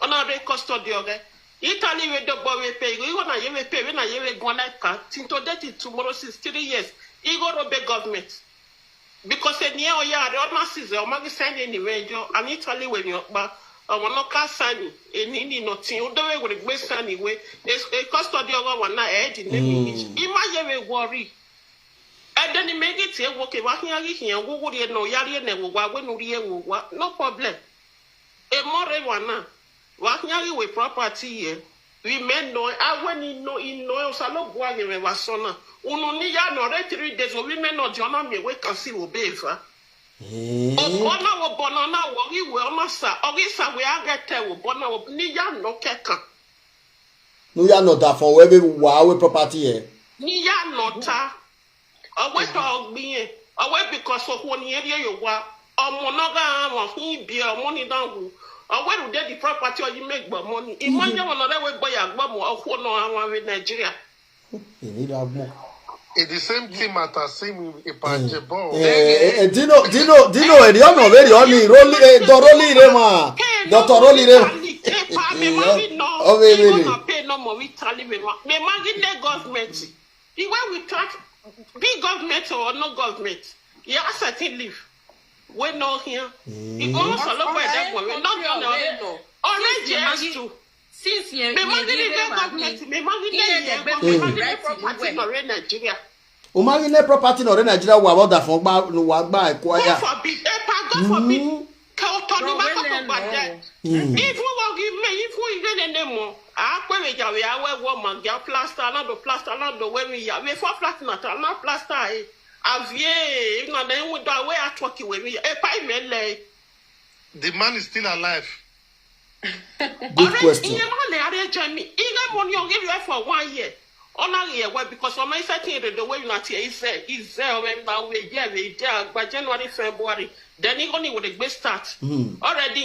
ọ na rre custody ọghẹ. Italy vbe dobọ vbe pay, igho na ye vbe pay, vbene a ye vbe guan na ka, till today, till tomorrow, since three years, igho rre obọ government. Because eni ọ ya rre, ọ na sizẹ, ọ ma ghi sign eni mwẹ yọ, and Italy wẹ emwi ọkpa, ọmwa ne ọ ka sign, eni ni nọ tin, u do vbe werriegbe sign wẹ, e, e custody ọghe ọmwa na, ẹ i di name in. I ma ye vbe worry. Ẹdẹ ne imẹ ghi tie wo ke, wa khian ghi khian, wo wo rhie ne ọ ya rhie ne ẹvbo owa, wẹ ne u rhie ẹvbo owa, no problem. Emọ rre emwa na, wa khian ghi wẹ property ye, vbe imẹ nọ, a wẹ ne I nọ, I nọ, Osanobua ghe mwẹ vbe asọn na. Unu ne I ya nọ rre three days, ovbi mwẹ ne ọ diọn na miẹn wẹ cancel vbe obọ eva. Eh. Obọ na, obọ na, ọ na wẹ ọ ghi wẹ, ọ na sa, ọ ghi sa wẹ a ghẹ te vbe obọ na, ne I ya nọ kẹkan. Ne u ya nọ ọdafọn wẹ vbe wa wẹ property hẹ. Ne I ya nọ ta. Ọ wẹ te ọ gbe irẹn, ọ wẹ because okhuo ne irẹn rhie ye owa, ọmọ ne ọ gha rẹn ọmwa khin biẹ ọmọ ni na wu, ọ wẹ rhunmwuda the property ọ ye imẹ gbe ọmọ ni. I ma yan ọmwa ne ọ rre ẹvbo ebo ya gbe ọmọ, okhuo ne ọ gha wan vbe Nigeria. Emwi rre agbọn. It's the same thing matter, same in Ipanjebon. Eh, eh, eh, Dino, Dino, Dino, ẹ rhie ọnọ vberriọ ni, roli, eh, dọ roli rre ma, dọ tọ roli rre ma. Epa, mẹ ma ghi nọ, ọ vbe vbe igho rre. Na pay ne ọmọ vbe Italy, mẹ ma, mẹ ma ghi nẹ government. Iwẹ we talk, be government or no government, you are certain leave. We no here. Mm. Ikpọnmwẹ Osanobua ẹdẹgbọn mwẹ, no be ọnẹ ọre nọ. Ọre Jesu. Since yẹn, mẹ ma ghi nẹ government, mẹ ma ghi nẹ ẹgbẹ, mẹ ma ghi nẹ property nọ rre Nigeria. U ma ghi nẹ property nọ rre Nigeria, wa vbe ọdafọn gba, wa gba ẹkua ya. God forbid, epa, God forbid. Mm. Ke otọ ni ma koko gba dẹ. Mm. Even wa ghi mẹ, even ighe nene mọ, a kpe vbe ya vbe a wẹ wọ ma gia plaster, na do plaster, na do wẹ vbe ya, vbe four flat na ta, na plaster e. A viẹ, na nẹ window, a wẹ a tuọki wẹ vbe ya. Epa imẹ lẹ. The man is still alive. Good question. Iye ma lẹ a rre Germany. Ighe mọ ni ọ ghi rre for one year. Ọ na ghi ẹwẹ because ọ ma i sẹtin rre do wẹ una tie izẹ, izẹ ọ vbe na wẹ ye vbe ide agba January, February. Then igho ni were gbe start. Hmm. Already